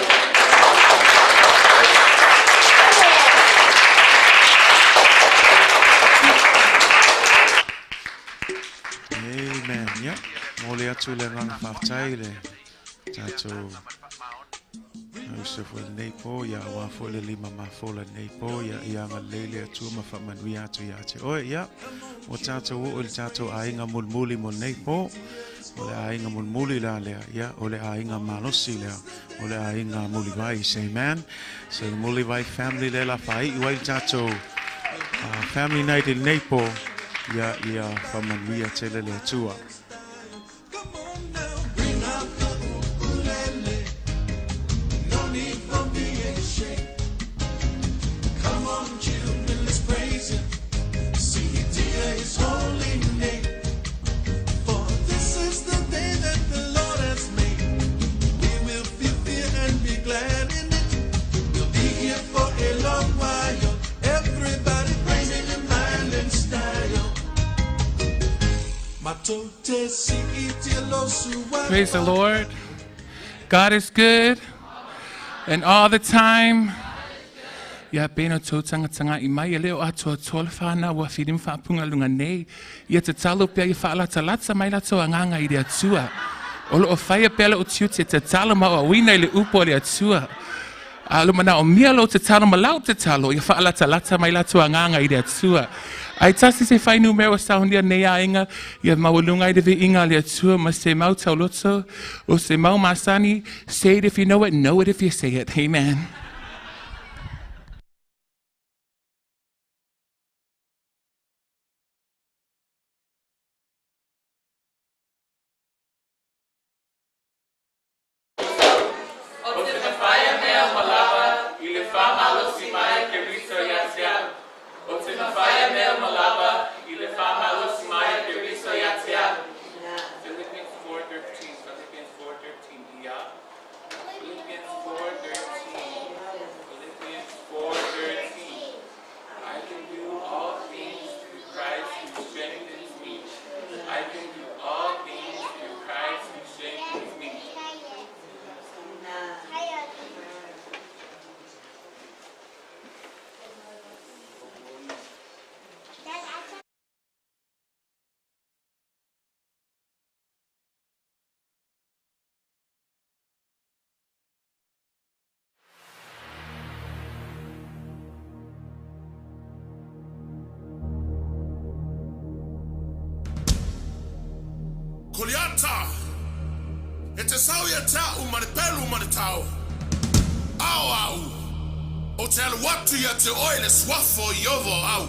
Amen. Ia, momoli atu le agaga faafetai le tatou auso foi lenei po, ia aua foi le lima mafola lenei po, ia ia agalelei le Atua ma faamanuia atu ia te oe. Ia, ua tatou oo i le tatou aiga mulimuli mo lenei po. O le aiga mulimuli la lea, ia, o le aiga malosi lea, o le aiga Mulivai. Say amen. So the Mulivai family lea la faaiu ai le tatou family night i lenei po, ia ia faamanuia tele le Atua. Come on now, bring out the ukulele. No need for being ashamed. Come on, children, let's praise him. Sing it dear his holy name. For this is the day that the Lord has made. We will feel fear and be glad in it. We'll be here for a long while. Everybody praising him island style. Praise the Lord. God is good and all the time. Ia pena tou tagataga i mai e le o atoatoa le whanau ua filimu faapuga luga nei. Ia tatalo pea ia faalatalata mai latou agaga i le Atua. O lo o faia pea lou tiute e tatalo ma o auina i le upu a le Atua. A o le manaomia lou tatalo ma lau tatalo, ia faalatalata mai latou agaga i le Atua. Ae tasi se fuainumera ua saunia e lenei aiga ia maualuga ai le viiga a le Atua ma se mau tauloto o se mau masani. Say it if you know it, know it if you say it. Amen. Ou te mafai a mea uma lava i le faamalosi mai a Keriso ia te au. Ou te mafai a mea uma lava i le faamalosi mai a Keriso ia te au. Philippians 4:13. Philippians 4:13. Ia. Philippians 4:13. Philippians 4:13. I can do all things through Christ who strengthens me. I can do all things through Christ who strengthens me. Koliata, e te sau ia te a'u ma le pelu ma le tao. Ao a'u, ou te alu atu ia te oe le suafa o Ieova o au.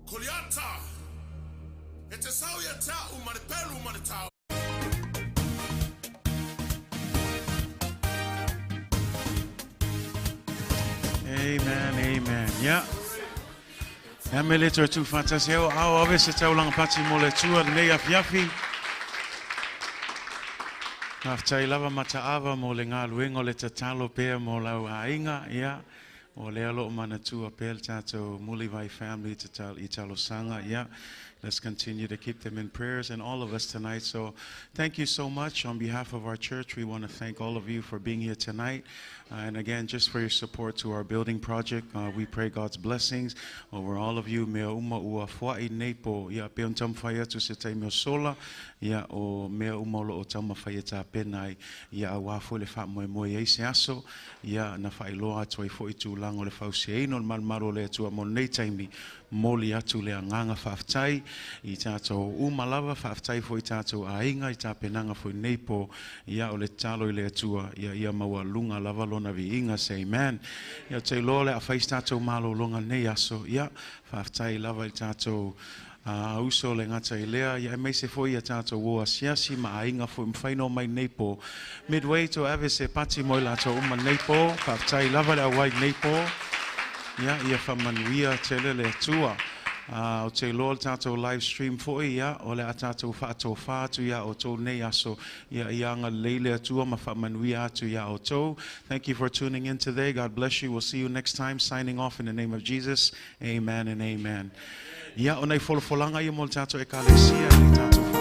Koliata, e te sau ia te a'u ma le pelu ma le tao. Amen, amen. Yeah. Ia me le toe tuufaatasi ai o aao ave se taulaga pati mo le Atua lenei afiafi. Faafetai lava Mataava mo le galuega o le tatalo pea mo lau aiga. Ia, o lea o lo o manatua pea le tatou Mulivai family i talosaga. Ia, let's continue to keep them in prayers and all of us tonight. So thank you so much. On behalf of our church, we want to thank all of you for being here tonight. And again, just for your support to our building project, we pray God's blessings over all of you. Mea uma ua foai nei po, ia pe on taumafai atu se taimi o sola, ia o mea uma o lo o taumafai e tapena ai, ia auā foi le faamoemoe ai se aso, ia na faailoa atu ai foi tulaga o le fausiaina o le malumalu o le Atua mo lenei taimi, momoli atu le agaga faafetai i tatou uma lava, faafetai foi i tatou aiga i tapenaga foi nei po, ia o le tatalo i le Atua, ia ia maualuga lava lona viiga, say amen. Ia ou te iloa o le a fai se tatou malologa lenei aso, ia faafetai lava i tatou a uso le gata i lea, ia aemaise foi ia tatou o asiasi ma aiga foi mafai ona omai nei po. Midway to ave se pati mo i latou uma nei po, faafetai lava le auai nei po. Ia, ia faamanuia tele le Atua. Ou te iloa le tatou live stream foi, ia, o le a tatou faatofā atu iā outou nei aso. Ia, ia agalelei le Atua ma faamanuia atu iā outou. Thank you for tuning in today. God bless you. We'll see you next time. Signing off in the name of Jesus. Amen and amen. Ia, o nai folafolaga ia mo le tatou Ekalesia i le tatou.